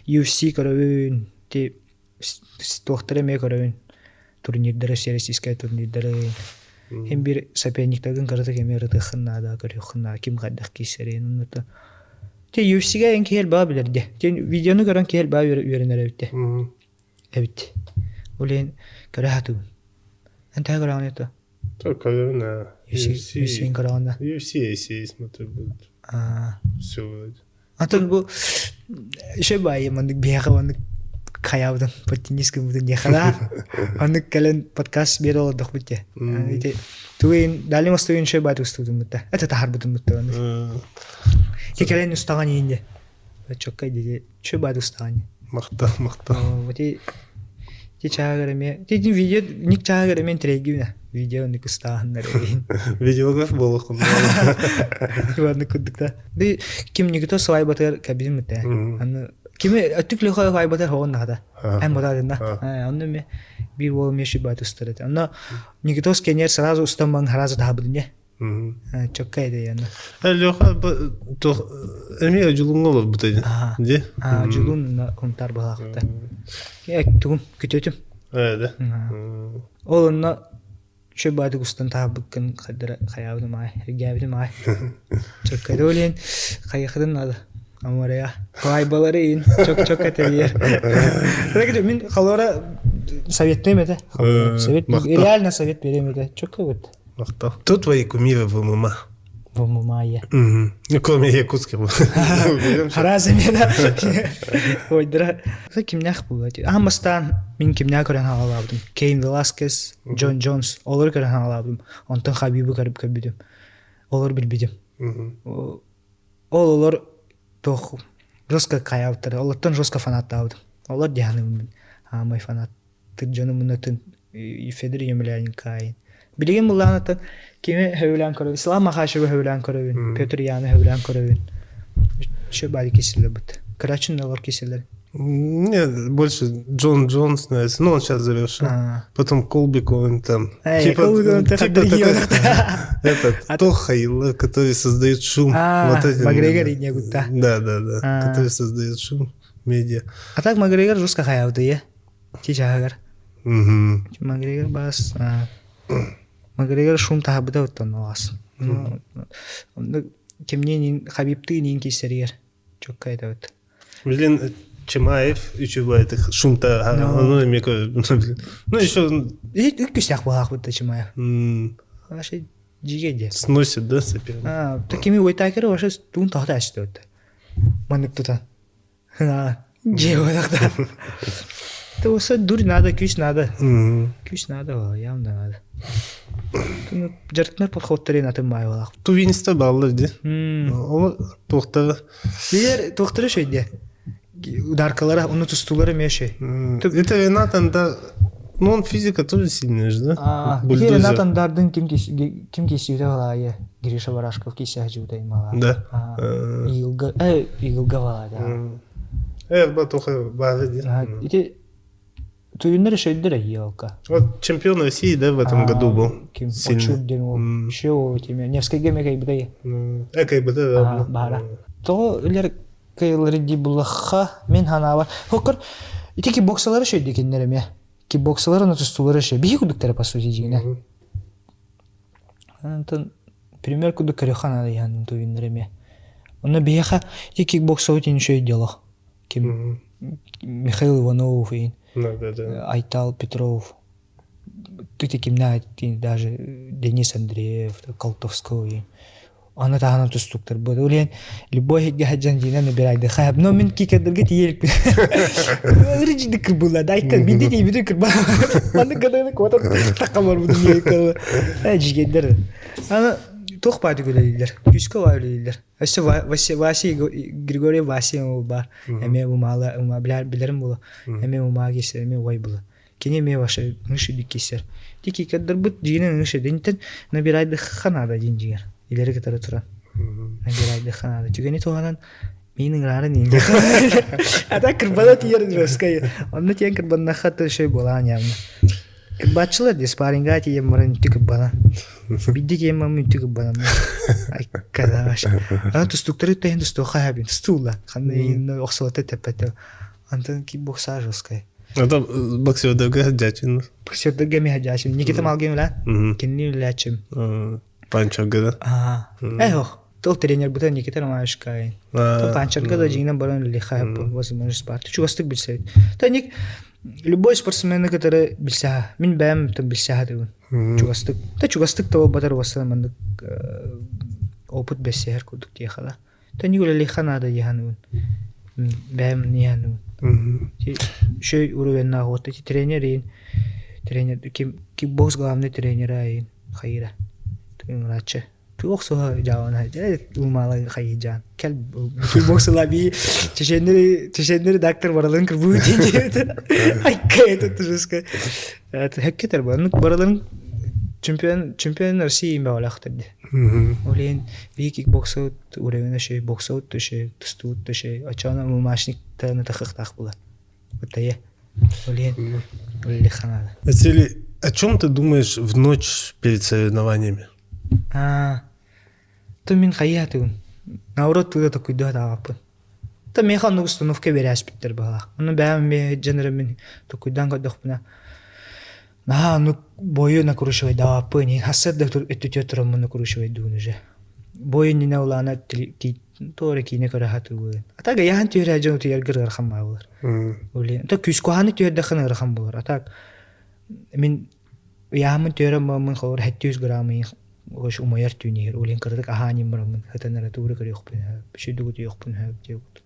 UFC көрөбүн, ти туохтары эмиэ көрөбүн. Турнирдары, всероссийскай турнирдары. Хим бир соперниктаргын кыратык эмиэ ырытыаххын наада, көрүөххүн наада, ким хайдах киирсэрин оннута. Те UFC-га эн киһи элбэҕи билэр дии. Те видеону көрөн киһи элбэҕи үөрэнэр эбит дии. Эбит. Ол иһин көрө сатыыбын. Эн төһө көрөҕүн это? Только көрөбүн UFC UFC көрөҕүн да? UFC, ACA смотрю будет. Все вроде. Атын бу еще баайы маннык биһиэхэ маннык хайаабытын подтянись гыммытын диэхэ да маннык кэлэн подкаст биэрэ олордохпут дии. Ити тугуйун Дальний Востогун еще баай устубутун бутта. Это таһарбытын бутта маннык. Ити кэлэн устаҕан иин дии. Чоккай дии. Чө баай устаҕан. Махтал, махтал. Ити Ти чаагар эмиэ ти видео ник чаагар эмиэ интриэгибинэ видео ник устааһыннар эбин. Видеограф буолуоххун. Иваннык курдук да. Би ким Никита свайбатыгар кабин мытта. Аны кими өттүк лөхө свайбатар хоҕон нахата. Эн ботаадынна. Онно ме бир уол ме шибат устар этэ. Онно Никитос кенер сразу устан бан сразу таһабыдыне. Чокка эде яна. Леха эмиэ дьулуҥҥа олорбут ини. Ди? Дьулун хунтар баһаахта. Тугум күтөтүм. Ээ Ол онно чө баадык устан таһабыккын хайдара хайаабытым аай, эргээбитим аай. Чокка олен хайахытын надо. Амарая. Хайбалары ин чок-чок этейер. Мин халора советтым это. Совет реально совет берем это. Чокка вот. Махтал. Кто твои кумиры в ММА? В ММА я. Ну, кроме якутских. Разумена. Ойдра. Кимнях була. Аан бастаан мин кимнях көрөн хаалаабытым. Кейн Веласкес, Джон Джонс олор көрөн хаалаабытым. Онтон Хабибы көрүп көрбүтүм. Олор билбитим. Ол олор туох жестко каябыттар. Олортон жестко фанаттаабытым. Олор диһаным аамай фанат. Дьонумунатын Федор Емельяненко айын. Билигин буллаанаттан кими хөбүлээн көрөбүн? Ислам Махачевы хөбүлээн көрөбүн, Петр Яны хөбүлээн көрөбүн. Еще баали киселер бут. Короче, олор киселер. Мне больше Джон Джонс нравится. Ну, он сейчас завершил. Потом Колби Ковен там. Типа, Колби типа такой, этот, Тоха, который создает шум. Вот эти, Макгрегор и Негута. Да. Который создает шум медиа. А так Макгрегор жестко хаявды, е? Ти чааһыгар. Макгрегор бас Макгрегор шум таһабыта оттон оҕас. Кимниин Хабибтыын киссэригэр чокка этабыт. Блин, Чимаев үчүгэй шум-то ну эмиэ ну еще Үккүстээх буолаахпыт да Чимаев. Вообще жиге де. Сносит, да, соперника? А, такими Уайтакеры вообще туун тохта ачты. Маннык тута. Дьиэ буолахта. Туоса дурь надо, күүс надо. Күүс надо, явно надо. Дьарыктанар подходтарын атын баай буолах. Тувинистар бааллар дии. Ол туохтара. Билер туохтара шөйдө. Ударкалара, оны тустуулара эмиэ шөй. Это Ренат Андар, ну он физика тоже сильная же, да? Бульдозер. Ренат Андардын ким ким кисүүтэ балаайы Гриша Барашков кисэ жуутай мала. Да. Иилга Иилга балаа да. Ба тоха баары ди. Ити туюннар шөйдер елка. Вот чемпион России, да, в этом году был. Ким Очур ден ол. Еще ол теме. Невскайге ме кайбытай. Кайбыта да. Баара. Того үлер кыйылары ди буллахха мен ханаабар. Хоккор ити кикбоксалары шөйдө киннер эме. Кикбоксалары нотустулары шөй. Биһи кудуктара по сути дигине. Антон пример кудук көрөхөн ада ян туйуннар эме. Онно биһиэхэ ити кикбоксабыт ин шөй дело. Ким Михаил Иванов ин. Айтал Петров, Ты кимнээх даже Денис Андреев, Колтовской аны таһынан тустуктар бу улен любой хигге хаджан дина набирайды хаб но мин кикердерге тиелик ырыжды кырбыла дайта бидде тиибити кырба маннык гаданы куота такка бар бу дүние жигендер аны туох баады күлэлилер күүскө баа үлэлииллэр өссө Вася Григорий Вася ол бар эме умаала ума билерим була эме умаа кисер эме уай була Кини эмиэ вообще ыныш үрдүк киирсэр. Ти кикердэрбит дьиҥинэн ыныш үрдүнтэн набирайдыхха наада диэн дьиҥэр. Илэри кытары туран. Набирайдыхха наада. Түгэни туһанан миин ыҥыраарын иин. А так кырбана тиийэр жесткай. Онно тиийэн кырбаннахха то еще буолаан явно. Кырбааччылар дии спарринга тиийэн баран үнтү кырбана. Бидди тиийэн баран үнтү кырбанан. Ай кадаш. Аны тустуктары тэһин тустуохха хабин. Тустуулла. Ханна охсуота тэппэтэ. Антон кикбокса жесткай. Это боксердарга сылдьааччын. Боксердарга эмиэ сылдьааччым. Никита Малгин үлээн. Кинини үлэлээччим. Панчарга да? Э, ох. Тыл тренер быта Никита Романовичка. Панчарга да дьиҥинэн баран үлэлиэхэ возможность баар. Чугастык билсэбит. Та ник любой спортсмены кытары билсэһэ. Мин бэйэм там билсэһэ дыбын. Чугастык. Та чугастык да буолбатар уоссана маннык опыт бэссэһэр курдук диэхэ да. Тэник үлэлиэххэ наада дии саныыбын. Бэйэм дии саныыбын. Үчүгэй уровеннаах уот ити тренер иин тренер ким кикбокс главный тренера иин хайыра ыҥырааччы туох суһа дьаабана умаала хайыдьаан кэл кикбокс лаби чеченнери чеченнери доктор бараларын кырбуу диэн айка это тужеска хэккетер бараларын чемпион чемпион России баҕалаахтар дии Ол иһин биһи кикбоксабыт уровена үчүгэй, боксабыт да үчүгэй, тустуубут да үчүгэй. Оччоҕуна мумашниктан ытахыахтаах буолар. Бытайа. Ол иһин үлэлиэххэ наада. Василий, о чем ты думаешь в ночь перед соревнованиями? А, то мин хайаатыгын. Наоборот, туда такуйдуха таабаппын. То миэхэ оннук установка биэрээспиттэр быһалаах. Ону бэйэм эмиэ дьэнэрэ мин токуйдаан көрдөхпүнэ Наһаа оннук бою накручивайдаабаппын иһин сарсыарда өттүтүгэр тураммын накручивайдуун уже. Бой иннинэ улаана туох эрэ киинэ көрө сатыыбын. А так ыйаһан түһэрэ дьон утуйарга ыарахан баа буолар. Блин, то күүскуһааны түһэрдэххинэ ыарахан буолар. А так мин ыйааһыммын түһэрэн бараммын холобур 700 грамм умайар түүн иһэр. Блин кыратык аһаан иһин бараммын сытан эрэ тугу эрэ көрүөхпүн сөп, үчүгэйдик утуйуохпун сөп диэбит.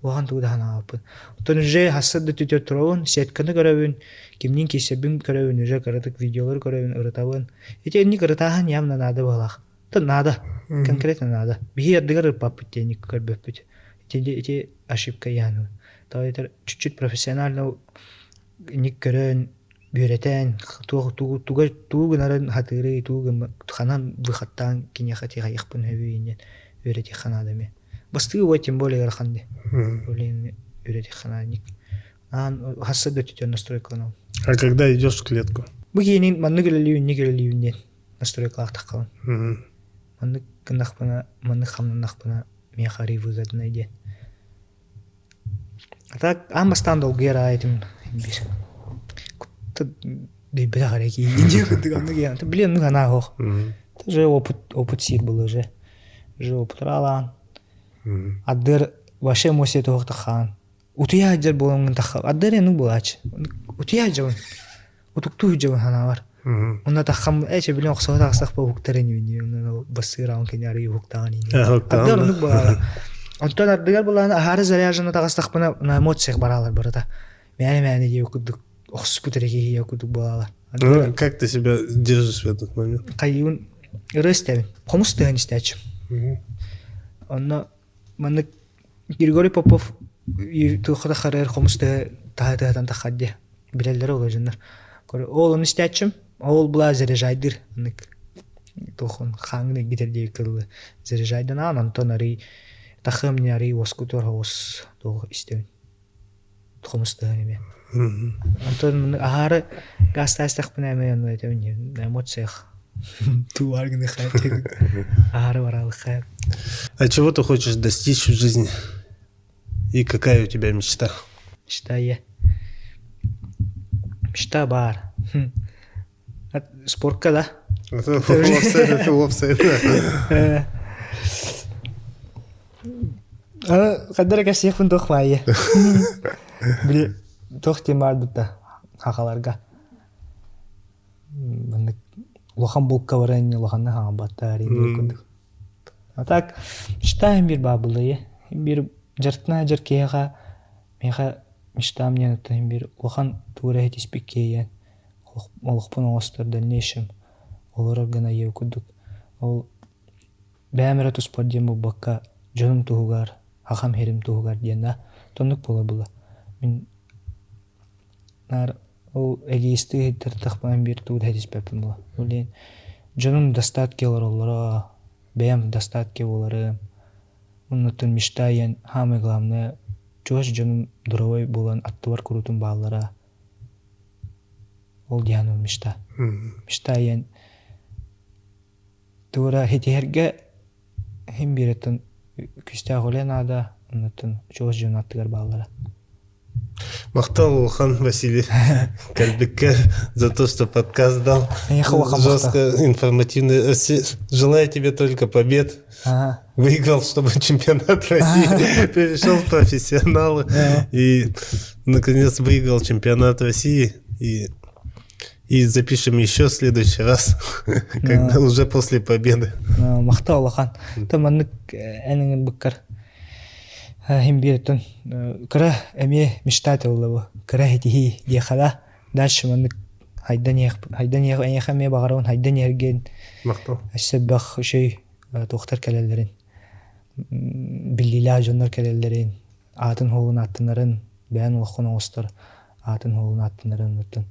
Улахан тугу да санаабаппын. Оттон уже хассар да түтөр туробун, сетканы көрөбүн, кимниин киирсэрбин көрөбүн, уже кыратык видеолары көрөбүн, ырытабын. Ити инник ырытааһын явно наада быһалаах. Оттон наада. Конкретно наада. Биһи ардыгар ырыппаппыт диэн көрбөппүт. Ити, ити ошибка яаны. То это чуть-чуть профессионально инник көрөн, үөрэтэн, туох тугу тугу тугу гынарын хатыырый, тугу ханан выходтаан киниэхэ тиэхэйиэхпин сөбүй диэн үөрэтиэххэ наада эмиэ. Бастыгы уой тем более ыарахан дии. Блин, үөрэтиэххэ наада. Аан хасса да өттүтүн настройкаланабын. А когда идешь в клетку? Бу киинин маннык үлэлиибин, инник үлэлиибин диэн настройкалаах таххабын. Маннык гыннахпына, маннык хамнаннахпына миэхэ арый выгодно диэн. А так аан бастаан долгуйар аайы этим биир. Дөйбөтөх эрэ киһи диэн курдук оннук иһэн. Блин, оннук санаа суох. Уже опыт, опыт сиир буолла уже. Уже опыт алаан. Ардыар вообще эмоция туох таххаан. Утуйа сылдьар буоламмын тахха. Ардыар энук буолааччы. Утуйа сылдьабын. Утуктуу сылдьабын санаабар. Онно таххам ээ билин охсуһа тахсахпа уһуктар инибин онно бассыыраҕын кини арый уһуктаҕын ини. Ардыар оннук буолаара. Онтон ардыгар булаан аһаары заряжена таҕыстахпына на эмоциях бараалар барыта. Мээне-мээне диэ курдук охсуспут эрэ киһи курдук буолаалар. Ну, как ты себя держишь в этот момент? Хайыын ырыа истэбин. Хомус тыаһын истээччим. Онно маннык Григорий Попов туохха да харыар хомус тыаһа таһа тыаһатан таххар диэ. Билэллэрэ ол дьоннор. Ол ону истээччим. Ол була заряжайдыр. Аннык туохон хааҥын эргитэр диэбиккэ дылы заряжайданаан онтон арый тахыам не арый уоскутуор оҕус туох истэбин. Хомус тыаһын эмиэ. Онтон аһаары гаастаастахпына эмиэ онно этэбин эмоциях тууар гыныхха аһаары бараалыхха. А чего ты хочешь достичь в жизни? И какая у тебя мечта? Мечта я. Мечта баар. Спортка да. Хаддара кэсиэхпин туох баайы. Били Туох диэн баарбыт да хахаларга. Маннык улахан булка баран улаханнык хаҥабаттар курдук. А так мечтаем бир баабылайы. Бир жартына жар киһиэхэ миэхэ мечтам диэн оттон бир улахан туура иһитиспит киһиэн олохпун оҥостор дальнейшем олорор гына ийэ курдук. Ол бэйэм эрэ туспар диэн буолбакка дьонум туһугар, хахам иһэрим туһугар диэн да тоннук буола була. Мин наар ол эгоистыы иһиттэртэхпинэ биир тугу да иһитиспэппин була. Ол иһин дьонум достатки олороллоро, бэйэм достатки буоларым. Оннуттан мечта диэн самое главное чугас дьонум здоровай буолан аттыбар куруутун бааллара. Ол диэн ол мечта. Мечта диэн туора итиһэргэ иһин биэрэттэн күүстээх үлэ наада, оннуттан чугас дьон аттыгар бааллара. Махтал улахан Василий кэлбиккэ за то, что подкаст дал. Жестко информативный. Желаю тебе только побед. Ага. Выиграл, чтобы чемпионат России перешел в профессионалы. И, наконец, выиграл чемпионат России. И, и запишем еще в следующий раз, когда уже после победы. Махтал улахан. То маннык эн быккар хим биэртэн кыра эмиэ мечтать буолла кыра итиһии диэхала дальше маннык хайдан хайдан эйиэхэ эмиэ баҕарабын хайдан иһэргин Махтал. өссө бөх үчүй туохтар кэлэллэрин биллиилээх дьоннор кэлэллэрин аатын хуолун аттынарын бэйэн олоххун оҥостор аатын хуолун аттынарын оттон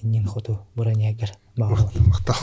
иннин хоту бронегер баҕарабын. Махтал.